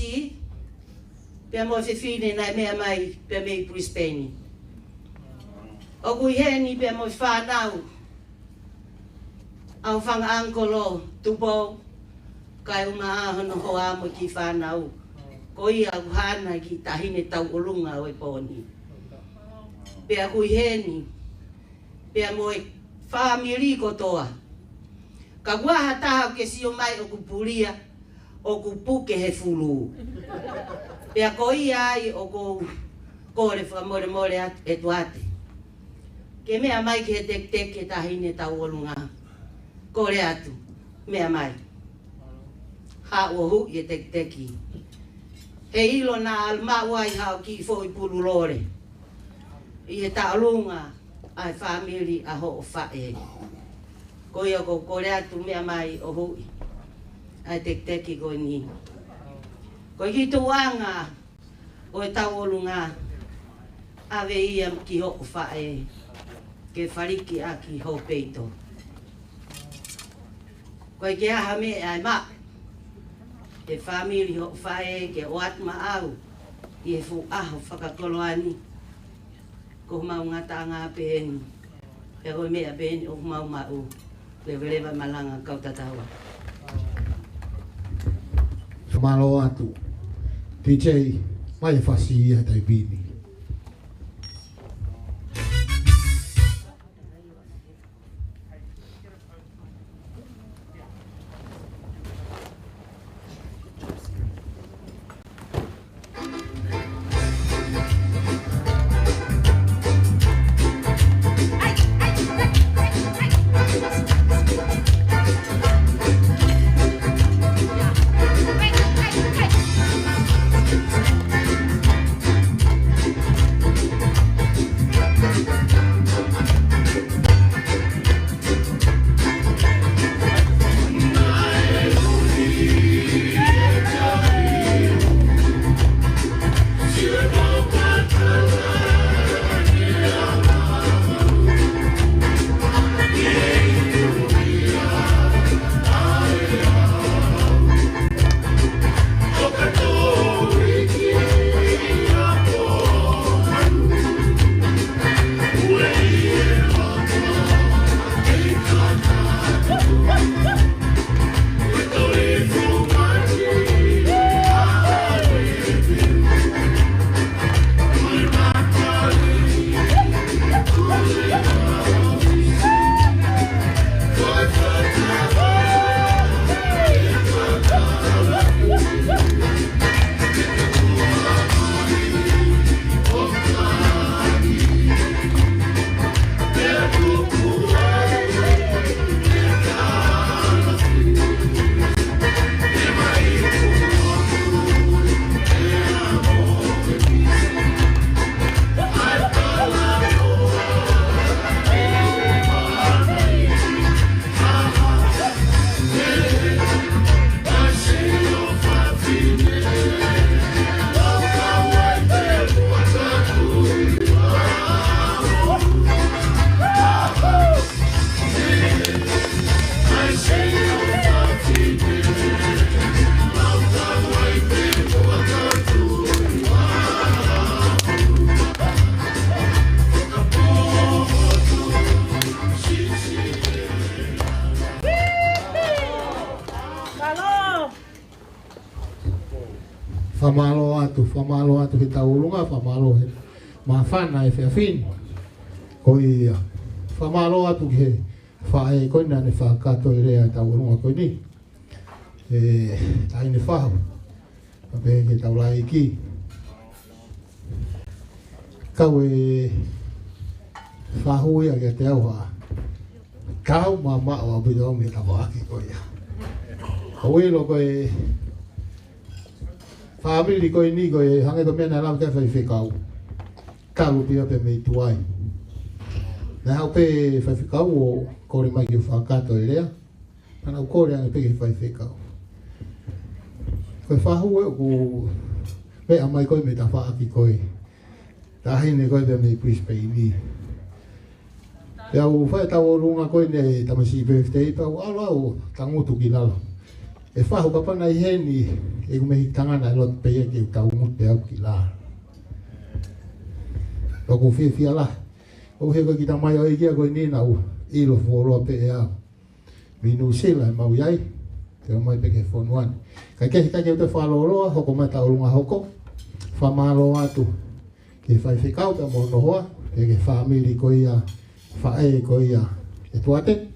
pea mo e fefine naʻe meʻa mai pea mei Brisbane. ʻOku ʻi heni pea mo e fānau ʻa ho fanga ʻangikolo Tupou, kae ʻumaʻā hono hoa mo e kiʻi fānau. Ko ia ʻoku hana ki taʻahine tauʻolunga ʻo e pō ni. Pea ʻoku ʻi heni pea mo e fāmili kotoa. Ka ʻoku ʻi ai ha taha ʻoku ke sio mai ʻoku pulia, ʻoku puke he fulu. Pea ko ia ai ʻoku ou kole fakamolemole atu ʻEtuate, ke meʻa mai ki he tekiteki e taʻahine tauʻolunga. Kole atu, meʻa mai. Haʻu ʻo huʻi e tekiteki. He ʻilo naʻa maʻu ai haʻo kiʻi foʻi pulu lole ʻi he tauʻolunga ʻa e fāmili ʻa hoʻo faʻē. Ko ia ʻoku ou kole atu, meʻa mai ʻo huʻi ʻa e tekiteki ko eni. Ko e kiʻi tuʻuʻanga ʻo e tauʻolunga, ʻave ia ki hoʻo faʻē ke faliki ʻaki ho peito. Ko e ke aha meʻa ʻe maʻu e fāmili hoʻo faʻē ke ʻoatu maʻau ʻi he fuʻu ʻaho fakakoloa ni. Ko homau ngataʻanga pē eni, pea ko e meʻa pē eni ʻoku mau maʻu. Leveleva malanga kau tatau atu. Fakamālō atu. T J, mai e fasi ia taipini. Fakamālō atu, fakamālō atu ki he tauʻolunga, fakamālō he māfana he efiafi ni. Ko ia, fakamālō atu ki he faʻē ko ena naʻa ne fakakakato e lea ʻa e tauʻolunga ko eni. ʻE, Taʻahine Fahu, pea pehē ki he taulaʻeiki. Kau e fahu ia kiate au ha. Kau mamaʻo ʻaupito au mei he tafaʻaki ko ia. ʻOku ou ʻilo ko e fāmili ko eni ko e hangē ko e meʻa naʻe lave ki ai e faifekau. Talu pē ia pea mei tuai. Naʻe haʻu pē faifekau ʻo kole mai ke fakakakato e lea. Pea naʻá ku kole ange pē ki he faifekau. Ko e fahu ē ʻoku meʻa mai ko ē mei he tafaʻaki ko ē. Taʻahine ko ē pea mei Brisbane. Pea u fai e tauʻolunga ko eni e tamasiʻi birthday pea u ʻalu au ʻo tangutu ki lalo. E fahu kapau naʻe ʻi heni ʻeku mehikitanga naʻe loto pē ia ke u tangutu pē au ki lalo. Pea ʻoku ou fiefia lahi. ʻOku ʻi ai ko e kiʻi tamai ʻo e ʻeiki ko eni naʻá ku ʻilo fuoloa pē ʻe au. Mei Nuʻusila ʻemau ʻi ai, te u ō mai pē ki he fonua ni. Kae kehe, kae kehe ʻoku te fakalōloa, hoko mai e tauʻolunga hoko. Fakamālō atu ki he faifekau pea mo hono hoa, pea ki he fāmili ko ia, faʻē ko ia ʻe Tuate.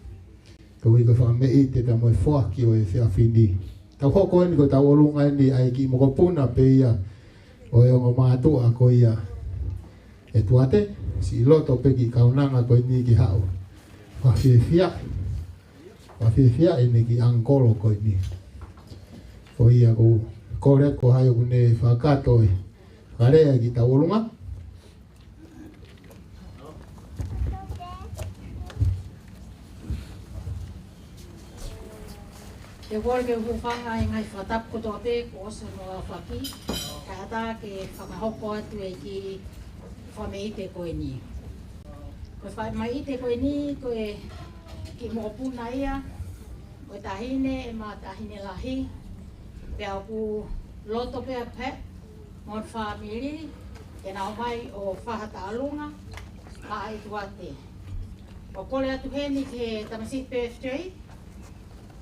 Koeʻuhi ko e fakameʻite pea mo e foaki ʻo e efiafi ni. Tau hoko eni ko e tauʻolunga eni ʻa e kiʻi mokopuna pē ia ʻo e ongo mātuʻa ko ia ʻe Tuate, siʻi loto pē kiʻi kaunanga ko eni ke haʻu. Fakafiefia, fakafiefia ʻene kiʻi ʻangikolo ko eni. Ko ia ʻoku ou kole atu ko hai ʻoku ne fakakakato e fakalea e kiʻi tauʻolunga. Te u kole ke u hūfanga he ngaahi fakatapu kotoa pē kuo ʻosi hono aofaki, kae ʻatā ke fakahoko atu e kiʻi fakameʻite ko eni. Ko e fakameʻite ko eni, ko e kiʻi mokopuna ia, ko e taʻahine, ʻe ma taʻahine lahi, pea ʻoku loto pē ʻa Pat mo hono fāmili ke nau ō mai ʻo fai ha tauʻolunga maʻa e Tuate. ʻOku ou kole atu heni ki he tamasiʻi birthday,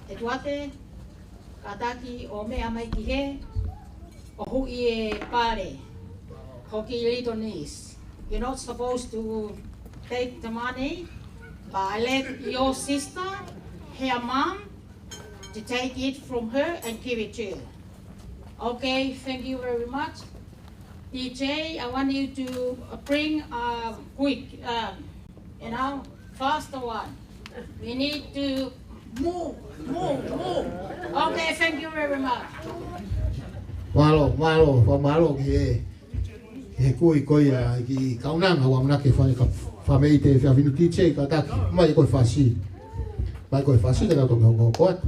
ʻe Tuate, kātaki ʻo meʻa mai ki hē, ʻo huʻi e pale, ho kiʻi little niece. You're not supposed to take the money, but I let your sister, her mum, to take it from her and give it to you. Okay, thank you very much. D J, I want you to bring a quick, um, you know, faster one. We need to move, move, move. Okay, thank you very much. Mālō, mālō, fakamālō ki he, ki he kui ko ia, kiʻi kaunanga, ʻoku ʻamanaki ke fai e kiʻi fakameʻite he efiafi ni. D J, kātaki, mai ko e fasi. Mai ko e fasi, ka tau toki hokohoko atu.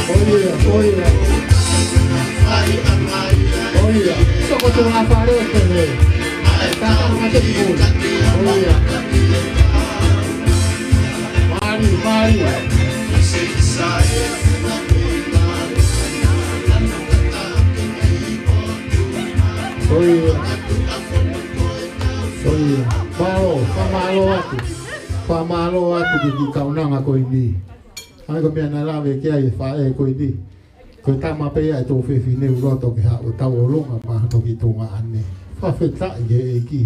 ʻOia, ʻoia. ʻOia. Soko tō a fare o te he. Tata ma te pū. ʻOia. Mālie, mālie. ʻOia. ʻOia. Mālō, fakamālō atu. Fakamālō atu ki he kiʻi kaunanga ko eni. ʻA ia ko e meʻa naʻe lave ki ai e faʻē ko eni. Ko e tama pē ia ʻe tō fefine ʻi loto ke haʻu ʻo tauʻolunga maʻa hono kiʻi tuongaʻane. Fakafetaʻi ki he ʻEiki.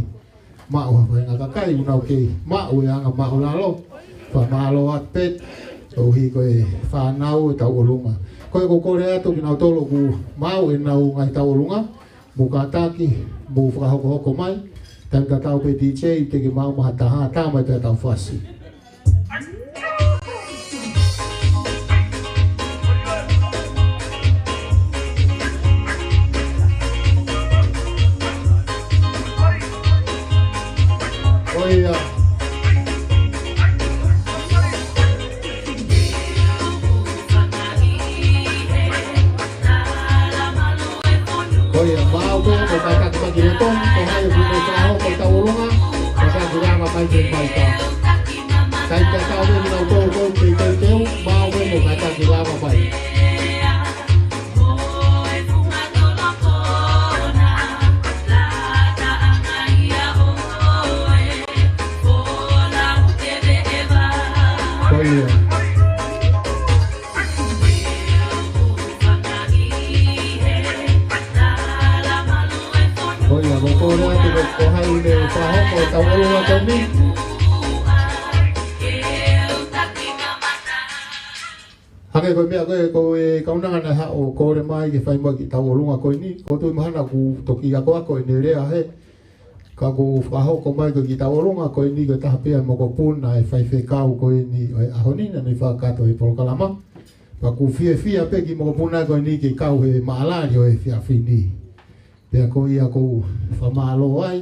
Maʻu ha faʻahinga kakai ʻoku nau kei maʻu e anga māʻulalo. Fakamālō atu pē. ʻOku ʻi ai e fānau ʻe tauʻolunga. Ko ia ʻoku ou kole atu kinautolu ʻoku maʻu ʻenau ngaahi tauʻolunga. Mou kātaki, mou fakahokohoko mai. Taimi tatau pē DJ, te ke maʻu mai ha taha, tā mai pē ʻetau fasi. ʻOia. ʻOia, maʻu pē, mou kātaki mai ki loto, ko hai ʻoku ne fakahoko e tauʻolunga, kātaki lava mai ki he maika. Taimi tatau pē kinautolu ʻoku teuteu, maʻu pē, mou kātaki lava mai. ʻOia. ʻOia, mou kole atu ko hai ʻoku ne fakahoko e tauʻolunga ko eni. Hangē ko e meʻa ko ē, ko e kaunanga naʻe haʻu ʻo kole mai ke fai mai e kiʻi tauʻolunga ko eni. ʻOku ou tui mahalo ʻoku toki akoako ʻene lea hē. Ka ʻoku fakahoko mai ko e kiʻi tauʻolunga ko eni ko e taha pē ia e mokopuna ʻo e faifekau ko eni ʻo e ʻaho ni naʻa ne fakakakato e polokalama. Pea ʻoku fiefia pē e kiʻi mokopuna ko eni ke kau he maʻalali ʻo e efiafi ni. Pea ko ia ʻoku ou fakamālō ai.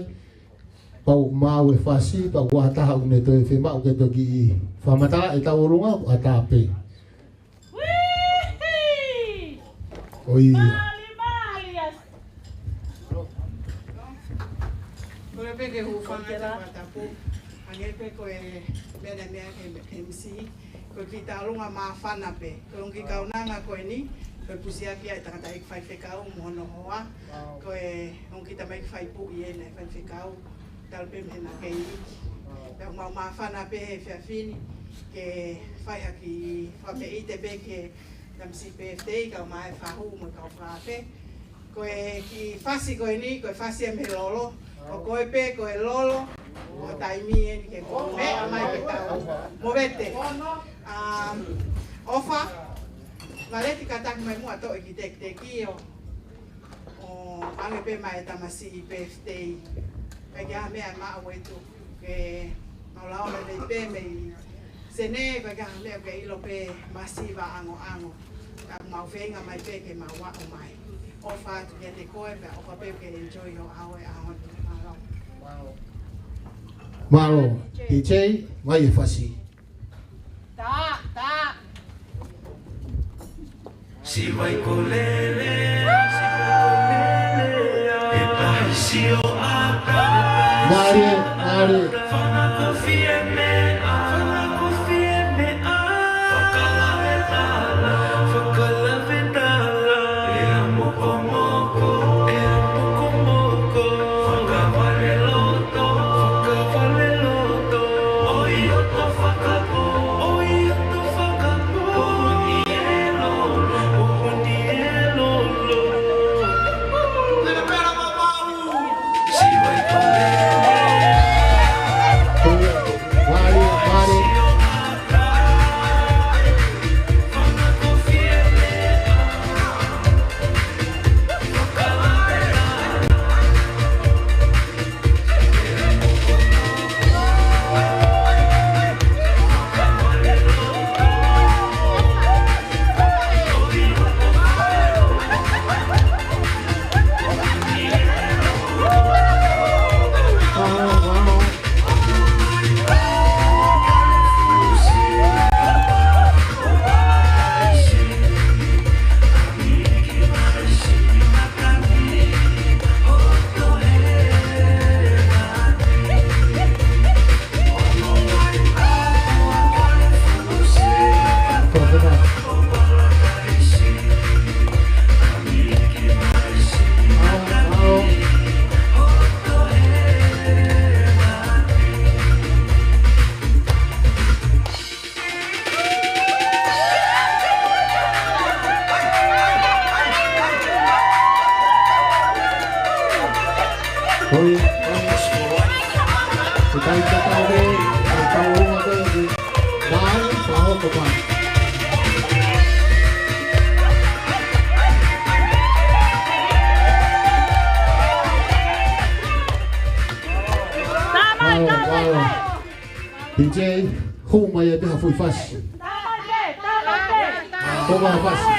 Pea ʻoku maʻu e fasi, pea ʻoku ʻi ai ha taha ʻoku ne toe fiemaʻu ke toki fakamatalaʻi e tauʻolunga, ʻoku ʻatā pē. Uihi! ʻOia. Mālie, mālie. Kole pē ke u hūfanga he fakatapu. Hangē pē ko e meʻa naʻe meʻa ki he M C. Ko e kiʻi tauʻolunga māfana pē. Ko e ongo kiʻi kaunanga ko eni, ko e pusiaki ʻa e tangataʻeiki faifekau mo hono hoa. Ko e ongo kiʻi tamaiki faipuʻi ʻena ʻi he faifekau. Talu pē mei he naʻe kei iiki. Pea ʻoku mau māfana pē he efiafi ni ke fai ha kiʻi fakameʻite pē ki he M C P F T, kau mai e fahu mo e kau fakafe. Ko e kiʻi fasi ko eni, ko e fasi ia mei he lolo. Ko koe pē, ko e lolo. Ko e taimi eni ke mou meʻa mai ke tau movete. Um, ʻOfa, Valeti, kātaki mai muʻa toʻo e kiʻi tekiteki ʻo ʻo ʻange pē mai e tamasiʻi birthday. Ko e kiʻi meʻa maʻu ʻe tuku ke mau lau mai pē mei Sene, ko e kiʻi meʻa ke ʻilo pē masiva ʻangoʻango. Ka mau feinga mai pē ke mau aʻu mai. ʻOfa atu kiate koe, pea ʻofa pē ke enjoy hoʻo ʻaho he ʻaho ni. Mālō. Mālō. D J, mai e fasi. Tā, tā. Siʻi vaikolele, siʻi vaikolele, e tahi sio ata. Mālie, mālie. Fanga kofi e meʻa, fanga kofi e meʻa. Fakalave tala, fakalave tala. Lea mokomoko, lea mokomoko. Fakavale loto, fakavale loto. ʻOi ʻOtua fakapō, ʻoi ʻOtua fakapō. Moʻoni e lolo, moʻoni e lolo. Pela, pela, mamau. Siʻi vaikolele. Ko ia, ko ia. Ko e taimi tatau pē, ko e tau ua ko ē, ko e mai, ko e hoko mai. Mālō, mālō. D J, hū mai ʻa e pē ha foʻi fasi. Ko e fasi.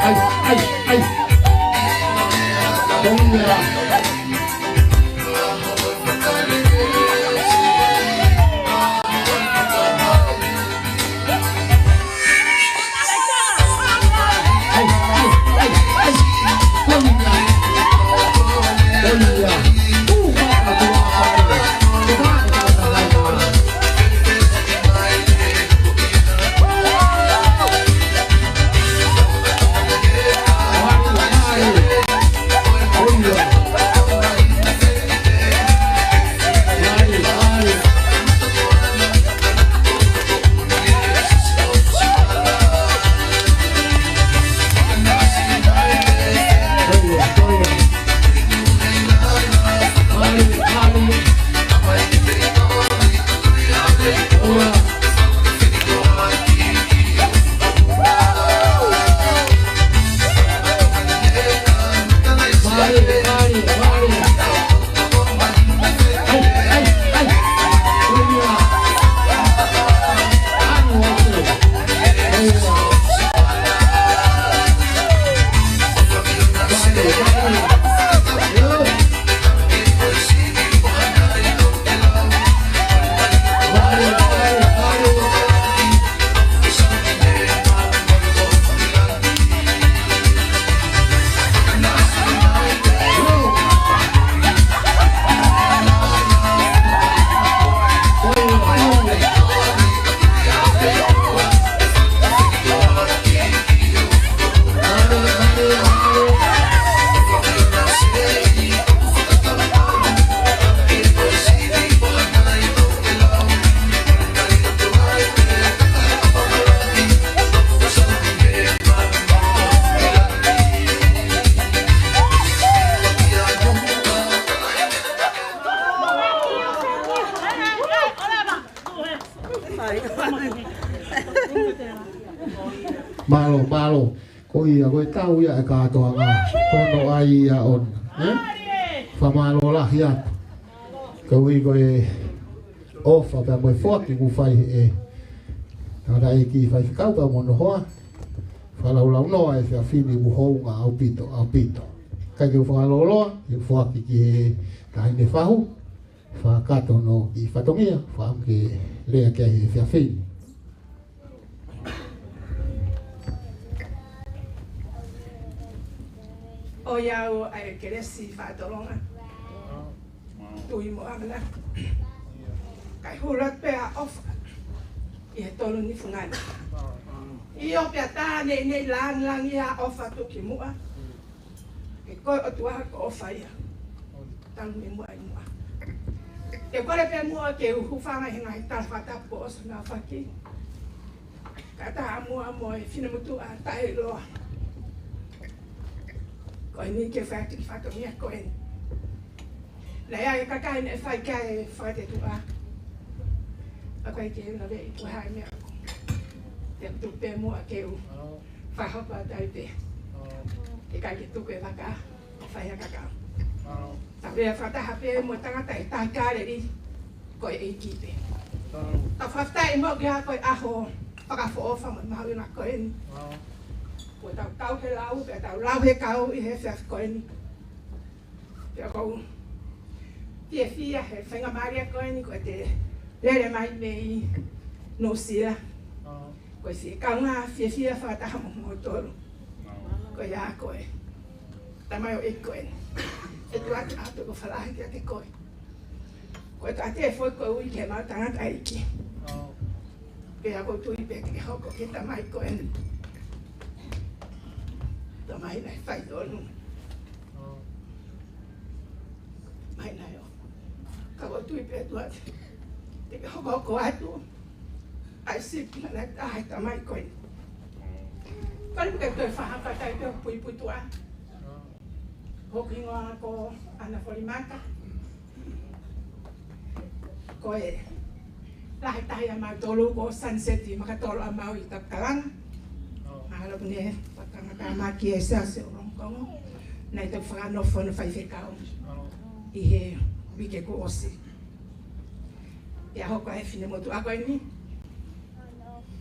ʻAi, ʻai, ʻai. Ko ia. Mālō, mālō. Ko ia, ko e tau ia e kātoanga. Ko hono ʻai ia ʻona. Eh? Fakamālō lahi atu. Koeʻuhi ko e ʻofa pea mo e foaki kuo fai ʻe he tangataʻeiki faifekau pea mo hono hoa. Fakalaulaunoa e efiafi ni, kuo hounga ʻaupito, ʻaupito. ʻIkai ke u fakalōloa, ʻe foaki ki he Taʻahine Fahu, fakakakato hono kiʻi fatongia, fakaʻamu ke lea ki ai he efiafi ni. ʻOiauē, ʻa e kelesi, faʻa tolonga, tui mo ʻamanaki. Kae hulu atu pē ʻa e ʻofa ʻi he tolu ni fungani. ʻIo, pea tā neʻineʻi lāngilangi ʻa e ʻofa tuʻu ki muʻa. He ko e ʻOtua ko e ʻofa ia. Talu mei muʻa ʻi muʻa. Te u kole pē muʻa ke u hūfanga he ngaahi tala fakatapu kuo ʻosi ʻaofaki. Kae ʻatā muʻa mo e finemotuʻa taʻeʻiloa ko eni ke fai atu e kiʻi fatongia ko eni. Naʻe ʻi ai e kakai naʻe fai ki ai e fakatetuʻa. ʻOku ʻikai ke u laveʻi pe ko e hā e meʻa. Te u tuku pē muʻa ke u fakahoko atu ai pē. ʻIkai ke tuku e vaka ʻo fai ha kakau. Tau lea fakataha pē mo e tangata ʻe taha Kāleli, ko e ʻEiki pē. Tau fakafetaʻi muʻa ki he ʻaho ko e ʻaho fakaʻofoʻofa mo mahuʻinga ko eni. Kuo tau kau he lau, pea tau lau he kau ʻi he efiafi ko eni. Pea ʻoku ou fiefia he faingamālie ko eni ko ʻete lele mai mei Nuʻusila. Ko e siʻi kaungā fiefia fakataha mo moutolu. Ko ia ko e tamaioʻeiki ko eni. ʻE tuʻu atu ʻa e ʻofa lahi kiate koe. Ko e taʻate foʻi ko e ui ke mau tangataʻeiki. Pea ʻoku ou tui pē ke hoko ke tamai ko eni. Tamai naʻe faitotonu. Mai nai o. ʻOku ou tui pē ʻOtua te ke hokohoko atu ʻa e sīpinga naʻe taha ʻe he tamai ko ē. Kole pē ke toe fakafetaʻi pē ʻo puipuituʻa. Hoku hingoa ko Ana Folimata. Ko e lahi taha ʻia mautolu ko Sunset Makatolo ʻa Maui, Tapukalanga. Mahalo ne fakangata maki e Siasi ʻo Longokongo. Naʻe toki fakanofo hono faifekau ʻi he uike kuo ʻosi. Pea hoko ai e finemotuʻa ko eni,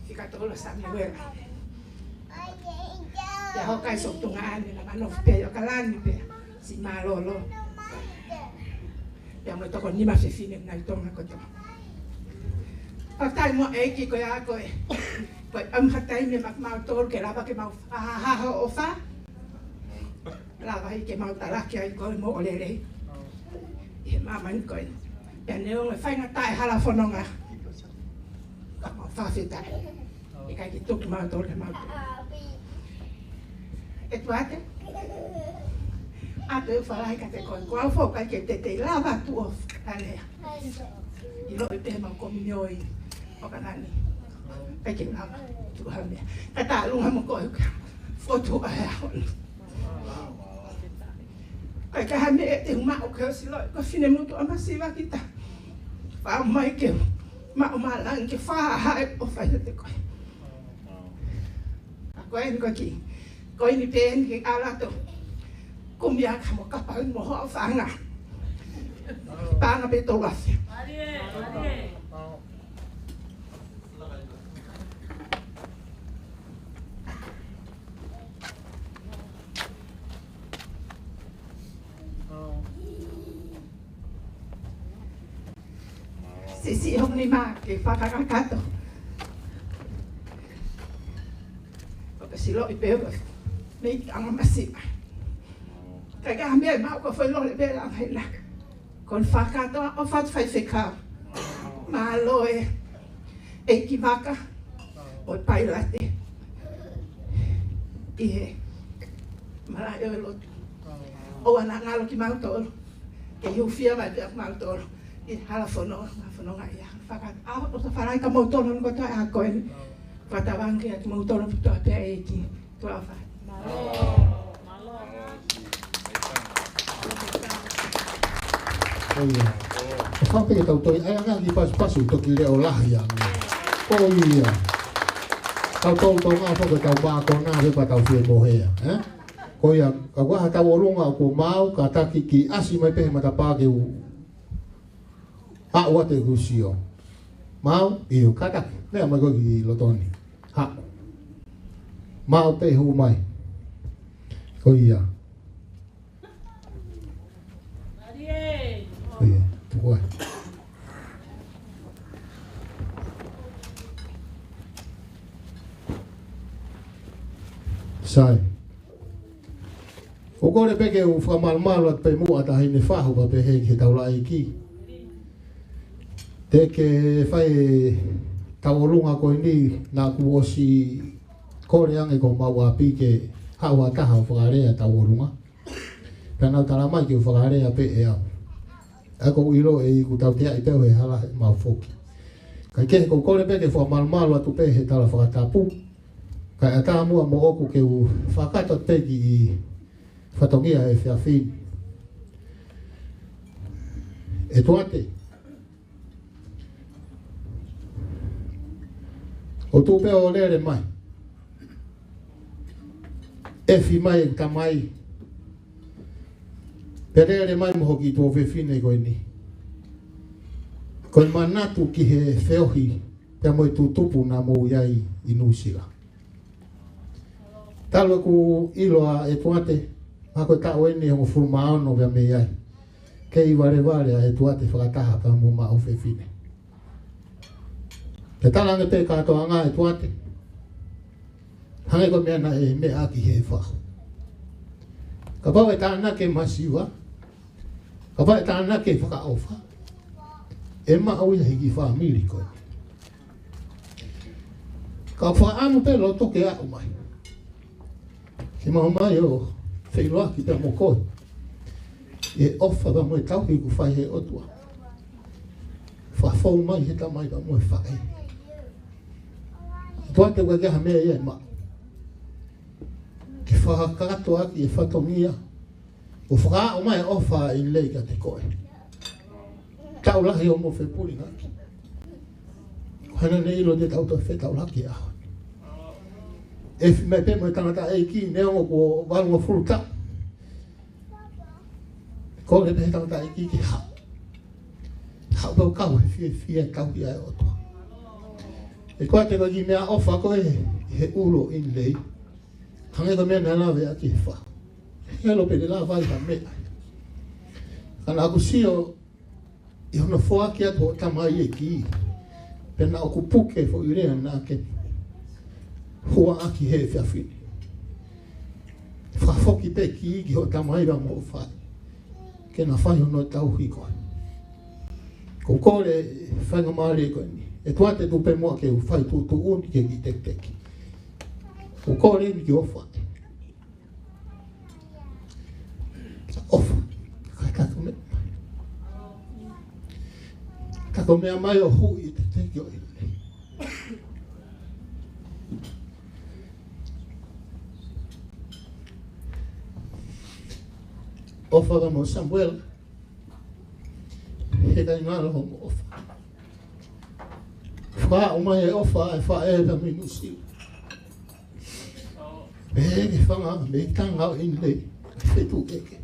Fika Tolo Samiuela. Pea hoko ai e sōtunga ʻanenai naʻa nau nofo pē ʻi ʻAokalani pea siʻi mālōlō. Pea mo e toko nima fefine nai Tonga kotoa. Fakafetaʻi mo e ʻEiki ko ia ko e, ko e ʻomi ha taimi maʻa kimautolu ke lava ke mau fakahā ho ʻofa. Lava ai ke mau talaki ai koe mo hoʻo lelei ʻi he māmani ko eni. Pea neongo e faingataʻa e hala fononga, ka mau fakafetaʻi. ʻIkai ke tuku mautolu ke mau tuku. ʻEtuate, ʻoatu e ʻofa lahi kiate koe, ko au foki ʻikai ke te te lava ʻo tuʻu ʻo fakalea. ʻIloʻi pē mau kominiō ʻi ʻAokalani. ʻIkai ke lava ʻo tuʻu ha meʻa. Ka ta ʻalunga mo koe ʻoku fotu ai ʻa hono. ʻIkai ke ha meʻa te u maʻu ke ʻosi ʻiloʻi ko e finemotuʻa masiva kita. Fai mai ke maʻu malangi ke fakahā e ʻofa ʻiate koe. Ka ko eni ko e kiʻi, ko eni pē eni ke ʻalu atu. Kumi ā ka mo kapau mo hoʻo fanga. Paʻanga pē tolu afe. Siʻisiʻi hoku nima ke fakakakato. ʻOku ou ʻiloʻi pē ʻoku meʻa ʻanga masiva. Ka ʻikai ha meʻa ʻe maʻu ko e foʻi lole pē lava hena. Ko hono fakakātoa ʻofa atu faifekau. Mālō e ʻeikivaka mo e pailate ʻi he malaʻe ʻo e lotu. ʻOua naʻa ngalo kimautolu ke hūfia mai pē ʻa kimautolu ʻi he hala fononga, hala fononga ia. Fakatapu atu ʻo tafalai ka mautolu hono kotoa ʻa ko eni. Fakatauange kiate kimoutolu kotoa pē ʻEiki. Tuʻa ʻofa. ʻO ia. ʻOfa pē ke tau toe ʻai ʻa e ngaahi pasipasi ʻo toki leʻo lahi ange. ʻO ia. Tau tau tau ngā foki tau mākona pē pea tau fie mohe ia, ē? Ko ia, ka ko ha tauʻolunga ʻoku maau, kātaki ke ʻasi mai pē he matapā ke u aʻu atu ʻeku sio. Maau, ʻio, kātaki. Meʻa mai koe ki loto ni. Haʻu. Maau pē hū mai. Ko ia. Ko ia. Tuku ai. Sai. ʻOku ou kole pē ke u fakamalumalu atu pē muʻa Taʻahine Fahu pea pehē ki he taulaʻeiki. Te ke fai e tauʻolunga ko eni naʻa ku ʻosi kole ange ki homau ʻapi ke haʻu ha taha ʻo fakalea e tauʻolunga. Pea nau tala mai ke u fakalea pē ʻe au. ʻA ia ʻoku ou ʻilo ʻe ʻi ai ʻoku tauteaʻi pē ʻo he hala he mau foki. Kae kehe ʻoku ou kole pē ke fakamalumalu atu pē he tala fakatapu. Kae ʻatā muʻa moʻoku ke u fakakakato pē kiʻi fatongia he efiafi ni. ʻEtuate. ʻO tuʻu pē ʻo lele mai. ʻEfi mai ʻeku tamai. Pea lele mai mo hoku tuofefine ko eni. Ko e manatu ki he feohi pea mo e tutupu naʻa mou ʻi ai ʻi Nuʻusila. Talu ʻeku ʻilo ʻa ʻEtuate, mahalo ko e taʻu eni ʻe hongofulu mā ono pea mei ai. Kei valevale ʻa ʻEtuate fakataha pea mo hoku tuofefine. Pea talaange pē kātoanga ʻa ʻEtuate. Hangē ko e meʻa naʻe meʻa ʻaki ʻe he fahu. Kapau ʻe tānaki e masiva, kapau ʻe tānaki e fakaʻofa, ʻe maʻu ia ʻe he kiʻi fāmili ko ē. Ka u fakaʻamu pē loto ke aʻu mai. Ke mau mai ʻo feʻiloaki pea mo koe. ʻI he ʻofa pea mo e tauhi kuo fai ʻe he ʻOtua. Fou mai he tamai pea mo e faʻē. ʻOtua, te u ʻai ke ha meʻa ia ʻe maʻu ke fakakakato ʻaki e fatongia ʻo fakaaʻu mai e ʻofa ʻa ʻInilei kiate koe. Taʻu lahi hoʻomo fepulingaki. Ko hono ʻilo te tau toe fetaulaki he ʻaho ni. ʻE fai mai pē mo e tangataʻeiki, neongo kuo valungofulu taʻu. Kole pē he tangataʻeiki ke haʻu. Haʻu pē ʻo kau he fiefia ʻi he tauhi ʻa e ʻOtua. ʻOtua, te u ʻai ke meʻaʻofa koe he ʻulu ʻo ʻInilei. Hangē ko e meʻa naʻe lave ʻaki ʻe he faʻē. Helo pē, te lava ai ha meʻa. Ka naʻa ku sio ʻi hono foaki atu hoʻo tamai e kī, pea naʻa ku puke e foʻi lea naʻa ke hua ʻaki he efiafi ni. Fakafoki pē e kī ki hoʻo tamai pea mo hoʻo faʻē ke na fai hono tauhi koe. Ko e kole faingamālie ko eni. ʻOtua, te u tuʻu pē muʻa ke u fai tuʻutuʻuni ke kiʻi teketeke. Ko e kole eni ki hoʻo faʻē. ʻOfa. Ka ka ko e meʻa mai. Ka ko e meʻa mai ʻo hui ʻi he tekeʻi ʻo ʻInilei. ʻOfa ka mo Samuela. He ka ʻi ngalo hoʻomo ʻofa. Fakaaʻu mai e ʻofa ʻa e faʻē pea mo Nuʻusila. Pea ke fanga mei tanga ʻo ʻInilei. Fetuʻu kehekehe.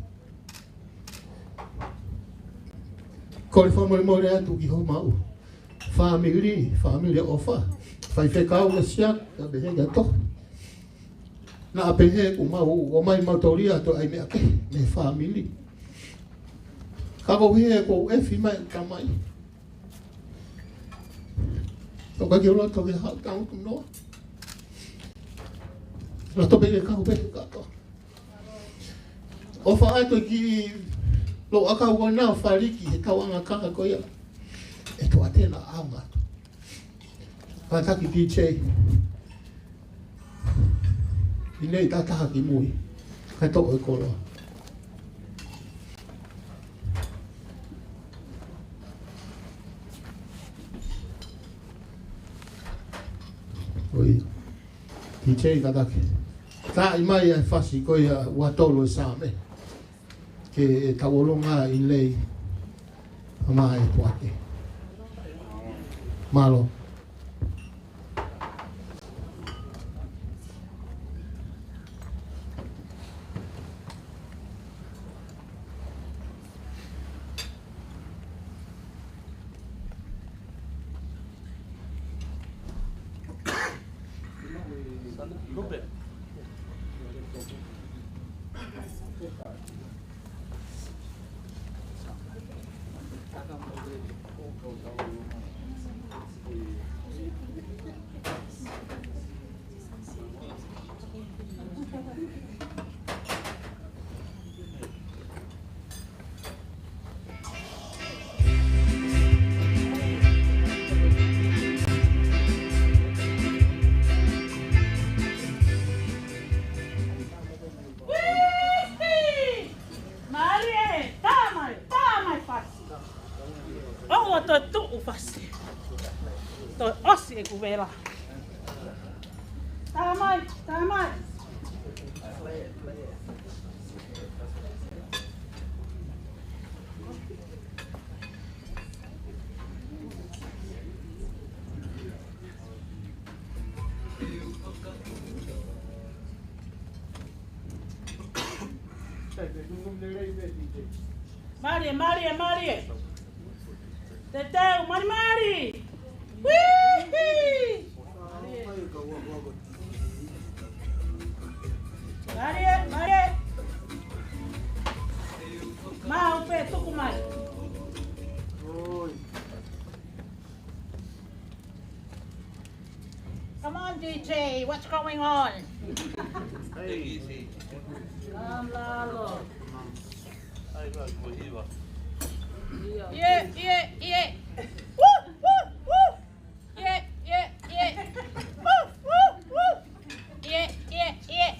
Kole fakamolemole atu ki homau fāmili, fāmili ʻofa. Faifekau ʻa Siaka, pea pehē kia Tohi. Naʻa pehē kuo mau ō mai mautolu ia ʻo toe ʻai meʻa kehe mei he fāmili. Ka ko e hē kuo u efi mai e tamai. ʻOku ʻikai ke u loto ke haʻu tangutu noa. Loto pē ke kau pē he kātoa. ʻOfa atu ki loʻu ʻakau ko ena ʻo Faliki he tauʻanga kaka ko ia. ʻE toʻatena ʻaonga atu. Kātaki D J. ʻInei, tātaha ki mui. Kae toʻo e koloa. ʻOi. D J, kātaki. Taaʻi mai ʻa e fasi ko ia ua tolu ʻo e Saame. Ke tau ʻolunga ʻi lei. Ama e tuake. Mālō. Mālie, tā mai, tā mai fasi. ʻOua toe tuʻu fasi. Toe ʻosi ʻeku vela. Tā mai, tā mai. Mālie, mālie, mālie. Te teu, mālie, mālie. Uihi! Mālie, mālie. Mau pē tuku mai. Come on, D J, what's going on? Hey. Come, Lalo. Yeah, yeah, yeah. Woo, woo, woo. Yeah, yeah, yeah. Woo, woo, woo. Yeah, yeah, yeah.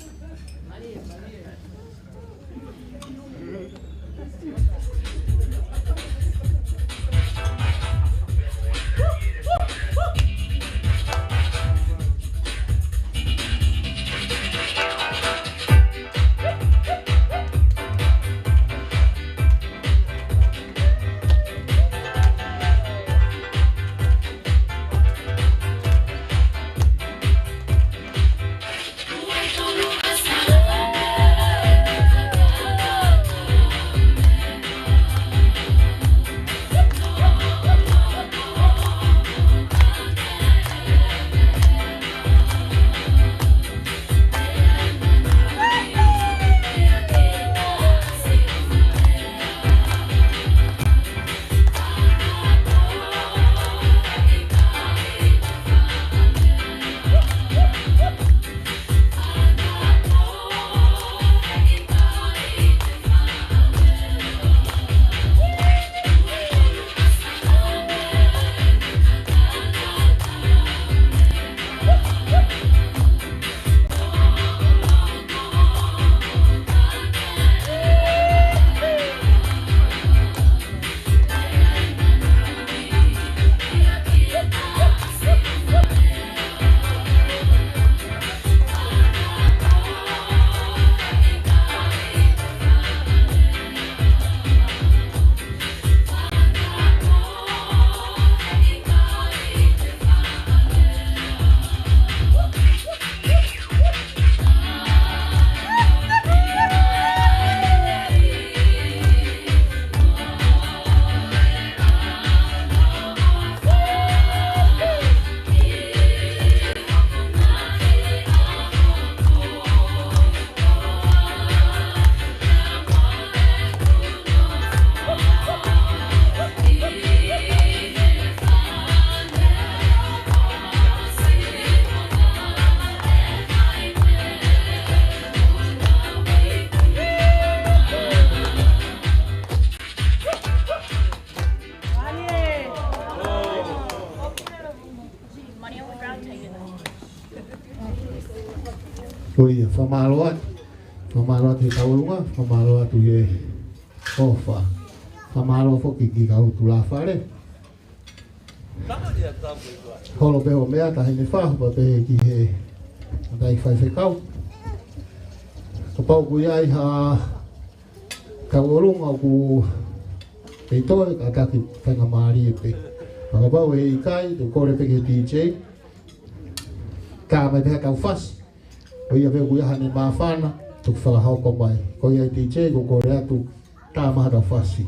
Ko ia, fakamālō atu. Fakamālō atu he tauʻolunga, fakamālō atu he ʻofa. Fakamālō foki ki he kau tulāfale. Holo pē hoʻo meʻa, Taʻahine Fahu, pea pehē ki he mataʻi faifekau. Kapau ʻoku ʻi ai ha tauʻolunga ʻoku kei toe, kātaki faingamālie pē. Pea kapau ʻe ʻikai, te u kole pē ki he D J. Tā mai pē ha tau fasi. Ko ia pē ʻoku ʻi ai haʻane māfana, toki fakahoko mai. Ko ia D J, ʻoku ou kole atu, tā mai ha tau fasi.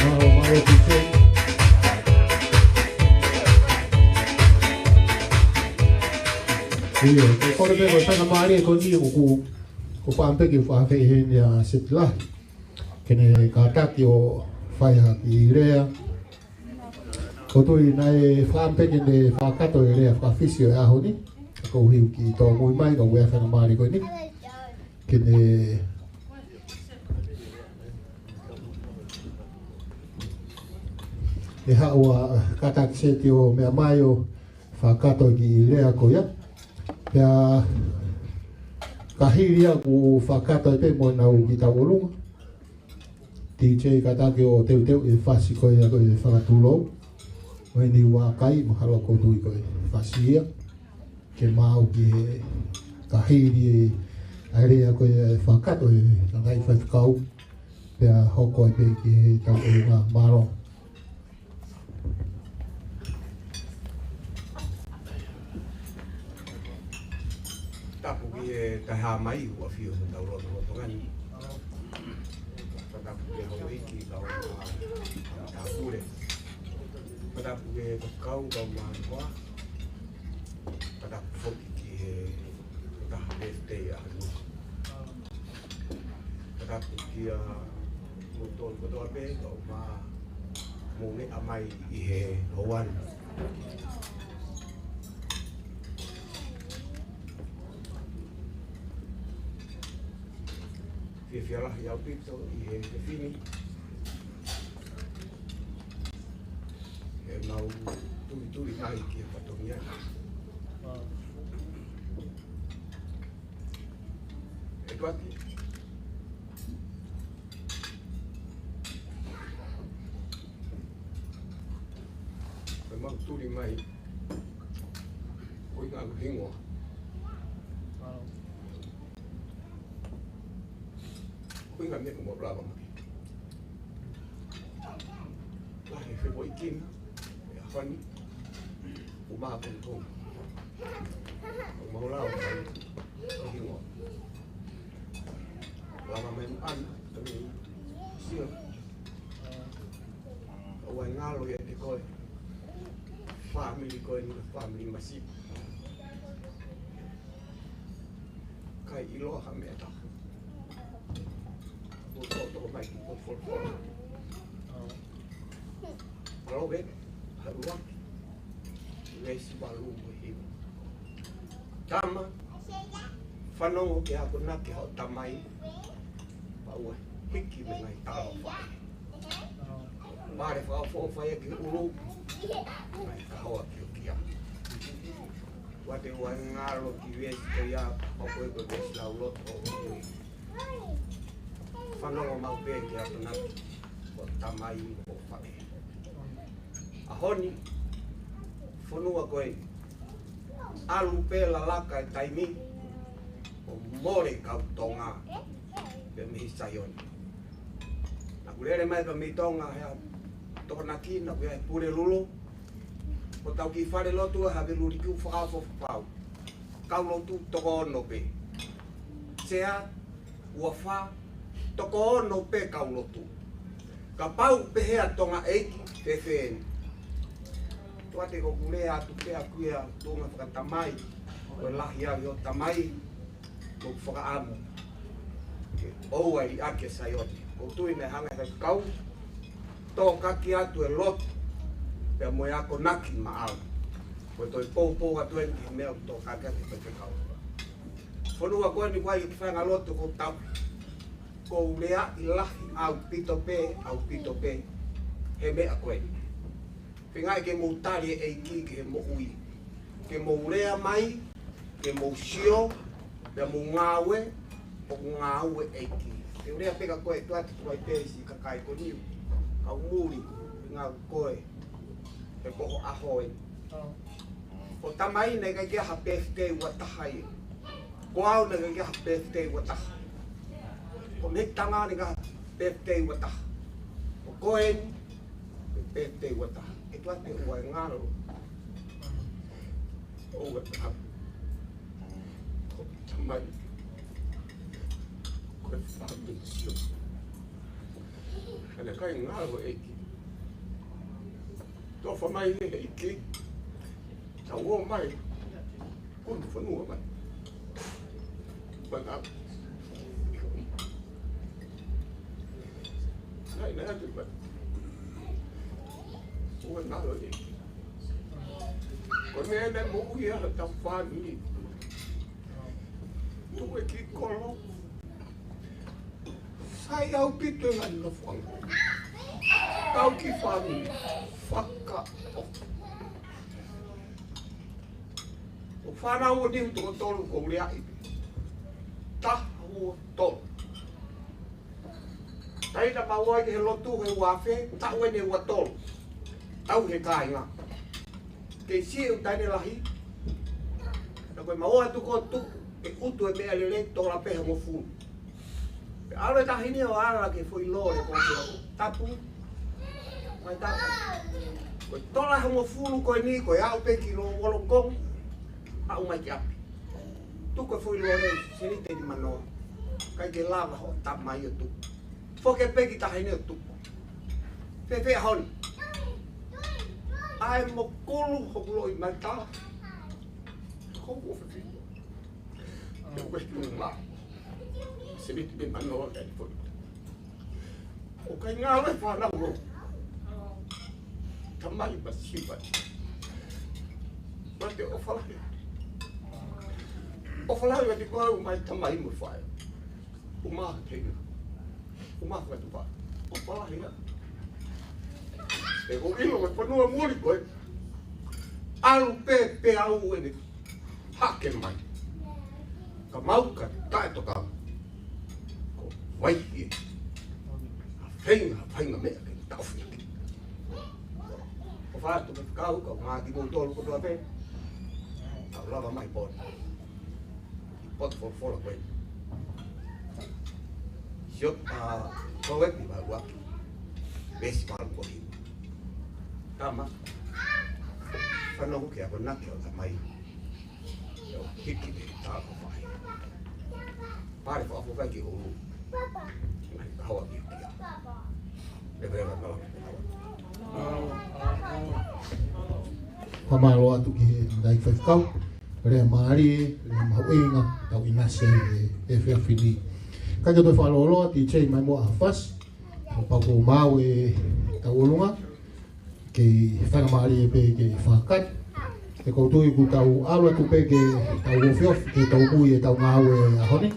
Mālō, mālō, T J. ʻIo, ʻoku ou kole pē ko e faingamālie ko eni ʻoku, ʻoku ou fakaʻamu pē ke u fakaafeʻi heni ʻa Seti Lahi ke ne kātaki ʻo fai ha kiʻi lea. ʻOku ou tui naʻe fakaʻamu pē ke ne fakakakato e lea faka-Fisi ʻo e ʻaho ni. Ka ʻoku ou ʻi he kiʻi tōmui mai, ka ʻoku ʻi ai e faingamālie ko eni ke ne, ʻe haʻu ʻa Kātaki Seti ʻo meʻa mai ʻo fakakakato e kiʻi lea ko ia. Pea ka hili ia ʻoku fakakakato ai pē mo ʻenau kiʻi tauʻolunga. T J, kātaki ʻo teuteu e fasi ko ia ko e fakatulou. Mo eni ua kai, mahalo ʻoku ou tui ko e fasi ia ke maʻu ki he, ka hili ʻa e lea ko e fakakakato ʻe he tangataʻeiki faifekau, pea hoko ai pē ki he tauʻolunga. Mālō. Tapu ki he Taʻehāmai, ʻoku ʻafio ʻi hotau lotolotonga ni. Tapu ki he houʻeiki, kau Tāpule. Tapu ki he kau, kau Mānoa. Tapu foki ki he taha birthday ʻa Nuku. Tapu kia kimoutolu kotoa pē, kau mā mou meʻa mai ʻi he houa ni. Fiefia lahi ʻaupito ʻi he efiafi ni. ʻEmau tulituli mai ki he fatongia. ʻE tuati. ʻEmau tuli mai. Ko e ʻuhinga ʻoku hingoa. Ko e ʻuhinga meʻa ʻoku mau lava mai. Ko e kina, ʻi he ʻaho ni, ʻoku mau kongokonga. ʻOku mau lau mai ʻa e hingoa. Lava mai ʻana, tami sio. ʻOua ʻe ngalo ʻiate koe. Fāmili ko eni, fāmili masiva. Kae ʻiloa ha meʻa taha. Ko e toʻo mai ki he folofola. Palōvepi, ʻuluaki, veesi valu mo e hiva. Tama, fanongo ki he akonaki ʻa hoʻo tamai, pea ʻoua ʻe hiki mei he ngaahi tala ʻo faʻē. Male fakaʻofoʻofa ia ki he ʻulu, ngaahi kahoa ki he kia. ʻOua te ʻoua ʻe ngalo ki he veesi ko ia, ʻoku ʻikai ko e veesi lauloto ʻo e ʻaho ni. Fanongo maʻu pē ki he akonaki ʻa hoʻo tamai mo hoʻo faʻē. ʻAho ni, fonua ko ē, ʻalu pē lalaka e taimi, ʻo mole kau Tonga pē mei Saione. Naʻa ku lele mai pē mei Tonga he ʻaho Tokonaki, naʻa ku ʻi ai he Pulelulu. Ko ʻetau kiʻi falelotu ʻa Havelulikiu Fakaʻofoʻofa. Kau lotu toko ono pē. Sea, ua fā, toko ono pē kau lotu. Kapau pehē ʻa Tonga ʻEiki, fēfē eni? Tuate ko ʻeku lea atu pē ʻaku ia tuʻunga fakatamai, ko e lahi au ʻi hoʻo tamai, mo ʻeku fakaʻamu ke ʻoua ʻe liʻaki ʻa Saione. ʻOku ou tui naʻe hanga ʻe he kau tokaki atu e lotu, pea mo e akonaki maʻau. Ko e toe poupou atu eni ki he meʻa ʻoku tokaki atu e faifekau. Fonua ko eni ʻoku ʻi ai e kiʻi faʻahinga lotu ʻoku ou tauhi. ʻOku ou leaʻi lahi ʻaupito pē, ʻaupito pē, he meʻa ko eni. Feinga ke mou tali e ʻEiki ki he moʻui. Ke mou lea mai, ke mou sio, pea mou ngāue, ʻoku ngāue ʻEiki. Ke u lea pē kia koe, tuate tuai pē siʻi kakai ko eni. Kau muli, feinga koe, he ko hoʻo ʻaho eni. Ko e tamai naʻe ʻikai ke ʻi ai ha birthday ua taha ia. Ko au naʻe ʻikai ke ʻi ai ha birthday ua taha. Ko Mehikitanga naʻe ʻikai ha birthday ua taha. Ko koe eni, ko e birthday ua taha. ʻE tuate ʻoua ʻe ngalo. ʻOua ʻe ngalo. Ko e tamai. Ko e fāmili sio. Ka naʻe ʻikai ngalo e ʻEiki. Tofa mai he ʻEiki. Tau ō mai. Kunu fonua mai. Panga. Nai, nai, atu mai. Ua nalo e. Ko e meʻa naʻe moʻui ai hotau fāmili. Tuku e kiʻi kolo. Sai ʻaupito e ngaahi nofoʻanga. Kau kiʻi fāmili. Fakaʻofoʻofa. ʻO fānau ʻo niu toko tolu ʻoku ou leaʻi. Taha ua tolu. Taimi naʻa mau ō ai ki he lotu he ua afe, taʻu eni ua tolu. Tau he kāinga. Kei siʻi ʻeku taʻahine lahi. Naʻa ko e mau ō atu ko ē ʻo tuʻu, ʻe utu e meʻalele, tola pē hongofulu. Pea ʻalu e taʻahine ʻo ala ki he foʻi lole ko ē ʻo tapu. Mai tapu. Ko e tola hongofulu ko eni, ko e aʻu pē ki Lou Wollongong. Aʻu mai ki ʻapi. Tuku e foʻi lole, sēniti ʻe nimanoa. ʻIkai ke lava hoʻo tamai ʻo tuku. Foki pē ki he taʻahine ʻo tuku. Fēfē ʻaho ni? ʻAi mokulu hoku loʻimata. Hoku ʻofefine. Ke ue ki uma. Sēniti ʻe nimanoa ʻikai foki. ʻOku ʻikai ngalo e fānau ʻo. Tamai masiva. Mate ʻofa lahi. ʻOfa lahi ʻiate koe ʻa e tamai mo e faʻē. Uma kei. Uma kei tupa. ʻOfa lahi ia. ʻE ko ilo ko e fonua muli ko ē. ʻAlu pē pē au eni. Hake mai. Ka mau ka taʻetoka. Ko vai e. ʻA feinga, feinga meʻa ke taʻofi ake. ʻOfa atu ki he kau, kau ngā ki mou tolu kotoa pē. Tau lava mai pō ni. Potu folofola ko ē. Sio, ʻa, Palōvepi vahe ʻuluaki. Veesi valu ko ē. Ama. Fanongo ki he akonaki ʻa e tamai. ʻIo, hiki pē tā ko fai. Pale fakafoki ki ʻolunga. Ngai kawa ki kia. Leveleva malawa. Fakamālō atu ki he ngaahi faifekau. Lea mālie, lea mahuʻinga, tau ʻinasi ai he efiafi ni. Ka ke toe fakalōloa, D J mai muʻa ha fasi. Kapau ko e maʻu e tau ʻolunga. Kei fakamālie pē ke fakakata. He ʻoku ou tui kuo tau ʻalu atu pē ke tau ofiofi, ke tau mui e tau ngāue ʻaho ni.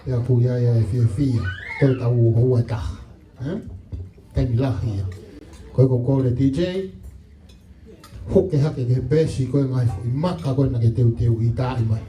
Pea ʻoku ʻi ai e fiefia, toe tau houa ʻe taha. Eh? Taimi lahi ia. Ko e ʻoku ou kole D J, hoke hake ki he peesi, ko e ngaahi foʻi maka ko ē naʻa ke teuteuʻi, tā mai.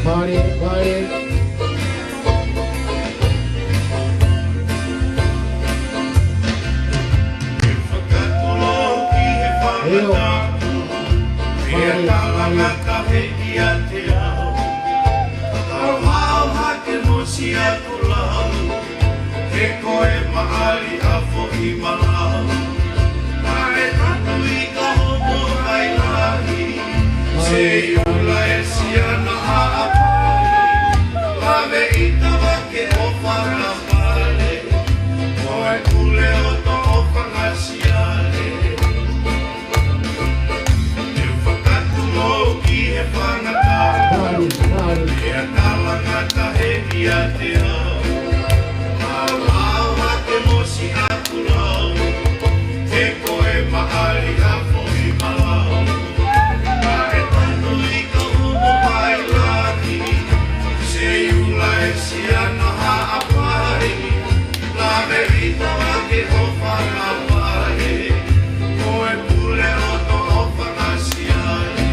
Mālie, mālie. ʻIo. Mālie, mālie. He ko e maʻali ʻa foʻi malau, naʻe tanu ʻi ka homo ai lahi. Seiula e siana haʻapai, lave ʻi tavake ʻo fakapale, ko e pule ʻo toʻo fanga siale. Te u fakatulou ki he fanga tau. Mālie, mālie. Pea talangata he ʻiate au. Au, au, a te mosi atu lau. He ko e maʻali ʻa foʻi malau. Naʻe tanu ʻi ka homo ai lahi. Seiula e siana haʻapai. Lave ʻi tavake ʻo fakapale, ko e pule ʻo toʻo fanga siale.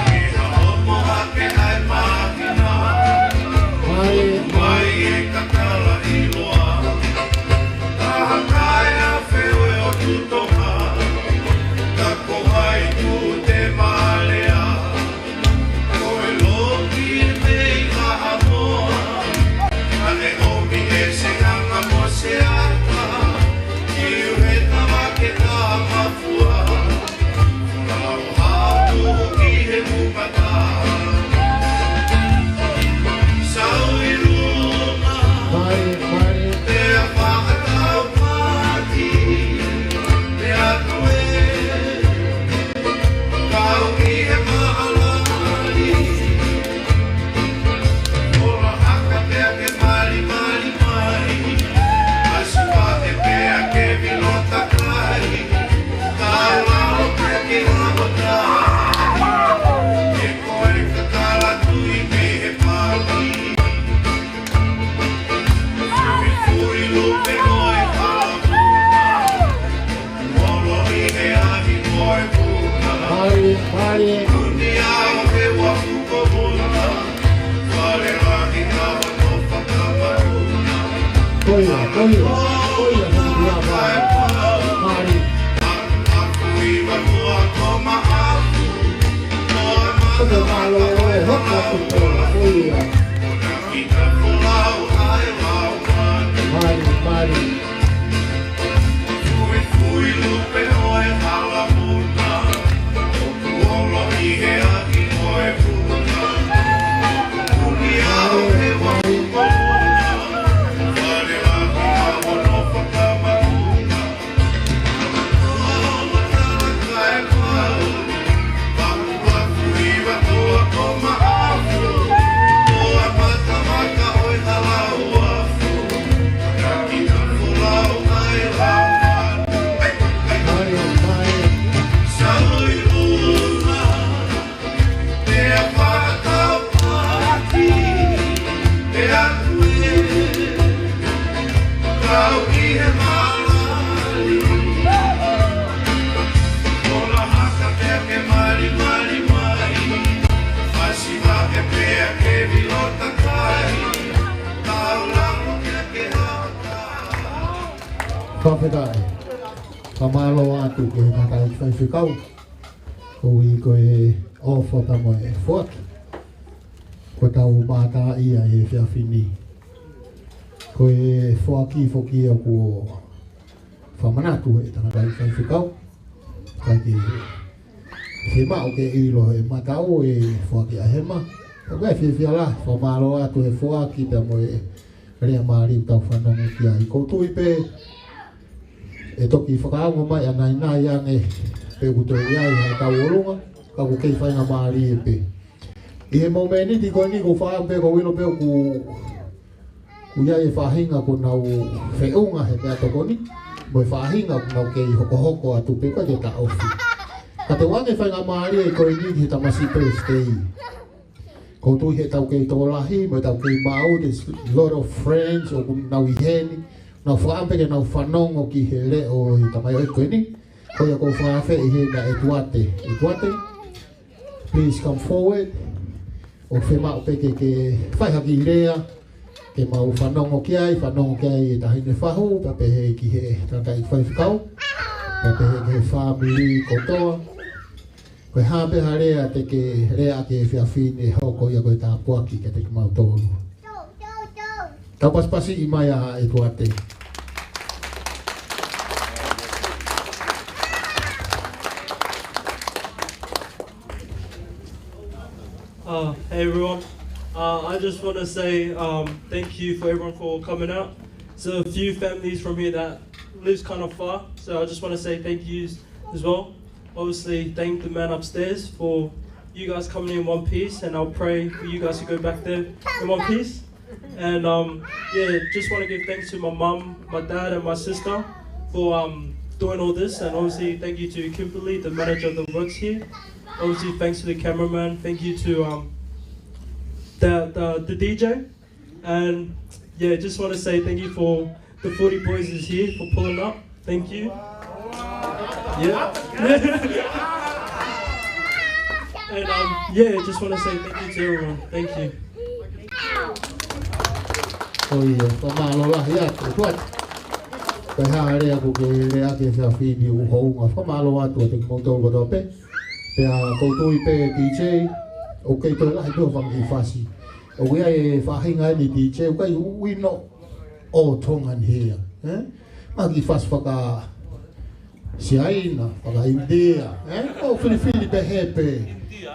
Ke haʻopo hake ai māhina, mai e kakala ʻiloa. Taha kae afe ʻo e ʻotu Tonga, ka ko hai tu te malea. Ko e loki e mei Haʻamoa, naʻe ʻomi ʻe Seanga mo Seata, ki he tavake taha mafua, kau hatu ki he mukata. Sau ʻi luma, pea fakatau pati, pea tue. Kau ʻi he mahala mali. Ola haka pea ke malimali mai. A Ko ia, ko ia, ko ia, ko ia, mālie. Ko te mālō e hoko atu ko ia. Mālie, mālie. Fakafetaʻi. Fakamālō atu ki he tangataʻeiki faifekau. Koeʻuhi ko e ʻofa pea mo e foaki kuo tau mātā ia he efiafi ni. Ko e foaki foki ia kuo fakamanatu ʻe he tangataʻeiki faifekau. Kae ke fiemaʻu ke ʻilo ʻe he mataʻu e foaki ʻa hema. Ka ko e fiefia lahi, fakamālō atu he foaki pea mo e lea mālie ʻoku tau fanongo ki ai. ʻOku ou tui pē ʻe toki fakaongo mai ʻa nainai ange pe ʻoku toe ʻi ai ha tauʻolunga, ka ʻoku kei faingamālie pē. ʻI he momeniti ko eni ʻoku ou faʻa pē ʻoku ou ʻilo pē ʻoku ʻoku ʻi ai e faʻahinga ʻoku nau feʻunga he meʻatokoni, mo e faʻahinga ʻoku nau kei hokohoko atu pē ko e ke taʻofi. Ka te u ʻoange faingamālie ko eni ki he tamasiʻi birthday. ʻOku ou tui he tau kei tokolahi, mo e tau kei maʻu, there's a lot of friends ʻoku nau ʻi heni, nau faʻa pē ke nau fanongo ki he leʻo ʻo e tamaioʻeiki ko eni, ko ia ʻoku ou fakaafeʻi he meʻa ʻEtuate. ʻEtuate. Please come forward. ʻOku fiemaʻu pē ke ke fai ha kiʻi lea, ke mau fanongo ki ai, fanongo ki ai e taʻahine fahu, pea pehē ki he tangataʻeiki faifekau, pea pehē ki he fāmili kotoa. Ko e hā pē ha lea te ke lea ki he efiafi ni, hoko ia ko e tāpuaki kiate kimautolu. Tau pasipasiʻi mai ʻa ʻEtuate. Uh, hey everyone. Uh, I just want to say um, thank you for everyone for coming out. There's a few families from here that lives kind of far, so I just want to say thank you as well. Obviously, thank the man upstairs for you guys coming in one piece, and I'll pray for you guys to go back there in one piece. And um, yeah, just want to give thanks to my mum, my dad, and my sister for um, doing all this. And obviously, thank you to Kimberly, the manager that works here. Obviously, thanks to the cameraman. Thank you to um, the, the the D J. And yeah, just want to say thank you for the forty boys is here for pulling up. Thank you. Yeah. And um, yeah, just want to say thank you to everyone. Thank you. ʻOi, fakamālō lahi atu, ʻEtuate. Ko e hā e lea ʻoku ke lea ki he efiafi ni ʻoku hounga. Fakamālō atu kiate kimoutolu kotoa pē. Pea ʻoku ou tui pē D J, ʻoku kei toe lahi pē hoʻo fanga kiʻi fasi. ʻOku ʻi ai e faʻahinga eni D J, ʻoku ʻikai, we not all Tongan here, eh? Mahalo kiʻi fasi faka-Siaina, faka-India, eh? ʻO filifili pē he pē.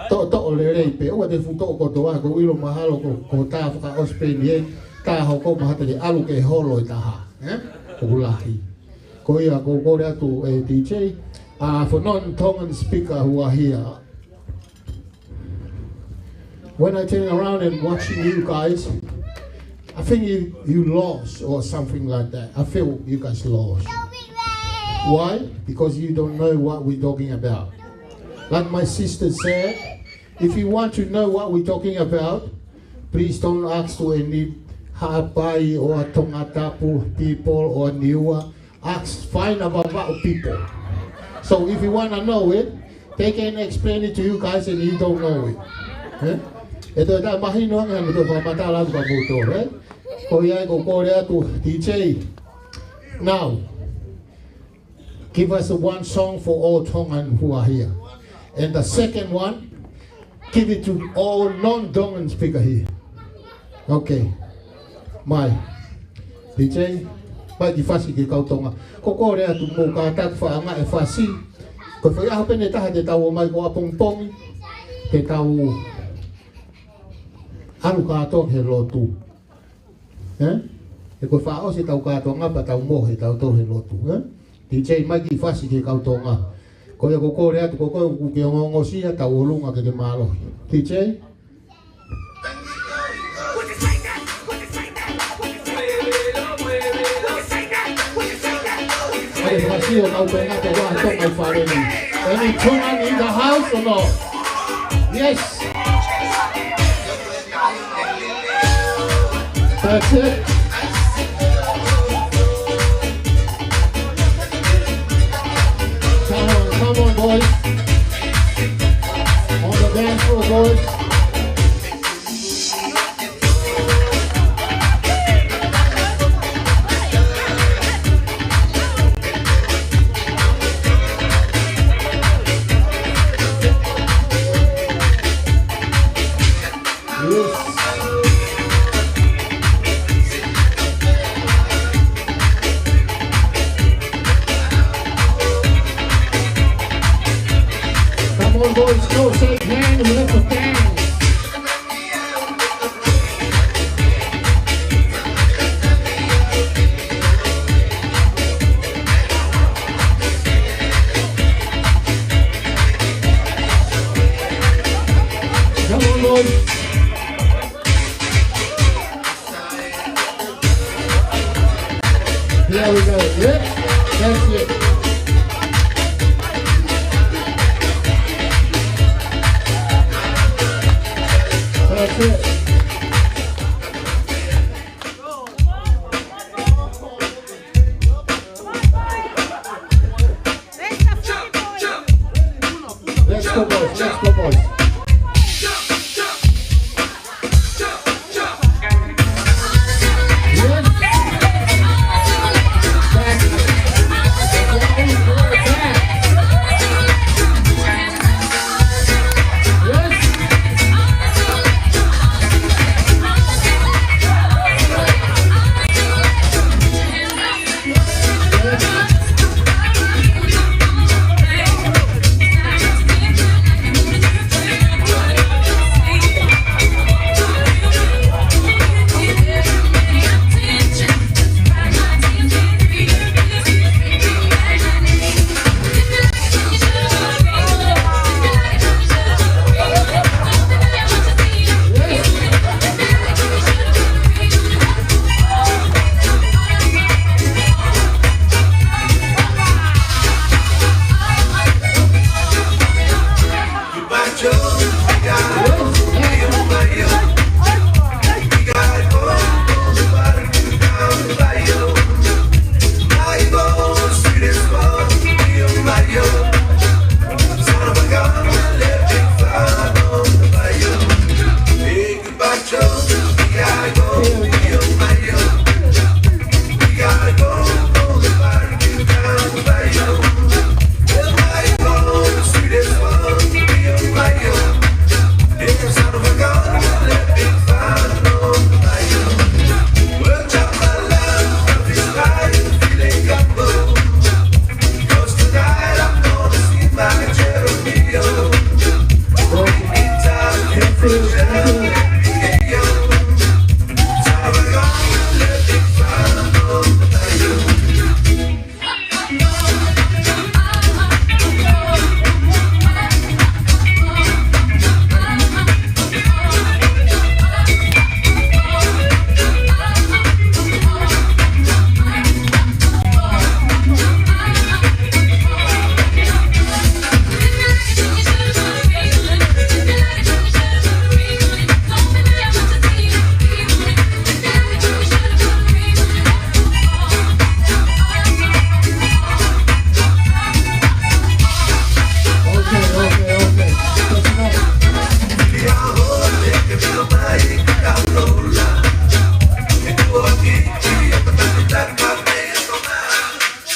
Toʻotoʻo lelei pē, ʻoua te fuʻu toʻo kotoa, ʻoku ou ʻilo mahalo ko, ko e tā faka-ʻAositelēlia, tā hoko mahalo te ke ʻalu ke holo e taha, eh? ʻOku lahi. Ko ia, ʻoku ou kole atu e D J, uh, for non-Tongan speaker who are here. When I turn around and watching you guys, I think you, you lost or something like that. I feel you guys lost. Why? Because you don't know what we're talking about. Like my sister said, if you want to know what we're talking about, please don't ask to any Haʻapai or Tongatapu people or Niua. Ask, find about Vavaʻu people. So if you wanna know it, they can explain it to you guys and you don't know it. Eh? ʻE toe taʻemahino ange hano toe fakamatala atu kia moutolu, eh? Ko ia ʻoku ou kole atu, D J. Now, give us a one song for all Tongan who are here. And the second one, give it to all non-Tongan speaker here. Okay. Mai. D J, mai ki fasi ki he kau Tonga. ʻOku ou kole atu mou kātaki fakaʻaongaʻi e fasi. Ko e foʻi ʻaho pē ʻe taha te tau ō mai ko ʻapongipongi. Te tau ʻalu kātoa ki he lotu. Ē? He ko e fakaʻosi ʻetau kātoanga pea tau mohe tautolu he lotu, ē? D J, mai ki fasi ki he kau Tonga. Ko ia ʻoku ou kole atu, ko koe ʻoku ke ongoongosia, tau ʻolunga ke ke mālohi. D J? ʻAi e fasi ʻo e kau Tonga, te ua Tonga ʻi fale ni. Any Tongan in the house or not? Yes. That's it. Come on, come on, boys. On the dance floor, boys. Yes. Come on, boys, go shake hands, we have to dance. Come on, boys. There we go. Yep. That's it. That's it. Let's go, boys. Let's go, boys. Yes. Back. Back. Yes.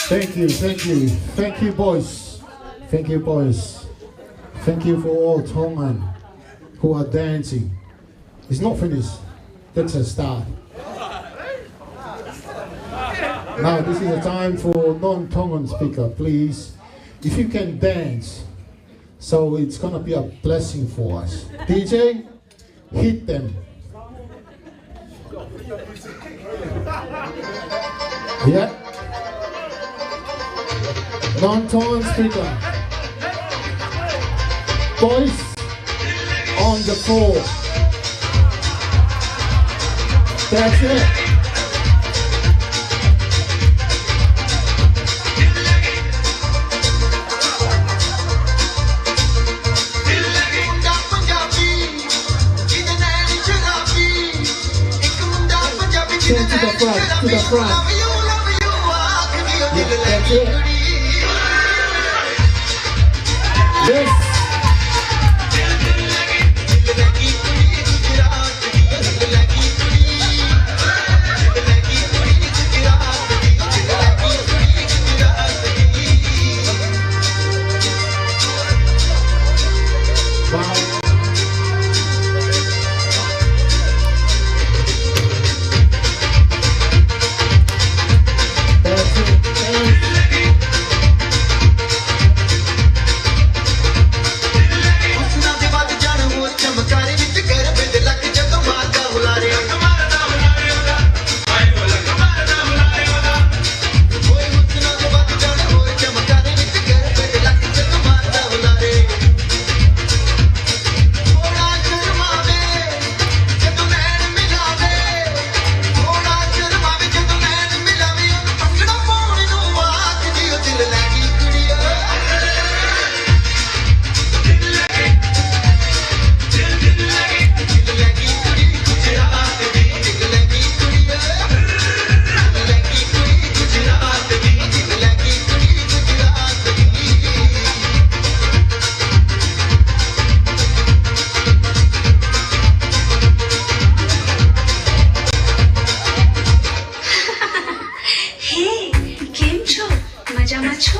Thank you, thank you, thank you, boys. Thank you, boys. Thank you for all Tongan who are dancing. It's not finished. That's a start. Now, this is a time for non-Tongan speaker, please. If you can dance, so it's gonna be a blessing for us. D J, hit them. Yeah. Non-Tongan speaker. Boys on the floor. That's it. Stand to the front, to the front. Yeah, that's it. Yes. Hey, કેમ છો? મજામાં છો?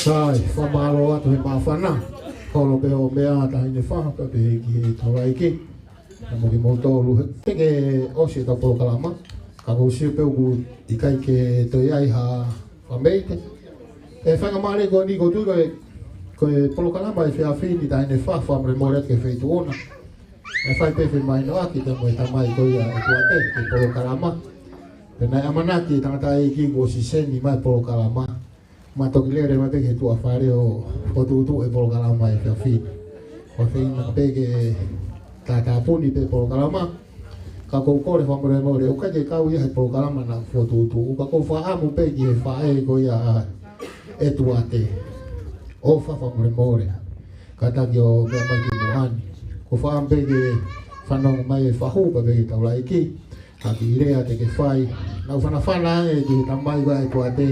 Sai, fakamālō atu he māfana. Holo pē hoʻo meʻa Taʻahine Fā, pea pehē ki he taulaʻeiki. Ka mo kimoutolu he, te ke ʻosi ʻetau polokalama. Ka ʻoku ou sio pē ʻoku ʻikai ke toe ʻi ai ha fakameite. ʻE faingamālie ko eni ko tuʻu ko e, ko e polokalama ʻi he efiafi ni Taʻahine Fā, fakamolemole atu ki he feituʻu ʻoʻona. ʻE fai pē femahinoʻaki pea mo e tamai ko ia ʻe tuate ki he polokalama. Pea naʻe ʻamanaki e tangataʻeiki kuo ʻosi seni mai polokalama. Ma toki lele mai pē ki he tuʻa fale ʻo, ʻo tuʻutuʻu e polokalama he efiafi ni. ʻOku ou feinga pē ke tātāpuni pē polokalama. Ka ʻoku ou kole fakamolemole, ʻoku ʻikai ke kau ia he polokalama naʻa ku fokotuʻutuʻu. Ka ʻoku ou fakaʻamu pē ki he faʻē ko ia ʻa ʻEtuate. ʻOfa fakamolemole. Kātaki ʻo meʻa mai ki muʻa ni. ʻOku ou fakaʻamu pē ke fanongo mai e fahu pea pehē ki he taulaʻeiki. Ka kiʻi lea te ke fai. Naʻa ku fanafana ange ki he tamai ko ia ʻa ʻEtuate.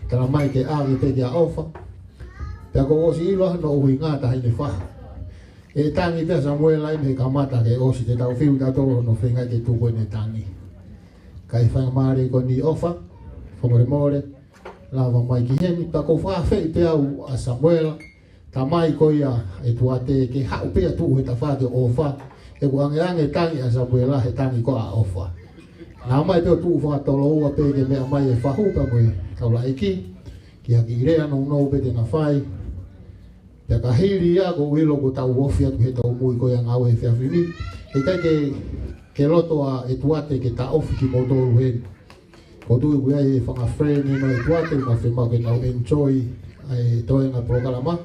Talamai ke ʻave pē kia ʻOfa. Pea kuo u ʻosi ʻilo hono ʻuhinga, taʻahine fahu. ʻE tangi pē ʻa Samuela ʻi he kamata ke ʻosi, te tau fiu tautolu hono feinga ke tuku ʻene tangi. Ka ʻi he faingamālie ko eni ʻOfa, fakamolemole, lava mai ki heni, pea ʻoku ou fakaafeʻi pē au ʻa Samuela, tamai ko ia ʻEtuate, ke haʻu pē ʻo tuʻu he tafaʻaki ʻo ʻOfa, he ʻoku angeange e tangi ʻa Samuela he tangi ko ia ʻa ʻOfa. Naʻa mai pē ʻo tuʻu fakatoloua pē ke meʻa mai e fahu pea mo e taulaʻeiki, ki ha kiʻi lea nounou pē te na fai. Pea ka hili ia ʻoku ou ʻilo kuo tau ofi atu he tau mui ko ia ngāue he efiafi ni. ʻE ʻikai ke, ke loto ʻa ʻEtuate ke taʻofi kimoutolu heni. ʻOku ou tui ʻoku ʻi ai e fanga friend ʻi he ʻEtuate, ʻoku nau fiemaʻu ke nau enjoy ʻa e toenga polokalama.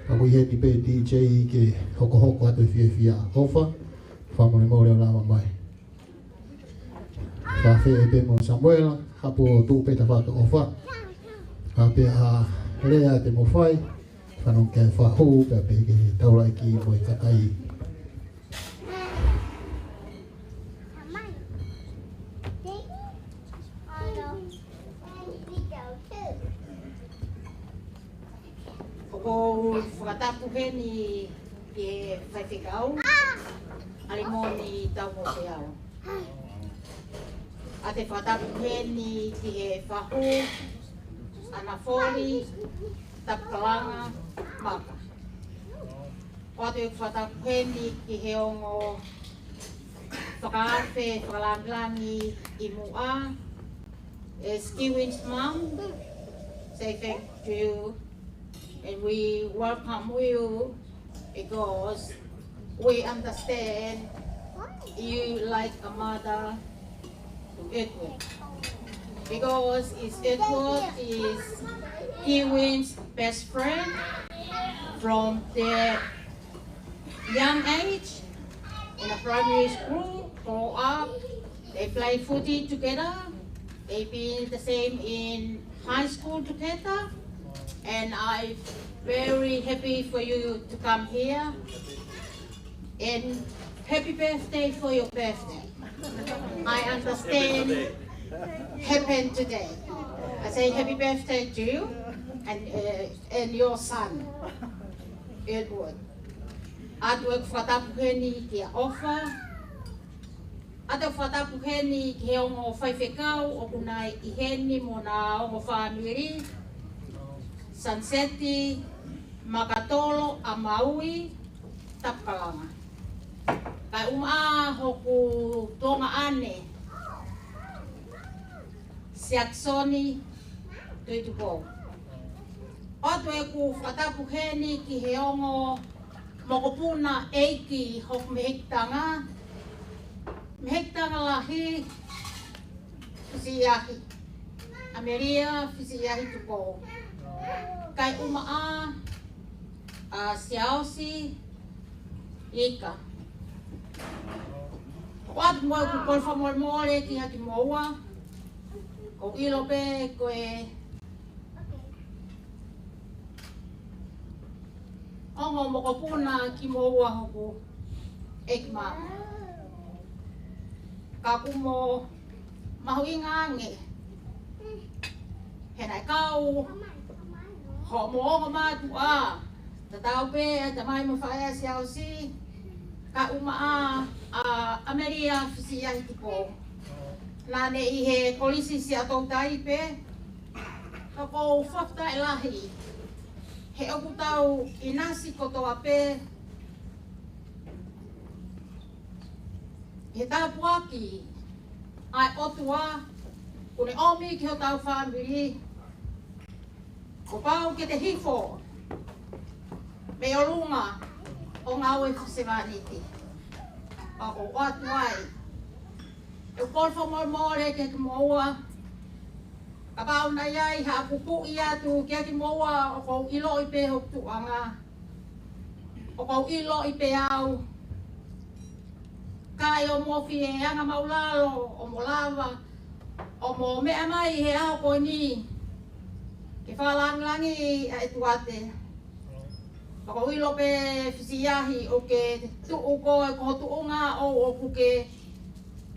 Ka ʻoku ʻi heni pē D J ke hokohoko atu e fiefia. ʻOfa, fakamolemole ʻo lava mai. Fakaafeʻi pē mo Samuela, haʻu ʻo tuʻu pē tafaʻaki ʻo ʻOfa. Ka pea ha lea te mo fai, fanongo ki he fahu, pea pehē ki he taulaʻeiki mo e kakai. ʻOku ou fakatapu heni ki he faifekau, ʻAlimoni Taumoteau. ʻOatu e fakatapu heni ki he fahu, ʻAnafoli Tapukalanga Maka. ʻOatu e fakatapu heni ki he ongo fakaafe fakalāngilangi ʻi muʻa, as Kiwin's mom, say thank you, and we welcome you because we understand you like a mother to Edward. Because is Edward is Kiwin's best friend from the young age, in a primary school, grow up, they play footy together, they been the same in high school together, and I'm very happy for you to come here. And happy birthday for your birthday. I understand happened today. I say happy birthday to you and, uh, and your son, Edward. ʻOatu e fakatapu heni kia ʻOfa. ʻOatu e fakatapu heni ki he ongo faifekau ʻoku nau ʻi heni mo hona ongo fāmili. Saniseti Makatolo ʻa Maui, Tapukalanga. Kae ʻumaʻā hoku tuongaʻane, Siakisoni Tuʻitupou. ʻOatu ʻeku fakatapu heni ki he ongo mokopuna ʻeiki hoku mehekitanga, mehekitanga lahi, Fisiʻiahi, ʻAmelia Fisiʻiahi Tupou. Kae ʻumaʻā ʻa Siaosi Ika. ʻOatu mo ʻeku kole fakamolemole kiate kimoua. ʻOku ou ʻilo pē ko e ongo mokopuna kimoua hoku ʻeiki mama. Ka ʻoku mo mahuʻinga ange he naʻe kau hoʻomo ongo mātuʻa, tatau pē ʻa e tamai mo e faʻē ʻa Siaosi, kae ʻumaʻā ʻa ʻAmelia Fisiʻiahi Tupou. Naʻa ne ʻi he Kolisi Siaʻatoutai pē, ka ʻoku ou fakafetaʻi lahi he ʻoku tau ʻinasi kotoa pē he tāpuaki ʻa e ʻOtua kuo ne ʻomi ki hotau fāmili. Kuo pau ke te hifo mei ʻolunga ʻo ngāue fakasevaniti. Pea ʻoku ou ʻoatu ai ʻeku kole fakamolemole kiate kimoua. Kapau naʻe ʻi ai haʻaku puʻi atu kia kimoua, ʻoku ou ʻiloʻi pē hoku tuʻuʻanga. ʻOku ou ʻiloʻi pē au. Ka ʻi hoʻomo fie anga māʻulalo, ʻo mo lava, ʻo mo meʻa mai he ʻaho ko eni ke fakalāngilangiʻi ʻa ʻEtuate. ʻOku ou ʻilo pē Fisiahi ʻoku ke tuʻu koe ko ho tuʻunga ʻoku ke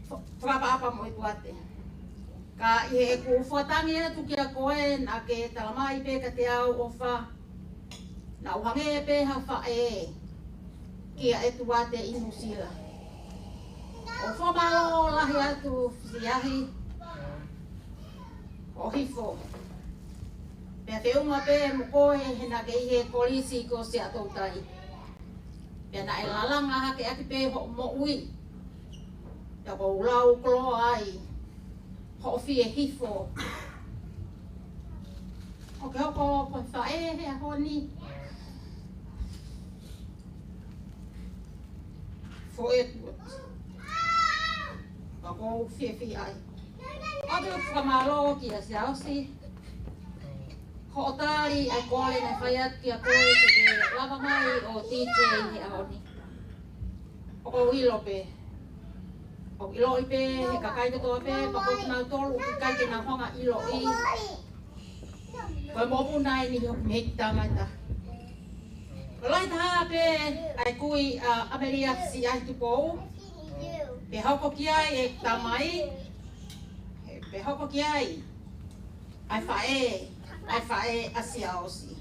fa-, fakaʻapaʻapa mo ʻEtuate. Ka ʻi heʻeku fakatangi atu kia koe naʻa ke talamai pē kiate au ʻofa, naʻa ku hangē pē ha faʻē kia ʻEtuate ʻi Nuʻusila. ʻOku ou fakamālō lahi atu Fisiahi hoʻo hifo. Pea feʻunga pē mo koe he naʻa ke ʻi he kolisi ko Siaʻatoutai. Pea naʻe lalanga hake ʻaki pē hoʻo moʻui. Pea ʻoku ou lau koloa ai hoʻo fie hifo. ʻOku ke hoko ko e faʻē he ʻaho ni. Foʻi ʻEtuate. Ka ʻoku ou fiefia ai. ʻOatu e fakamālō kia Siaosi. Hoʻo tali ʻa e kole naʻe fai atu kia koe ke ke lava mai ʻo DJ he ʻaho ni. ʻOku ou ʻilo pē. ʻOku ʻiloʻi pē he kakai kotoa pē, pea ko kinautolu ʻoku ʻikai ke nau hanga ʻiloʻi. Ko e mokopuna eni hoku mei Tamaita. Ko e lahi taha pē ʻa e kui ʻa ʻAmelia Siaʻi Tupou. Pea hoko ki ai e tamai. Pea hoko ki ai ʻa e faʻē, ʻa e faʻē ʻa Siaosi.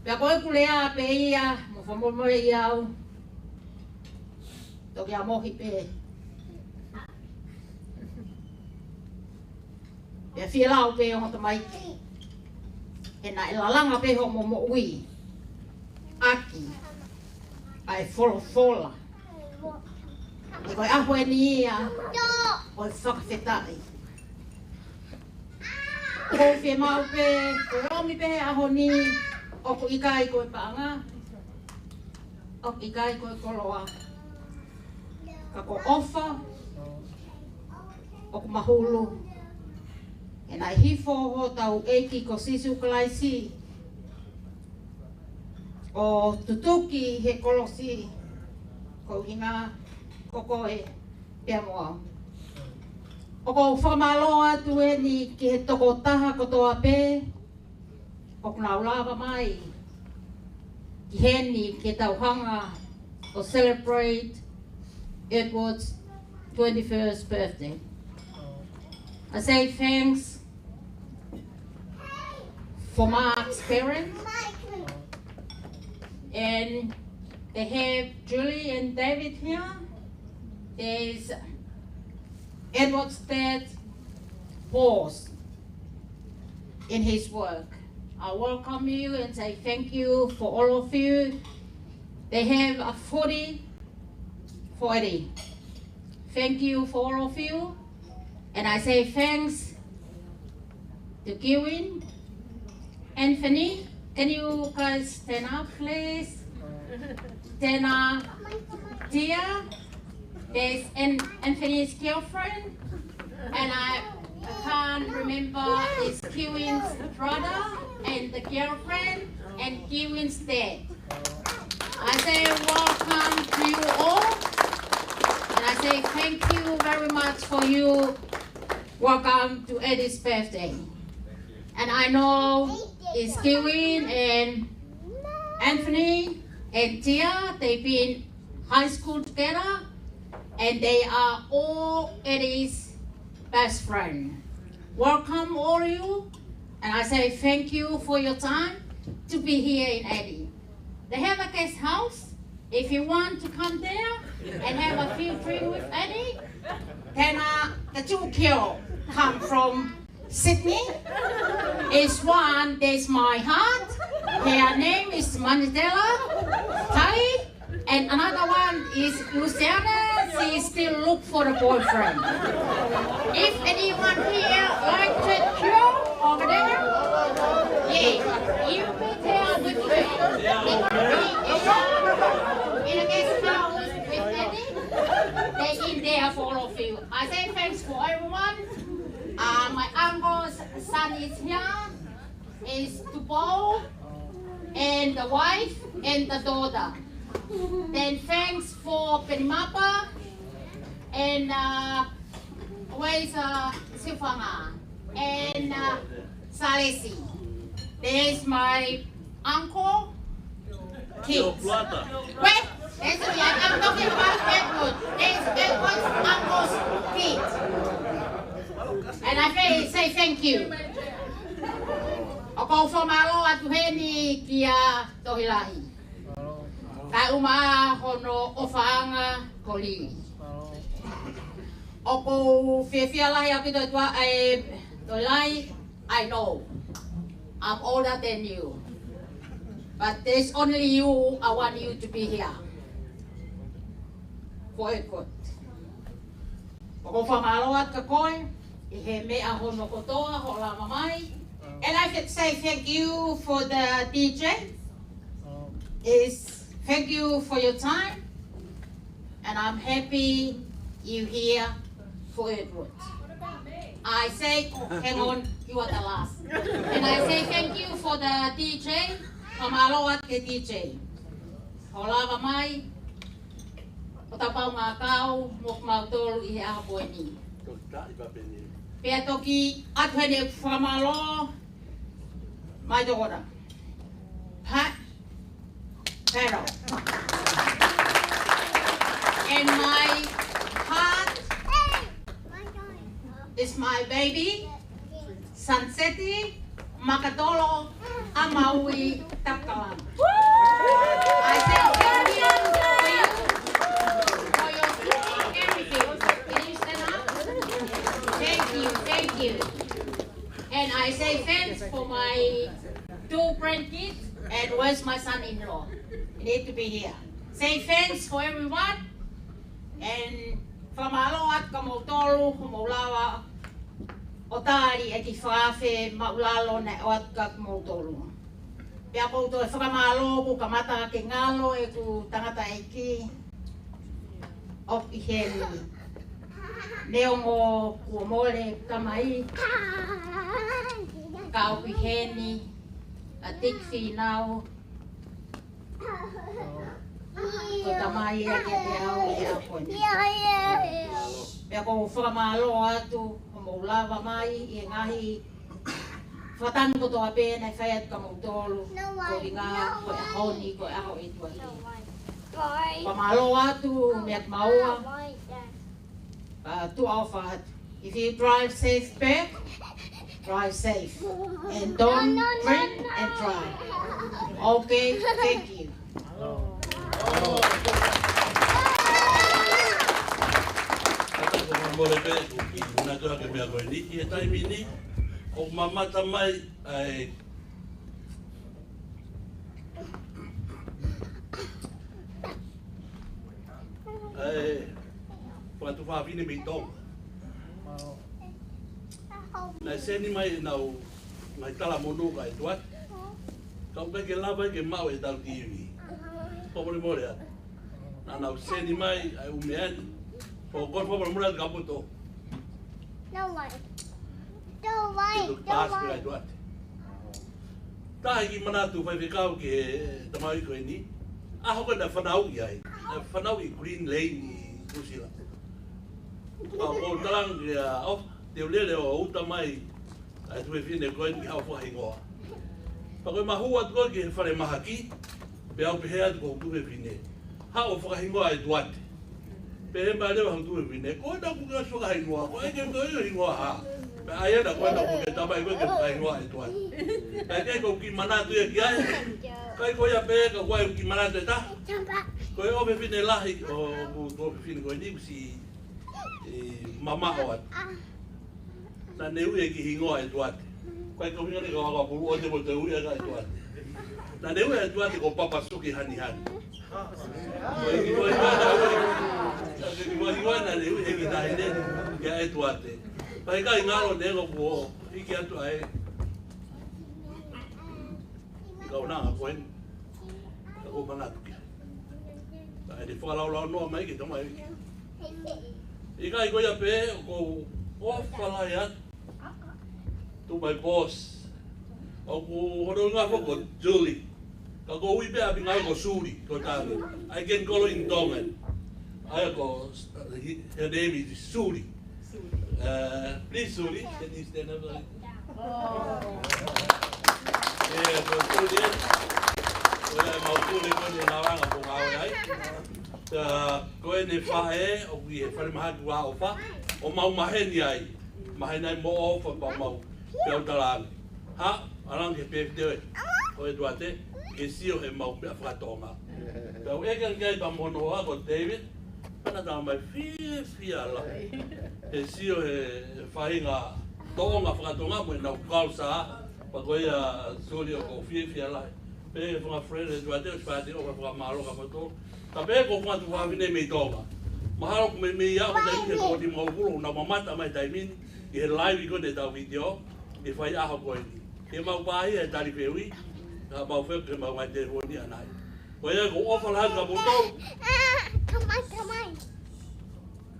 Pea ko ʻeku lea pē ia, mo fakamolemole ʻi au. Toki ʻamohi pē. Pea fie lau pē ongo tamaiki. He naʻe lalanga pē hoʻomo moʻui ʻaki ʻa e folofola. He ko e ʻaho eni ia ʻo e fakafetaʻi. ʻOku ou fiemaʻu pē, ko e ʻomi pē he ʻaho ni, ʻoku ʻikai ko e paʻanga, ʻoku ʻikai ko e koloa. Ka ko e ʻofa, ʻoku mahulu. He naʻe hifo hotau ʻEiki ko Sīsū Kalaisi ʻo tutuki he kolosi, ko e ʻuhinga ko koe pea mo au. ʻOku ou fakamālō atu eni ki he tokotaha kotoa pē ʻoku nau lava mai ki heni ke tau hanga ʻo celebrate Edward's twenty-first birthday. I say thanks for Mark's parents. And they have Julie and David here. There's Edward's dad, boss in his work. I welcome you and say thank you for all of you. They have a footy for Eddie. Thank you for all of you. And I say thanks to Kewin. Anthony, can you guys stand up, please? Stand up. Tia, there's An-, Anthony's girlfriend. And I, I can't remember, is Kewin's brother and the girlfriend and Kewin's dad. I say welcome to you all. And I say thank you very much for you. Welcome to Eddie's birthday. And I know it's Kewin and Anthony and Tia, they've been high school together, and they are all Eddie's best friend. Welcome all you, and I say thank you for your time to be here in Eddie. They have a guest house. If you want to come there and have a few drinks with Eddie, then, uh, the two girls come from Sydney. Is one, there's my heart. Her name is Manitela Tai. And another one is Luciana. She still look for a boyfriend. If anyone here like that girl over there, yeah, you be there with me. In a guest house with Eddie, they in there for all of you. I say thanks for everyone. Uh, my Son is here, is Tupou, and the wife and the daughter. Then thanks for Penimapa and, uh, where's, uh, Sifanga and, uh, Salesi. There's my uncle, kids. Wait, there's a, I'm talking about Edward. There's Edward's uncle's kids. And I say, say thank you. ʻOku ou fakamālō atu heni kia Tohilahi. Kae ʻumaʻā hono ʻofaʻanga ko Lili. ʻOku ou fiefia lahi ʻaupito ʻEtua, ʻe Tohilahi, I know I'm older than you. But there's only you, I want you to be here. For a good. ʻOku ou fakamālō atu kia koe, ʻi he meʻa hono kotoa hoʻo lava mai. And I should say thank you for the D J. Is thank you for your time. And I'm happy you here for Edward. I say, oh, hang on, you are the last. And I say thank you for the D J. Fakamālō atu ki he D J. Hoʻo lava mai, ʻo tapau ngākau mo kimautolu ʻi he ʻaho ko eni. Pea toki ʻatu heni ʻeku fakamālō, my daughter, Pat Pero. And my heart is my baby, Sunseti Makatolo ʻa Maui Takalama. I say thank you for you, for your everything. Can you stand up? Thank you, thank you. And I say thanks for my two grandkids and where's my son-in-law? He need to be here. Say thanks for everyone. And fakamālō atu kia moutolu, hoʻomou lava ʻo tali e kiʻi fakaafe māʻulalo naʻe ʻoatu kia moutolu. Pea ʻoku ou toe fakamālō kuo kamata ke ngalo ʻeku tangataʻeiki ʻoku ʻi heni. Neongo kuo mole tamai, ka ʻoku ʻi heni ʻa Tiki Fīnau, ko e tamai ia kiate au ʻi he ʻaho ni. Pea ʻoku ou fakamālō atu hoʻomou lava mai ʻi he ngaahi fakatanu kotoa pē naʻe fai atu kia moutolu, ko e ʻuhinga ko e ʻaho ni, ko e ʻaho ʻo e ʻEiki. Fakamālō atu meʻa kimaua. Uh, to our heart. If you drive safe back, drive safe. And don't drink and drive. Okay, thank you. Mole pē, ʻoku ou kiʻi manatu ʻaki e meʻa ko eni, ʻi he taimi ni, ʻoku mamata mai ʻa e ʻa e fanga tuofāfine mei Tonga. Naʻe seni mai ʻenau ngaahi talamonū kia ʻEtuate. Ka ʻoku ʻikai ke lava ke maʻu ʻe heʻetau T V. Fakamolemole atu. Naʻa nau seni mai ʻa e ʻū meʻa ni. ʻOku ou fakamolemole atu kia Poto. Don't worry. Don't worry. Ke toki paasi pē ʻa ʻEtuate. Taha e kiʻi manatu faifekau ki he tamai ko eni. ʻAho ko ē naʻe fanauʻi ai. Naʻe fanauʻi Green Lane ʻi Nuʻusila. Pea ʻoku ou talaange kia ʻOfa, te u lele ʻo uta mai ʻa e tuofefine ko eni ke haʻu ʻo fakahingoa. Pea ko e mahulu atu ko ē ki he falemahaki, pea u pehē atu ko e tuofefine. Haʻu ʻo fakahingoa ʻa ʻEtuate. Pehē mai leva ʻe he tuofefine, ko ena kuo ke fakahingoa, ko e ke toe hingoa hā. Pea ʻai ena ko ena kuo ke tamai ko ē ke fakahingoa ʻa ʻEtuate. Kae kehe ko e kiʻi manatu ia ki ai. ʻIkai ko ia pē ka ʻoku ʻi ai e kiʻi manatu ʻe taha. Ko e ʻofefine lahi ʻoku tuofefine ko eni ʻoku siʻi mamaʻo atu. Naʻa ne ui e kiʻi hingoa ʻEtuate. Ko e kiʻi hingoa ni ka waka pulu o te mo te ui ʻa ʻEtuate. Naʻa ne ui ʻa ʻEtuate ko Papa Suki Hanihani. Ko e kiʻi hingoa naʻa ne ui. Ko e kiʻi hingoa naʻa ne ui he kiʻi taʻahine kia ʻEtuate. Pea ʻikai ngalo ne ko kuo hiki atu ai. Ka ʻo nanga ko eni. Ka ʻoku ou manatu ki ai. Ka ʻe ne fakalaulaunoa mai ke tama e wiki. ʻIkai ko ia pē, ʻoku ou ʻofa lahi atu To my boss. ʻOku hono ʻuhinga foki ko Julie. Ka ʻoku ou ui pē ʻapi ngāue ko Suli, ko Tani. I can call in Tongan. ʻA ia ko, uh, he, her name is Suli. Uh, please, Suli, can you stand up? Yeah, ko Suli, eh? Ko e mau Suli ko eni ʻoku ngāue ai. Uh, ko ʻene faʻē, ʻoku ʻi he falemahaki ʻa ʻOfa, ʻo mau maheni ai. Maheni ai mo ʻOfa pea mau pea u talaange, ha, ʻalu ange ki he pēfitei ʻo e, ʻo e tuate, ke sio he mau meʻa fakatonga. Pea u ʻeke ange ki ai pea mo hono hoa ko David, pea na tala mai fiefia lahi. Ke sio he faʻahinga toʻonga fakatonga mo ʻenau culture, pea ko ia Suli ʻoku ou fiefia lahi. Pea ko e fanga friend ʻo e tuate, ʻosi pāti ʻo ka fakamālō kia moutolu. Ka pehē ko e fanga tuofāfine mei Tonga. Mahalo ʻoku meimei ʻi ai ha taimi he ko e nimangofulu ʻoku nau mamata mai he taimi ni, ʻi he live ko eni ʻetau vitiō, ʻi he faiʻaho ko eni. Ke mau pāhia he tali fehuʻi, ka mau fehuʻi ke mau ngaahi telefoni ʻanai. Ko ia ʻoku ou ʻofa lahi atu kia moutolu.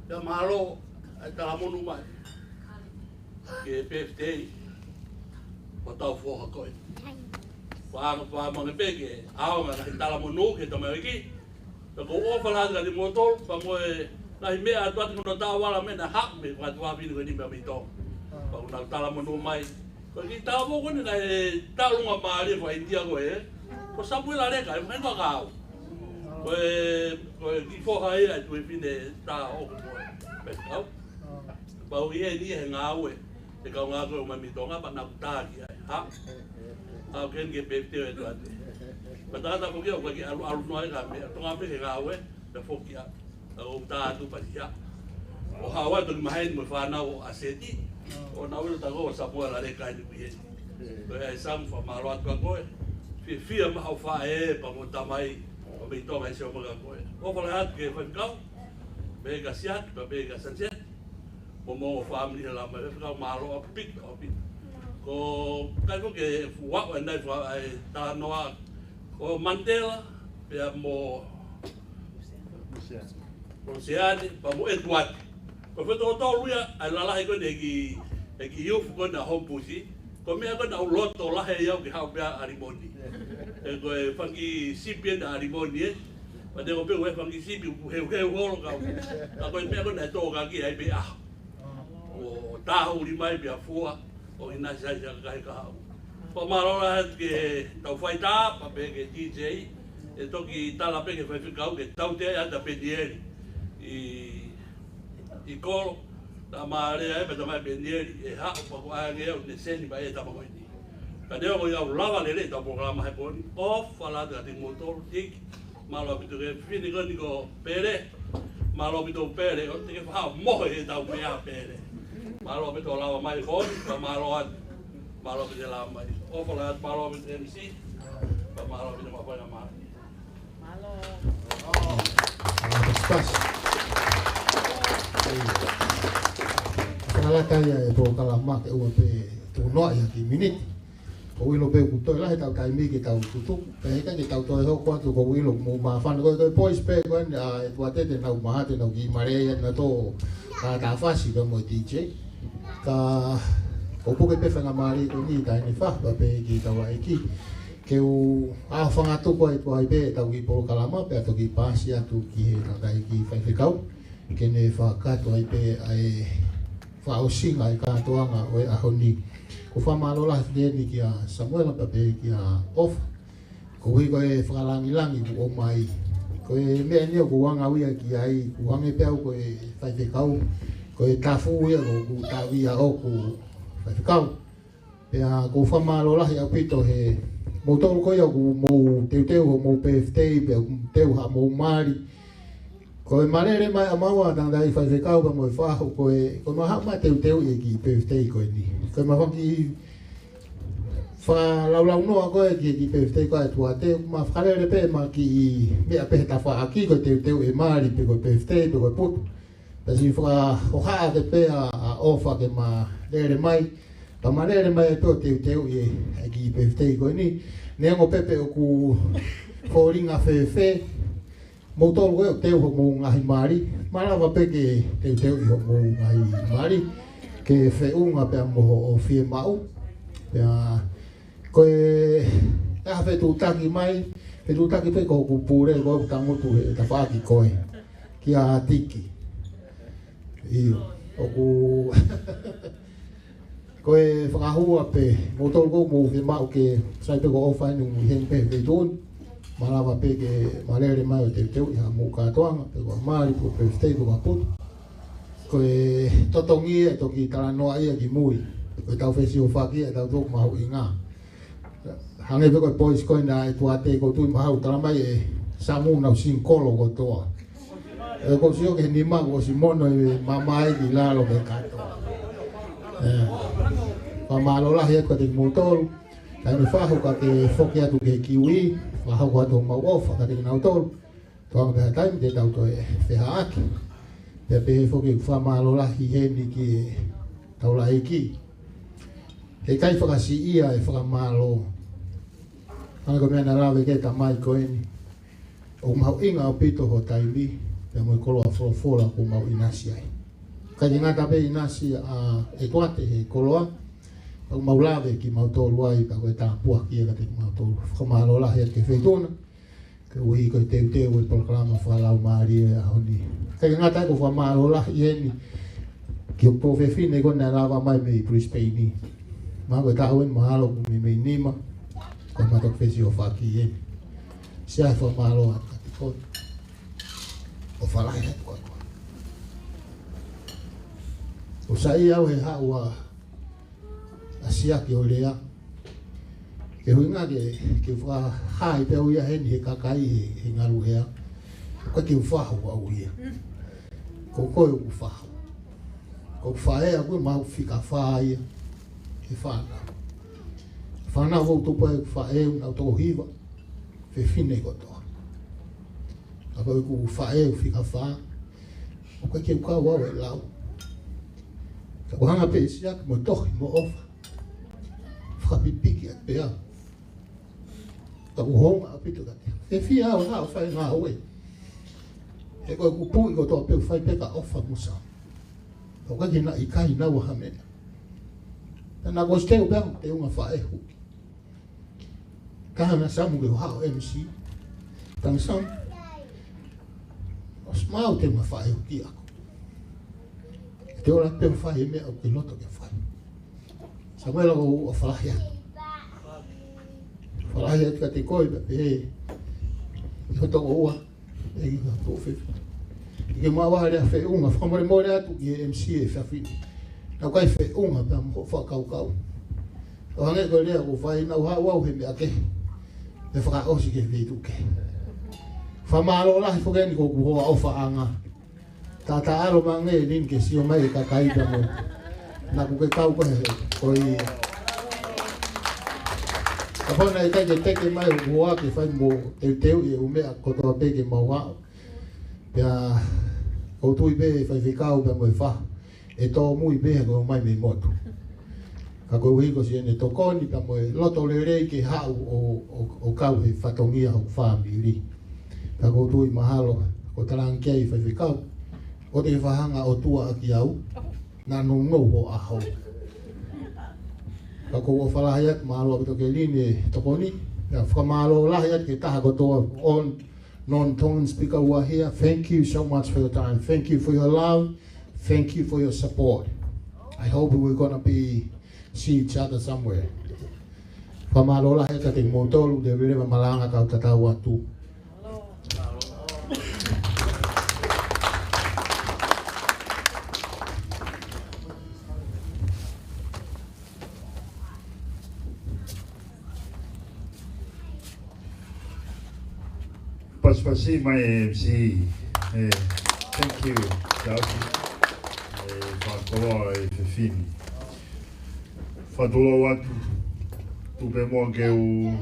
Pea mālō e talamonū mai ki he pēfitei ʻo hotau foha ko ē. Fakaʻaonga, fakaʻaonga pē ke ʻaonga e ngaahi talamonū ki he tamaioʻeiki. Pea ʻoku ou ʻofa lahi atu kia moutolu, pea mo e ngaahi meʻa ʻatuʻatu ko hono taʻovala mei he haʻu mei he fanga tuofāfine ko eni mei Tonga. Pea ʻoku nau talamonū mai. Ko e kiʻi talavou ko eni naʻe taʻu ʻulungaanga mālie faka-ʻInitia ko ē, ko Samuela Leka, ʻe fai noa kau. Ko e, ko e kiʻi foha ia ʻa e tuofāfine taʻu ʻoku ko ē. Pea kau. Pea u ʻi heni he ngāue, he kaungā ko ē ʻo e ʻOtu Māʻoniʻoni Tonga, pea naʻa ku tā ki ai. Ha? Ha, ʻoku ʻi heni ki he pēfitei ʻo e tuate. Pea tangata foki ʻoku ʻikai ke ʻalu, ʻalu noa ia ki ha meʻa, tokanga pē ki he ngāue, pea foki ia. ʻOku tā atu pea sio. ʻO haʻu atu ki maheni mo e fānau ʻo ʻAseti. ʻO nau ʻilo taku ʻo Samuela Leka eni ʻoku ʻi heni. Ko ia ʻe Sam, fakamālō atu kia koe. Fiefia maʻa hoʻo faʻē pea mo e tamai ʻo mei Tonga ʻi he sio mai kia koe. ʻOfa lahi atu ki he faifekau. Pehē kia Siaki, pea pehē kia Sunset. Mo hoʻomou fāmili he lava mai, faifekau mālō ʻaupito, ʻaupito. Ko e kai ko ē ke fuʻu aʻu ʻanai fua ai talanoa. Ko Mandela, pea mo Luseane, pea mo ʻEtuate. Ko e fetokotolu ia ʻa e lalahi ko eni ʻa e kiʻi, ʻa e kiʻi youth ko eni ʻa Homebush. Ko e meʻa ko ē naʻa ku loto lahi ai au ke haʻu pē ʻa ʻAlimoni. He ko e fanga kiʻi sipi eni ʻa ʻAlimoni, ē. Pea neongo pē ʻoku ʻi ai e fanga kiʻi sipi ʻoku heuheu holo kau. Ka ko e meʻa ko ē naʻe tō ka ki ai pē ʻaho. ʻO tāhuli mai pea fua, ʻo ʻinasi ai siʻa kakai kahaʻu. Fakamālō lahi atu ki heʻetau faitā, pea pehē ki he D J, ʻe toki tala pē ki he faifekau ke tautea ʻa Penieli ʻi, ʻi kolo, naʻa ma lea ai pea tala mai Penieli, ʻe haʻu pea ko e ʻai ange au ne seni mai e tama ko eni. Ka neongo ʻi au lava lelei ʻetau polokalama he pō ni, ʻofa lahi atu kiate kimoutolu, ʻEiki, mālō ʻaupito ki he fefine ko eni ko Pele. Mālō ʻaupito Pele, ʻoua te ke faʻa mohe heʻetau meʻa Pele. Mālō ʻaupito lava mai ko, pea mālō atu. Mālō ʻaupito lava mai. ʻOfa lahi atu, mālō ʻaupito M C. Pea mālō ʻaupito mafaina mai. Mālō. Mālō, pasi, pasi. Fakalata ia e polokalama ke ʻoua pē tuku noa ia kiʻi miniti. ʻOku ou ʻilo pē ʻoku toe lahi ʻetau taimi ke tau tutuku. Pea heʻikai ke tau toe hoko atu, ʻoku ou ʻilo ʻoku mou māfana. Ko e, ko e boys pē ko eni ʻa ʻEtuate te nau maʻu, te nau kiʻi malei ʻa nautolu, ka ta fasi pea mo e D J. Ka ʻoku ou puke pē faingamālie ko eni ʻi he taimi ni, pea pehē ki he taulaʻeiki ke u ʻofa atu ko e tuai pē ʻetau kiʻi polokalama, pea toki paasi atu ki he tangataʻeiki faifekau ke ne fakakakato ai pē ʻa e fakaʻosinga ʻa e kātoanga ʻo e ʻaho ni. ʻOku ou fakamālō lahi atu heni kia Samuela pea pehē kia ʻOfa. Koeʻuhi ko e fakalāngilangi kuo ʻomai. Ko e meʻa ni ʻoku ou anga ia ki ai, ʻoku hangē pē au ko e faifekau. Ko e tafu ia ʻoku ou tauhi ia ʻoku faifekau. Pea ʻoku ou fakamālō lahi ʻaupito he moutolu ko ia ʻoku mou teuteu hoʻomou birthday, pea ʻoku teu haʻamou mali. Ko e malele mai ʻa maua tangataʻeiki faifekau pea mo e fahu ko e, ko e maha ma teuteu e kiʻi birthday ko eni. Ko e mafaki fakalaulaunoa ko e kiʻi, kiʻi birthday ko ē ʻa ʻEtuate, ma fakalele pē ma kiʻi meʻa pē he tafaʻaki ko e teuteu e mali pe ko e birthday pe ko e putu. Pea siʻi fakahohaʻa atu pē ʻa, ʻa ʻOfa ke ma lele mai. Pea ma lele mai ai pē ʻo teuteu e, e kiʻi birthday ko eni. Neongo pē pe ʻoku fōtunga fēfē, moutolu ko ē ʻoku teu hoʻomou ngaahi mali, malava pē ke teuteu ʻi hoʻomou ngaahi mali, ke feʻunga pea mo hoʻo fiemaʻu. Pea ko e, ʻa e fetuʻutaki mai, fetuʻutaki pē ko hoku pule, ko hoku tangutu he tafaʻaki ko ē, kia Tiki. ʻIo, ʻoku, ko e fakahua pē, mou tolu ʻoku mou fiemaʻu ke sai pē ko e ʻofa eni ʻi heni pē he feituʻu ni. Malava pē ke malele mai ʻo teuteuʻi haʻamou kātoanga, pe ko e mali, pe ko e birthday, pe ko e putu. Ko e totongi ia ʻe toki talanoa ia ki mui. Ko e tau fesiofaki ia ʻe tau tō mahuʻinga. Hangē pē ko e poisi ko ena ʻa e Tuate, ʻoku ou tui mahalo ʻoku tala mai ʻe Samu ʻenau singkolo kotoa. ʻE, ʻoku ou sio ki he nima kuo ʻosi mono ʻi he mamae ki lalo ki he kato. ʻE, fakamālō lahi atu kiate kimoutolu. Taimi fahu ka ke foki atu ki he kiwi, fakahoko atu homau ʻofa kiate kinautolu. Tō ange pē ha taimi te tau toe feʻiloaki. Pea pehē foki ʻeku fakamālō lahi heni ki he taulaʻeiki. Heʻikai fakasiʻia e fakamālō. Hangē ko e meʻa naʻe lave ki ai e tamai ko eni. ʻOku mahuʻinga ʻaupito ho taimi, pea mo e koloa folofola ʻoku mau ʻinasi ai. ʻIkai ke ngata pē ʻinasi ʻa e Tuate he koloa, ʻoku mau lave kimautolu ai, pea ko e tāpuaki ia kiate kimautolu. Fakamālō lahi atu ki he feituʻu na. Koeʻuhi ko e teuteu e polokalama fakalaumālie ʻo e ʻaho ni. ʻIkai ke ngata ai, ʻoku ou fakamālō lahi heni ki hoku tuofefine ko ena naʻe lava mai mei Brisbane. Mahalo ko e taʻu eni mahalo ʻoku meimei nima, ko e mata fesiofaki eni. Siʻi fakamālō atu kiate koe. ʻOfa lahi atu kiate koe. ʻOku sai au he haʻu ʻa ʻa Siaki ʻo lea. Ke hui ngā ke, ke fakahā pē au ia heni he kakai he, he ngalu hea. Ko e ke u fahu au ia. Ko koe ʻoku fahu. Ko e faʻē ʻaku ia mau fika fā ia. He fānau. Fānau ʻoku tupu ai ʻeku faʻē ʻoku nau toko hiva. Fefine kotoa. Ka ko ʻeku faʻē ʻoku fika fā. ʻOku ʻikai ke u kau au ʻe lau. Ka ʻoku hanga pē ʻe Siaki mo tohi mo ʻofa. Fakapipiki atu pē au. Ka ʻoku hounga ʻaupito kiate au. Fiefia au ʻo fai ngāue. He ko ʻeku puʻi kotoa pē ʻoku fai pē ka ʻofa mo Samu. ʻOku ʻikai ke na ʻikai naua ha meʻa. Pea naʻa ku ʻosi teu pē au, teunga faʻē huki. Taha na Samu ke u haʻu ʻo M C. Tanga Samu. ʻOsi mau teunga faʻē huki ʻaku. Te ola pē ʻo fai e meʻa ʻoku ke loto ke fai. Samuela, ʻoku ou ʻofa lahi atu. ʻOfa lahi atu kiate koe pea pehē ki ho tokoua. ʻEiki ka tō fefe. ʻIkai ke maʻu ha lea feʻunga, fakamolemole atu ki he M C he efiafi ni. Naʻa ku ʻikai feʻunga pea mo hoʻo fakakaukau. ʻO hangē ko e lea ʻoku fai, naʻa ku haʻu au he meʻa kehe. Pea fakaʻosi ki he feituʻu kehe. Fakamālō lahi foki eni ko hoku hoa ʻofaʻanga. Tata alo mange lin ke sio mai e kakai pea mo. Naʻa ku ke kau koe he, ko ia. Kapau naʻe ʻikai ke teke mai hoku hoa ke fai mo teuteu e ʻū meʻa kotoa pē ke mau haʻu. Pea ʻoku ou tui pē faifekau pea mo e fahu. ʻE tōmui pē he ko e mai mei motu. Ka koeʻuhi ko siʻene tokoni pea mo e loto lelei ke haʻu ʻo, ʻo, ʻo kau he fatongia hoku fāmili. Ka ʻoku ou tui mahalo, ko e talaange ki ai faifekau, ʻoua te ke fakahanga ʻOtua ʻaki au, naʻa nounou hoʻo ʻaho. Ka ʻoku ou ʻofa lahi atu, mālō ʻaupito Kelini e tokoni, pea fakamālō lahi atu ki he taha kotoa on non-Tongan speaker who are here, thank you so much for your time. Thank you for your love. Thank you for your support. I hope we're gonna be see each other somewhere. Fakamālō lahi atu kiate kimoutolu, te u lele mai malanga kau tatau atu. Pasipasi mai e M C. Eh, thank you, Tausi. Eh, fakakoloa e fefine. Fakatulou atu, tuku pē muʻa ke u,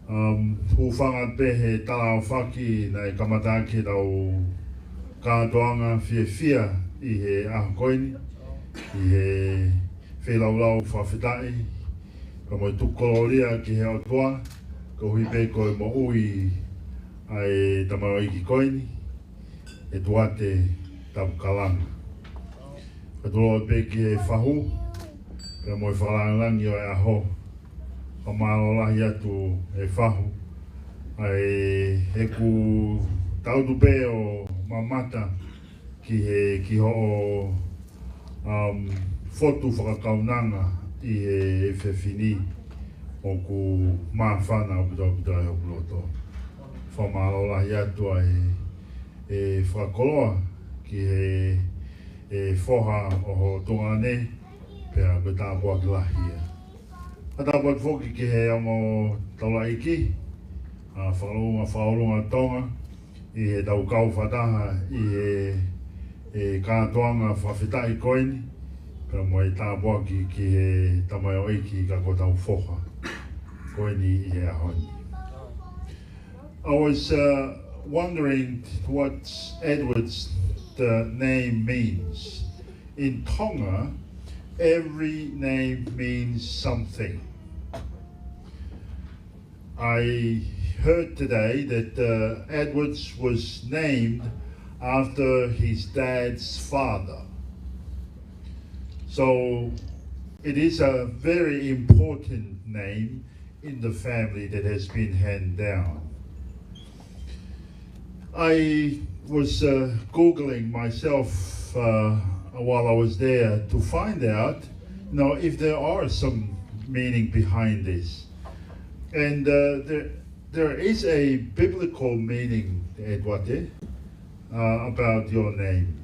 um, hūfanga pē he tala ʻaofaki naʻe kamata ʻaki ʻetau kātoanga fiefia ʻi he ʻaho ko eni, ʻi he feilaulau fakafetaʻi, ka mo e tuku kolōlia ki he ʻOtua, koeʻuhi pē ko e moʻui ʻa e tamaioʻeiki ko eni, ʻe Tuate Tapukalanga. Fakatulou pē ki he fahu, pea mo e fakalāngilangi ʻo e ʻaho. Fakamālō lahi atu ʻe Fahu, ʻa e, he kuo tau tuʻu pē ʻo mamata ki he, ki hoʻo, um, fotu fakakaunanga ʻi he efiafi ni, ʻoku māfana ʻaupito ʻaupito ʻa hoku loto. Fakamālō lahi atu ʻa e, e fakakoloa ki he, e foha ʻo ho tuongaʻane, pea ko e tāpuaki lahi ia. Pea tāpuaki foki ki he ongo taulaʻeiki, ʻa Fakaʻulunga, Fakaʻulunga Tonga, ʻi heʻetau kau fakataha ʻi he, e kātoanga fakafetaʻi ko eni, pea mo e tāpuaki ki he tamaioʻeiki ka ko hotau foha ko eni ʻi he ʻaho ni. I was, uh, wondering what Edward's, the name means. In Tonga, every name means something. I heard today that, uh, Edwards was named after his dad's father. So it is a very important name in the family that has been handed down. I was, uh, Googling myself, uh, while I was there to find out, you know, if there are some meaning behind this. And, uh, there, there is a biblical meaning, Edward, eh, uh, about your name.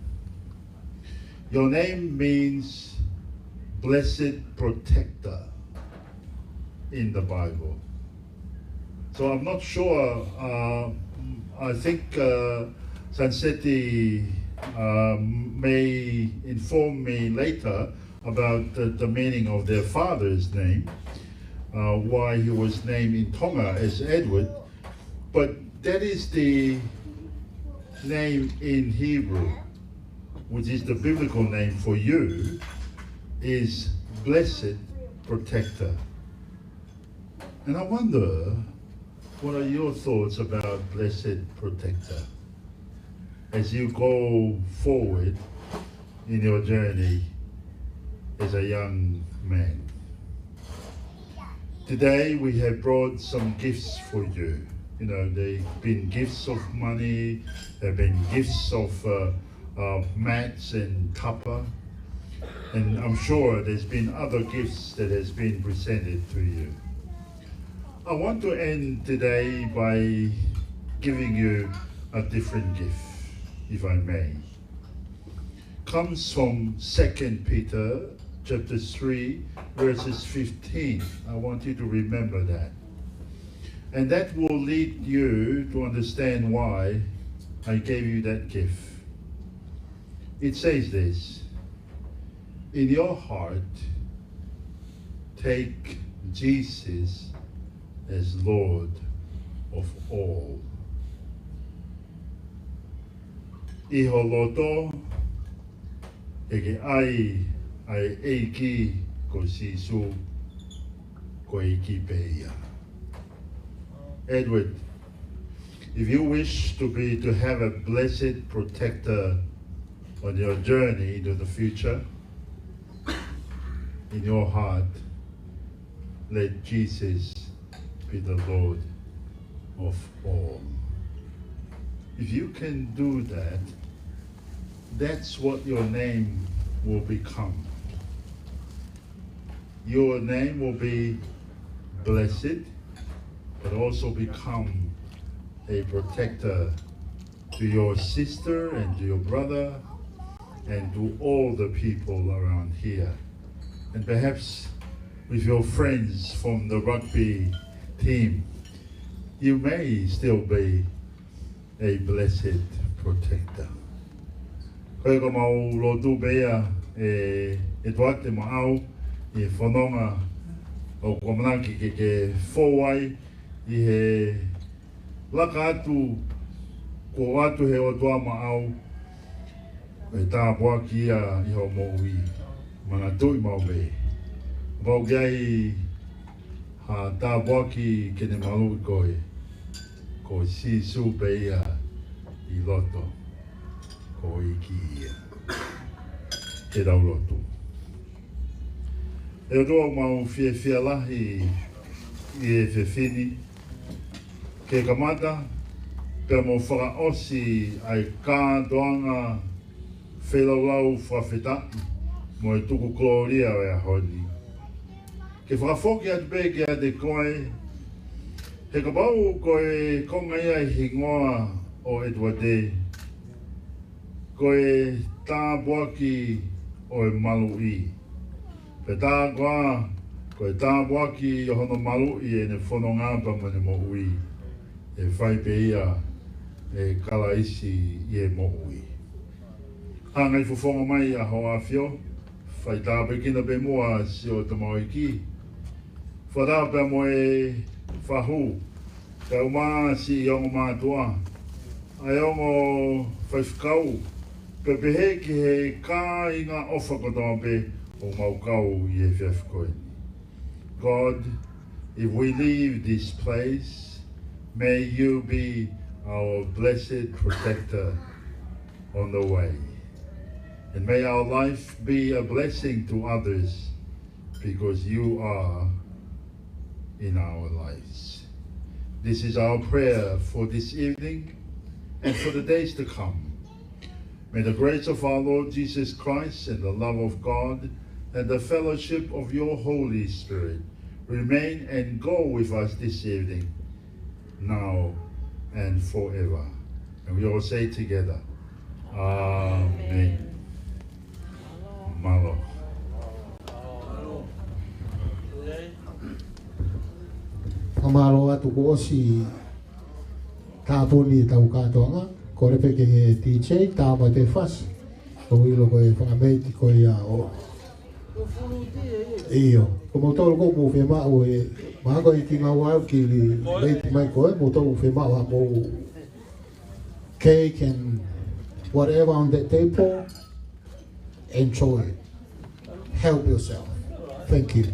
Your name means blessed protector in the Bible. So I'm not sure, uh, I think, uh, Sanseti, uh, may inform me later about the, the meaning of their father's name, uh, why he was named in Tonga as Edward, but that is the name in Hebrew, which is the biblical name for you, is blessed protector. And I wonder, what are your thoughts about blessed protector as you go forward in your journey as a young man? Today we have brought some gifts for you. You know, they've been gifts of money, they've been gifts of, uh, uh, mats and tapa. And I'm sure there's been other gifts that has been presented to you. I want to end today by giving you a different gift, if I may. Comes from Second Peter chapter three, verses fifteen. I want you to remember that. And that will lead you to understand why I gave you that gift. It says this, "In your heart, take Jesus as Lord of all." ʻI ho loto, ʻeke ai ʻa e ʻEiki ko Sīsū, ko e ʻEiki pē ia. Edward, if you wish to be, to have a blessed protector on your journey into the future, in your heart, let Jesus be the Lord of all. If you can do that, that's what your name will become. Your name will be blessed, but also become a protector to your sister and to your brother and to all the people around here. And perhaps with your friends from the rugby team, you may still be a blessed protector. Ko ia ko ʻemau lotu pē ia, ē, ʻEtuate Maʻau, ʻi he fononga ʻoku ʻamanaki ke ke fou ai, ʻi he laka atu, kuo ʻoatu ʻe he ʻOtua maʻau ʻa e tāpuaki ia ʻi hoʻo moʻui. Manatuʻi maʻu pē, kapau ʻoku ʻi ai ha tāpuaki ke ne maluʻi koe, ko Sīsū pē ia ʻi loto, ko e ʻEiki ia. Ke tau lotu. ʻE ʻOtua, ʻoku mau fiefia lahi ʻi he efiafi ni ke kamata pea mo fakaʻosi ʻa e kātoanga feilaulau fakafetaʻi mo e tuku kolōlia ʻo e ʻaho ni. Ke fakafoki atu pē kiate koe, he kapau ko e konga ia ʻi he hingoa ʻo ʻEtuate, ko e tāpuaki ʻo e maluʻi. Pea tā koā, ko e tāpuaki ʻo hono maluʻi ʻene fononga pea mo ʻene moʻui, ʻe fai pē ia ʻe Kalaisi ʻi he moʻui. Hanga ʻi he fofonga mai ʻa Hoʻo ʻAfio, fai tāpuekina pē muʻa siʻo tamaiki. Fata pea mo e fahu, kae ʻumaʻā siʻi ongo mātuʻa, ʻa e ongo faifekau, pea pehē ki he kāinga ʻofa kotoa pē ʻoku mau kau ʻi he efiafi ko eni. God, if we leave this place, may you be our blessed protector on the way. And may our life be a blessing to others because you are in our lives. This is our prayer for this evening and for the days to come. May the grace of our Lord Jesus Christ and the love of God and the fellowship of your Holy Spirit remain and go with us this evening, now and forever. And we all say together, Amen. Mālō. Fakamālō atu kuo ʻosi tāpuni ʻetau kātoanga, kole pē ki he D J, tā mai pē fasi. ʻOku ou ʻilo ko e fanga meiti ko ia ʻo ʻIo, ko moutolu ʻoku mou fiemaʻu e, mahalo ko e kiʻi ngāue au ki he lady mai ko ē, moutolu ʻoku fiemaʻu haʻamou cake and whatever on that table, enjoy it. Help yourself. Thank you.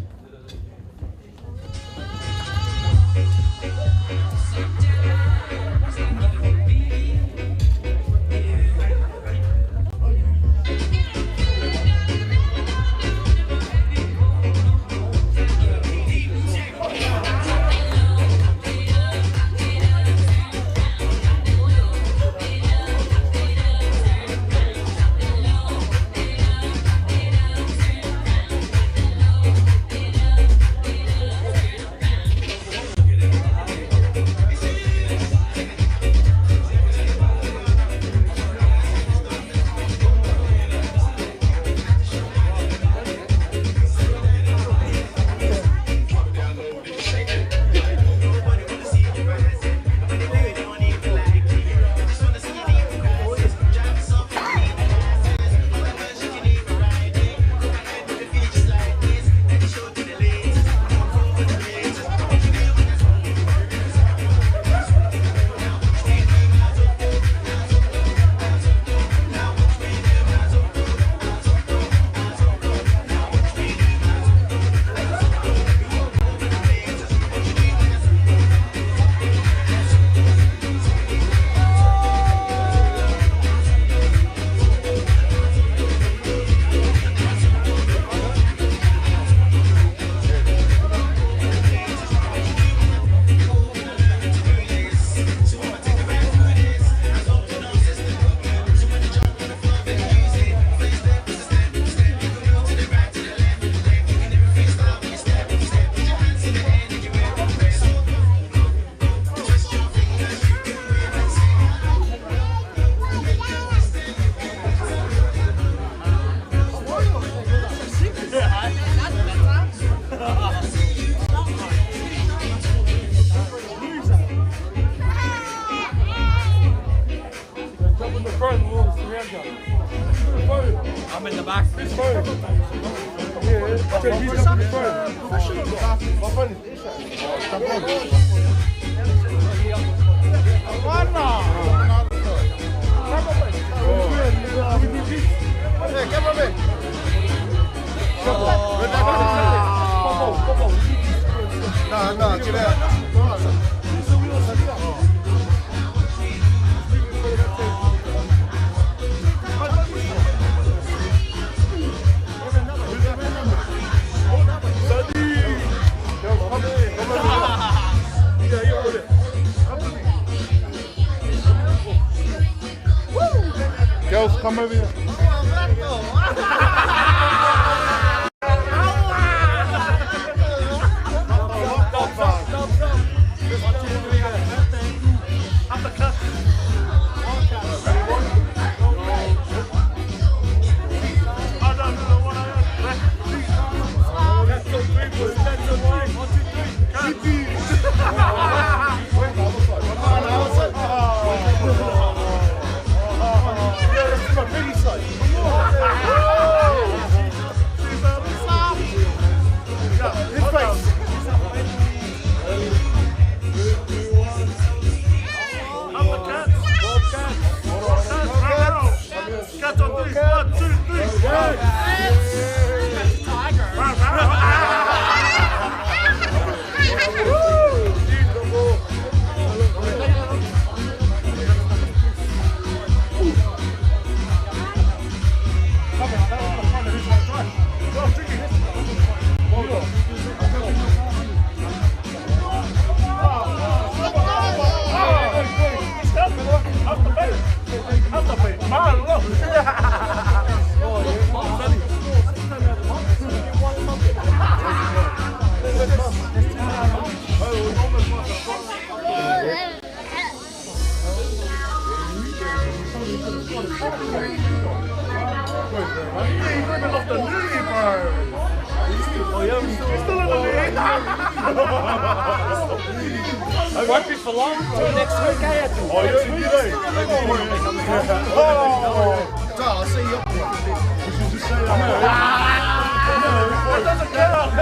I'm in the back. Yeah, he's up in front. Come over here. Catch on three. One, two, three. Yes. Won't be for long. Till next week, eh? Oh, yeah, yeah. Oh. I'll say you up for it. That doesn't count.